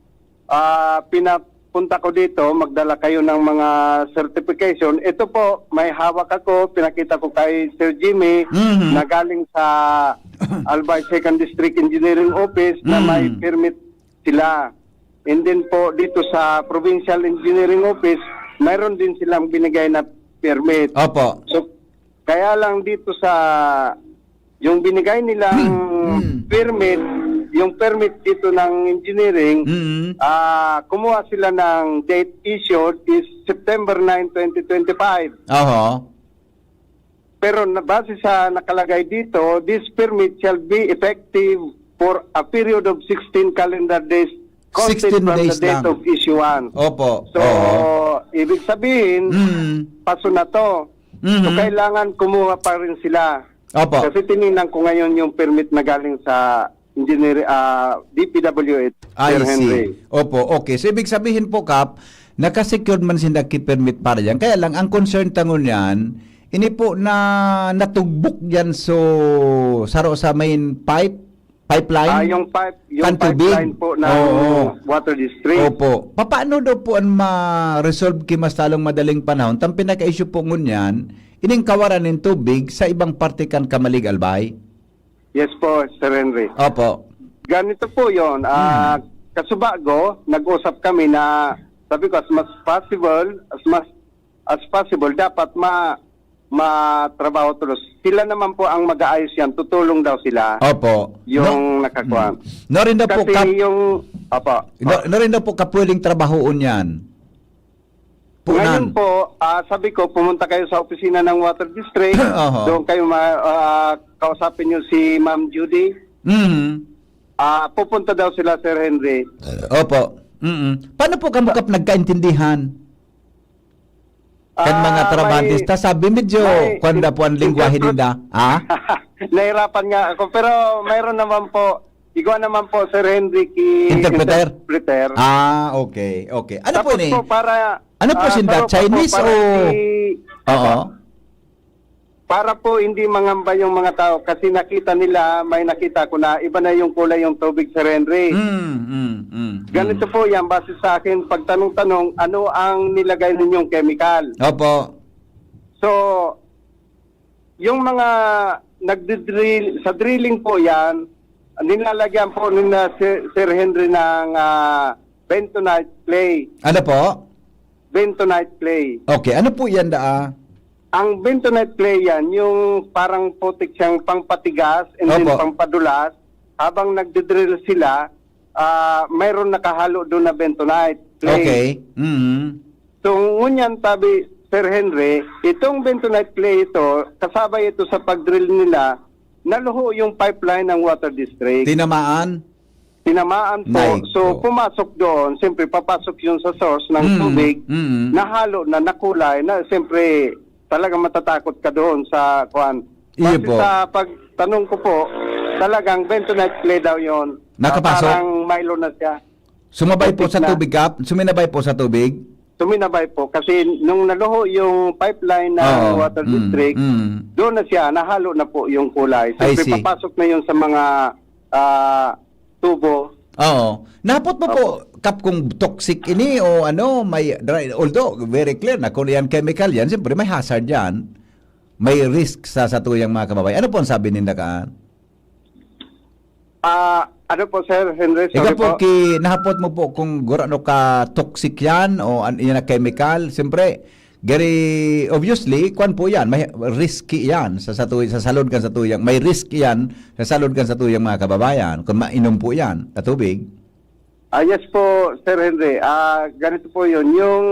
ah, pinapunta ko dito, magdala kayo ng mga certification. Ito po, may hawak ako, pinakita ko kay Sir Jimmy, Mhm. na galing sa Albay Second District Engineering Office na may Mm. permit sila. And then po, dito sa Provincial Engineering Office, mayroon din silang binigay na permit. Opo. So, kaya lang dito sa, yung binigay nilang Mm. permit, yung permit dito ng engineering, Mm. ah, kumuha sila ng date issued is September nine, twenty twenty-five. Oho. Pero na, base sa nakalagay dito, this permit shall be effective for a period of sixteen calendar days counted Sixteen from the days date lang. of issuance. Opo. So, Oo. ibig sabihin, Mm. paso na to. So, Mhm. kailangan kumuha pa rin sila. Opo. Kasi tiningnan ko ngayon yung permit na galing sa engineer, ah, D P W H, I Sir see. Henry. Opo, okay. So, ibig sabihin po, Kap, nakasecured man sinda ki permit para diyan. Kaya lang, ang concern ta ngunyan, ini po na natugbok diyan so saro sa main pipe, pipeline? Ah, yung pipe, yung Kan tubig? pipeline po ng Oo. water district. Opo. Papaano daw po ang ma-resolve ki mas lalong madaling panahon? Tang pinaka-issue po ngunyan, ining kawaran nin tubig sa ibang parte kan Camalig, Albay? Yes po, Sir Henry. Opo. Ganito po yon. Ah, Hmm. kasubago, nag-usap kami na sabi ko, as much possible, as much as possible, dapat ma-, matrabaho todos. Sila naman po ang mag-aayos yan, tutulong daw sila. Opo. Yung No, nakakuha. mm. Narin daw po Kasi kap-, yung, opo. na, narin daw po kapwedeng trabahoon yan. Punan. Ngayon po, ah, sabi ko, pumunta kayo sa opisina ng Water District. Oho. Doon kayo ma-, ah, kausapin niyo si Ma'am Judy. Mhm. Ah, pupunta daw sila, Sir Henry. Opo. Mm. Paano po kamo kap nagkaintindihan? Kan mga Ah, trabahantista, may, sabi medyo may kwan da po ang lengguwahe interpret-, ninda. Ha? Nahirapan nga ako, pero mayroon naman po, igwa naman po, Sir Henry, ki-, Interpreter? interpreter. Ah, okay, okay. Ano po Tapos ini? po, para, Ano po ah, sinda? Saropa po, Chinese para o hindi, Oo. para po hindi mangamba yung mga tao kasi nakita nila, may nakita ko na iba na yung kulay yung tubig, Sir Henry. Mm, mm, mm, Ganito mm. po yan, base sa akin, pagtanong-tanong, ano ang nilagay ninyong chemical? Opo. So, yung mga nagdi-drill, sa drilling po yan, nilalagyan po nila Sir, Sir Henry ng, ah, bentonite clay. Ano po? Bentonite clay. Okay, ano po yan daa? Ang bentonite clay yan, yung parang putik siyang pangpatigas and then Opo. pangpadulas. Habang nagdi-drill sila, ah, mayroon nakahalo doon na bentonite clay. Okay. Mm. So, ngunyan sabi, Sir Henry, itong bentonite clay ito, kasabay ito sa pag-drill nila, naluho yung pipeline ng Water District. Tinamaan? Tinamaan po. Nay, So, oo. pumasok doon, siyempre papasok yun sa source ng Mm, tubig, mm. nahalo na, nakulay, na siyempre talagang matatakot ka doon sa, kuwan. Iyo Base po. sa pagtanong ko po, talagang bentonite clay daw yon. Nakapasok? Parang Milo na siya. Sumabay po Putik sa na. tubig, Kap? Suminabay po sa tubig? Suminabay po. Kasi nung naluho yung pipeline ng Oo. Water Mm, District, mm. doon na siya, nahalo na po yung kulay. I Siyempre, see. papasok na yun sa mga, ah, tubo. Oo. Nahapot mo po, Opo. Kap, kung toxic ini o ano, may dry, although very clear na kung yan chemical yan, siyempre may hazard yan. May risk sa satuyang mga kababayan. Ano po ang sabi ninda kaan? Ah, ano po, Sir Henry? Ika Sorry po, po. ki-, nahapot mo po kung gurano ka toxic yan o an-, yan na chemical. Siyempre, gari, obviously, kwan po yan. May risky yan sa, sa, tuy-, sa salud kan sa tuyang. May risk yan sa salud kan sa tuyang mga kababayan kung mainom po yan na tubig. Ah, yes po, Sir Henry. Ah, ganito po yun. Yung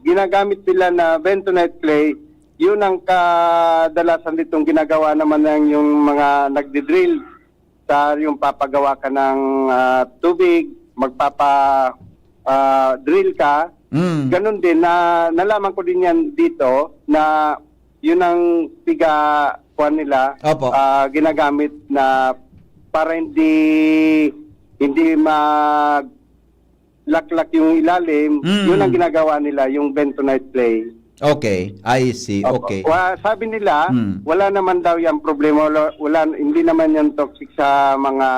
ginagamit nila na bentonite clay, yun ang kadalasan ditong ginagawa naman ng yung mga nagdi-drill sa yung papagawa ka ng, ah, tubig, magpapa, ah, drill ka. Mm. Ganun din, na, nalaman ko din yan dito na yun ang piga, kuwan nila, Opo. ah, ginagamit na para hindi, hindi mag-, laklak yung ilalim, Mm. yun ang ginagawa nila, yung bentonite clay. Okay, I see. Opo. Okay. Wa-, sabi nila, Mm. wala naman daw yang problema, wala, wala, hindi naman yan toxic sa mga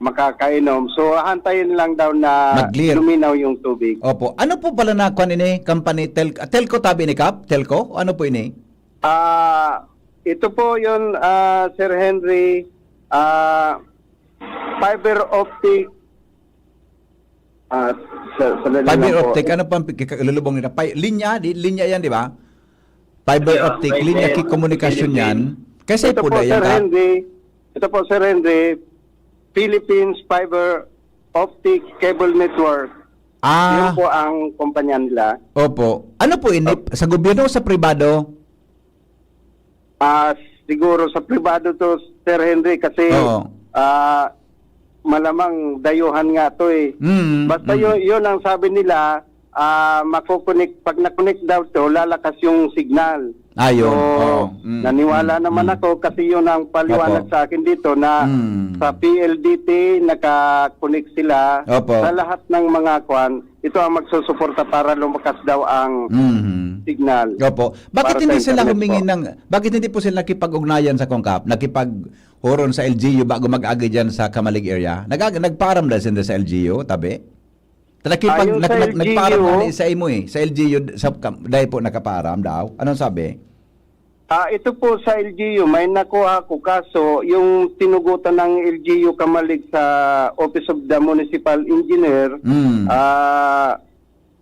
makakainom. So, aantayin lang daw na Mag-clear. luminaw yung tubig. Opo. Ano po pala na kwan ini? Company Tel-, Telco tabi ni Kap? Telco? Ano po ini? Ah, ito po yun, ah, Sir Henry, ah, fiber optic. Ah, sa, sandali Fiber lang po. optic, ano pang pagkakalulubong nila? Pi-, linya, di, linya yan, di ba? Fiber Yeah, optic, may linya net ki komunikasyon yan. Philippines. Kasi Ito po po, dahil Sir ka Henry. Ito po, Sir Henry. Philippines Fiber Optic Cable Network. Ah. Yun po ang kumpanya nila. Opo. Ano po ini? Opo. Sa gobyerno o sa pribado? Ah, siguro sa pribado to, Sir Henry, kasi, Oo. ah, malamang dayuhan nga to eh. Mm, Basta mm. yun, yun ang sabi nila, ah, makukunik-, pag nakunik daw to, lalakas yung signal. Ah, yun. So, Oo. Mm, naniwala mm, naman mm. ako kasi yun ang paliwanag Opo. sa akin dito na Mm. sa P L D T, nakakunik sila Opo. sa lahat ng mga kwan. Ito ang magsusuporta para lumakas daw ang Mhm. signal Opo. Bakit para sa hindi sila internet humingi po. ng, bakit hindi po sila nakipag-ugnayan sa Concaf? Nakipag-huron sa L G U bago mag-agi dyan sa Camalig area? Nag-, nagpaaram dahil sila sa L G U, tabi? Nakipag-, Ah, yung nag-, sa nag-, nagpaaram L G U, na sa imo eh. Sa L G U, sa Cam-, dahil po nakapaaram daw. Anong sabi? Ah, ito po sa L G U, may nakuha ko, kaso yung tinugutan ng L G U Camalig sa Office of the Municipal Engineer, Mm. ah,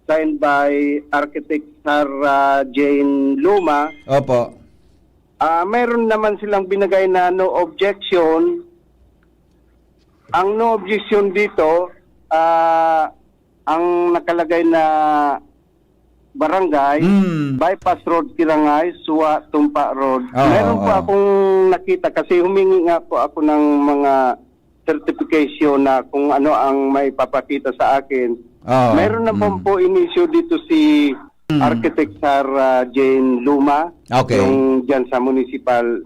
signed by Architect Sarah Jane Luma, Opo. ah, mayroon naman silang binigay na no objection. Ang no objection dito, ah, ang nakalagay na barangay, Mm. Bypass Road, Kirangay, Suwa, Tumpa Road. Oo, Meron po oo. akong nakita kasi humingi nga po ako ng mga certification na kung ano ang may papakita sa akin. Oo, Meron naman mm. po in-issue dito si Architect Sarah Jane Luma, Okay. yung dyan sa Municipal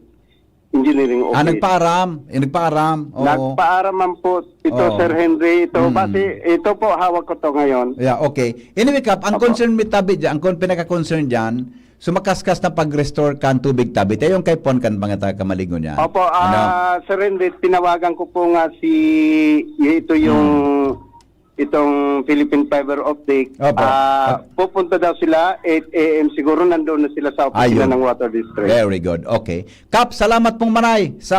Engineering Office. Ah, nagpaaram. Eh, nagpaaram. Oo. Nagpaaram man po ito, Oo. Sir Henry. Ito, Mm. base, ito po, hawak ko to ngayon. Yeah, okay. Anyway, Kap, ang Opo. concern mi tabi dyan, ang kon-, pinaka-concern dyan, sumakaskas na pag-restore kan tubig tabi. Tayo yung kay Pon kan mga taga Camalig ngunyan. Opo, Ano? ah, Sir Henry, tinawagan ko po nga si, ito yung, itong Philippine Fiber Optic. Opo. Ah, Ah. pupunta daw sila eight a m siguro, nandoon na sila sa opisina Ayun. ng Water District. Very good. Okay. Kap, salamat pong maray sa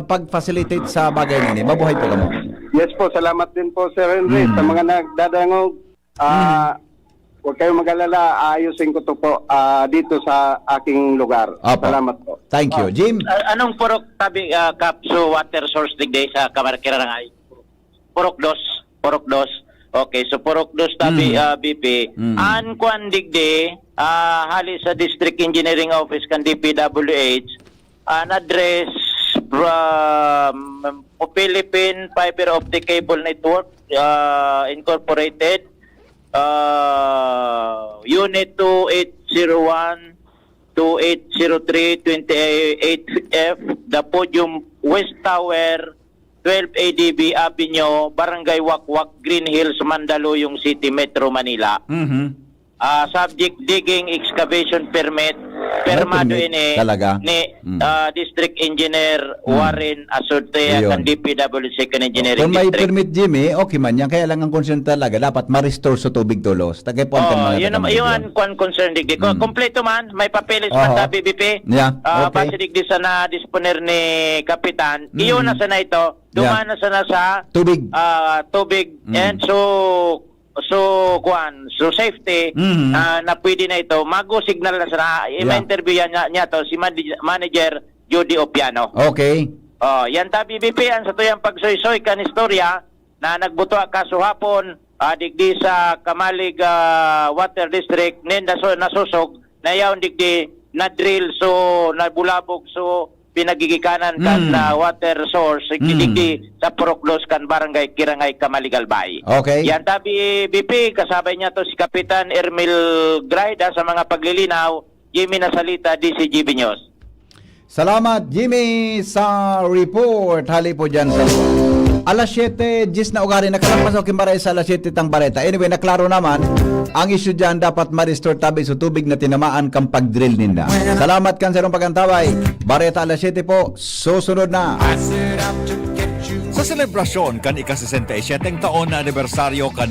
pag-facilitate sa bagay nini. Mabuhay po kamo. Yes po, salamat din po, Sir Henry, Mm. sa mga nagdadangog. Ah, huwag kayong mag-alala, aayusin ko to po, ah, dito sa aking lugar. Opo. Salamat po. Thank you. Jim? Ah, anong purok tabi, ah, Kap, so water source digdi sa Kamar-, Kirarangay? Purok dos. Purok dos. Okay, so Purok dos tabi, Mm. ah, B P. Mm. An kwan digdi, ah, hali sa District Engineering Office kan D P W H, an address from Philippine Fiber Optic Cable Network, ah, Incorporated, ah, Unit two eight zero one, two eight zero three, twenty-eight F, The Podium West Tower, twelve A D B Avenue, Barangay Wakwak, Green Hills, Mandaluyong City, Metro Manila. Mhm. Ah, subject digging excavation permit, permado permit ini talaga. ni Mm. ah, District Engineer Mm. Warren Asortea Ayun. kan D P W Second Engineering Kung may District. Permit, Jimmy, okay man yan. Kaya lang ang concern talaga, dapat ma-restore sa tubig tulos. Tagay po ang Oh, mga yun, ang- taga-Manila. yun ang kwan concern digdi. Kung Mm. kompleto man, may papeles man Oho. tabi, B P. Yeah, Ah, okay. Base digdi sa na-disponer ni Kapitan, Mm. iyon na sana ito. Dumaan Yeah. na sana sa Tubig. ah, tubig. Mm. And so, so, kwan, so safety, Mm. ah, na pwede na ito. Mago signal na sana. Yeah. Ma-interview yan niya, niya to, si Manager Judy Opiano. Okay. Oh, yan tabi, B P, ang sa tuyang pagsoysoy kan istorya na nagbuto ka suhapon, ah, digdi sa Camalig, ah, Water District, nin naso-, nasosog, na yaon digdi, na-drill, so, nabulabog, so, pinagigikanan kan Mm. ah, water source, Mm. digdi sa Purok dos kan Barangay Kirangay, Camalig, Albay. Okay. Yan tabi, B P, kasabay niya to si Kapitan Ermil Graida sa mga paglilinaw, Jimmy Nasalita, D C G B News. Salamat, Jimmy, sa report. Hali po dyan sa alas siyete, diyes na ugari. Nakalapas ako kin Bareta sa alas siyete tang Bareta. Anyway, naklaro naman. Ang issue dyan, dapat ma-restore tabi sa tubig na tinamaan kang pag-drill ninda. Salamat kan sarong pag-antabay. Bareta alas siyete po. Susunod na. Sa selebrasyon kan ika-sesenta y siyete taon na anibersaryo kan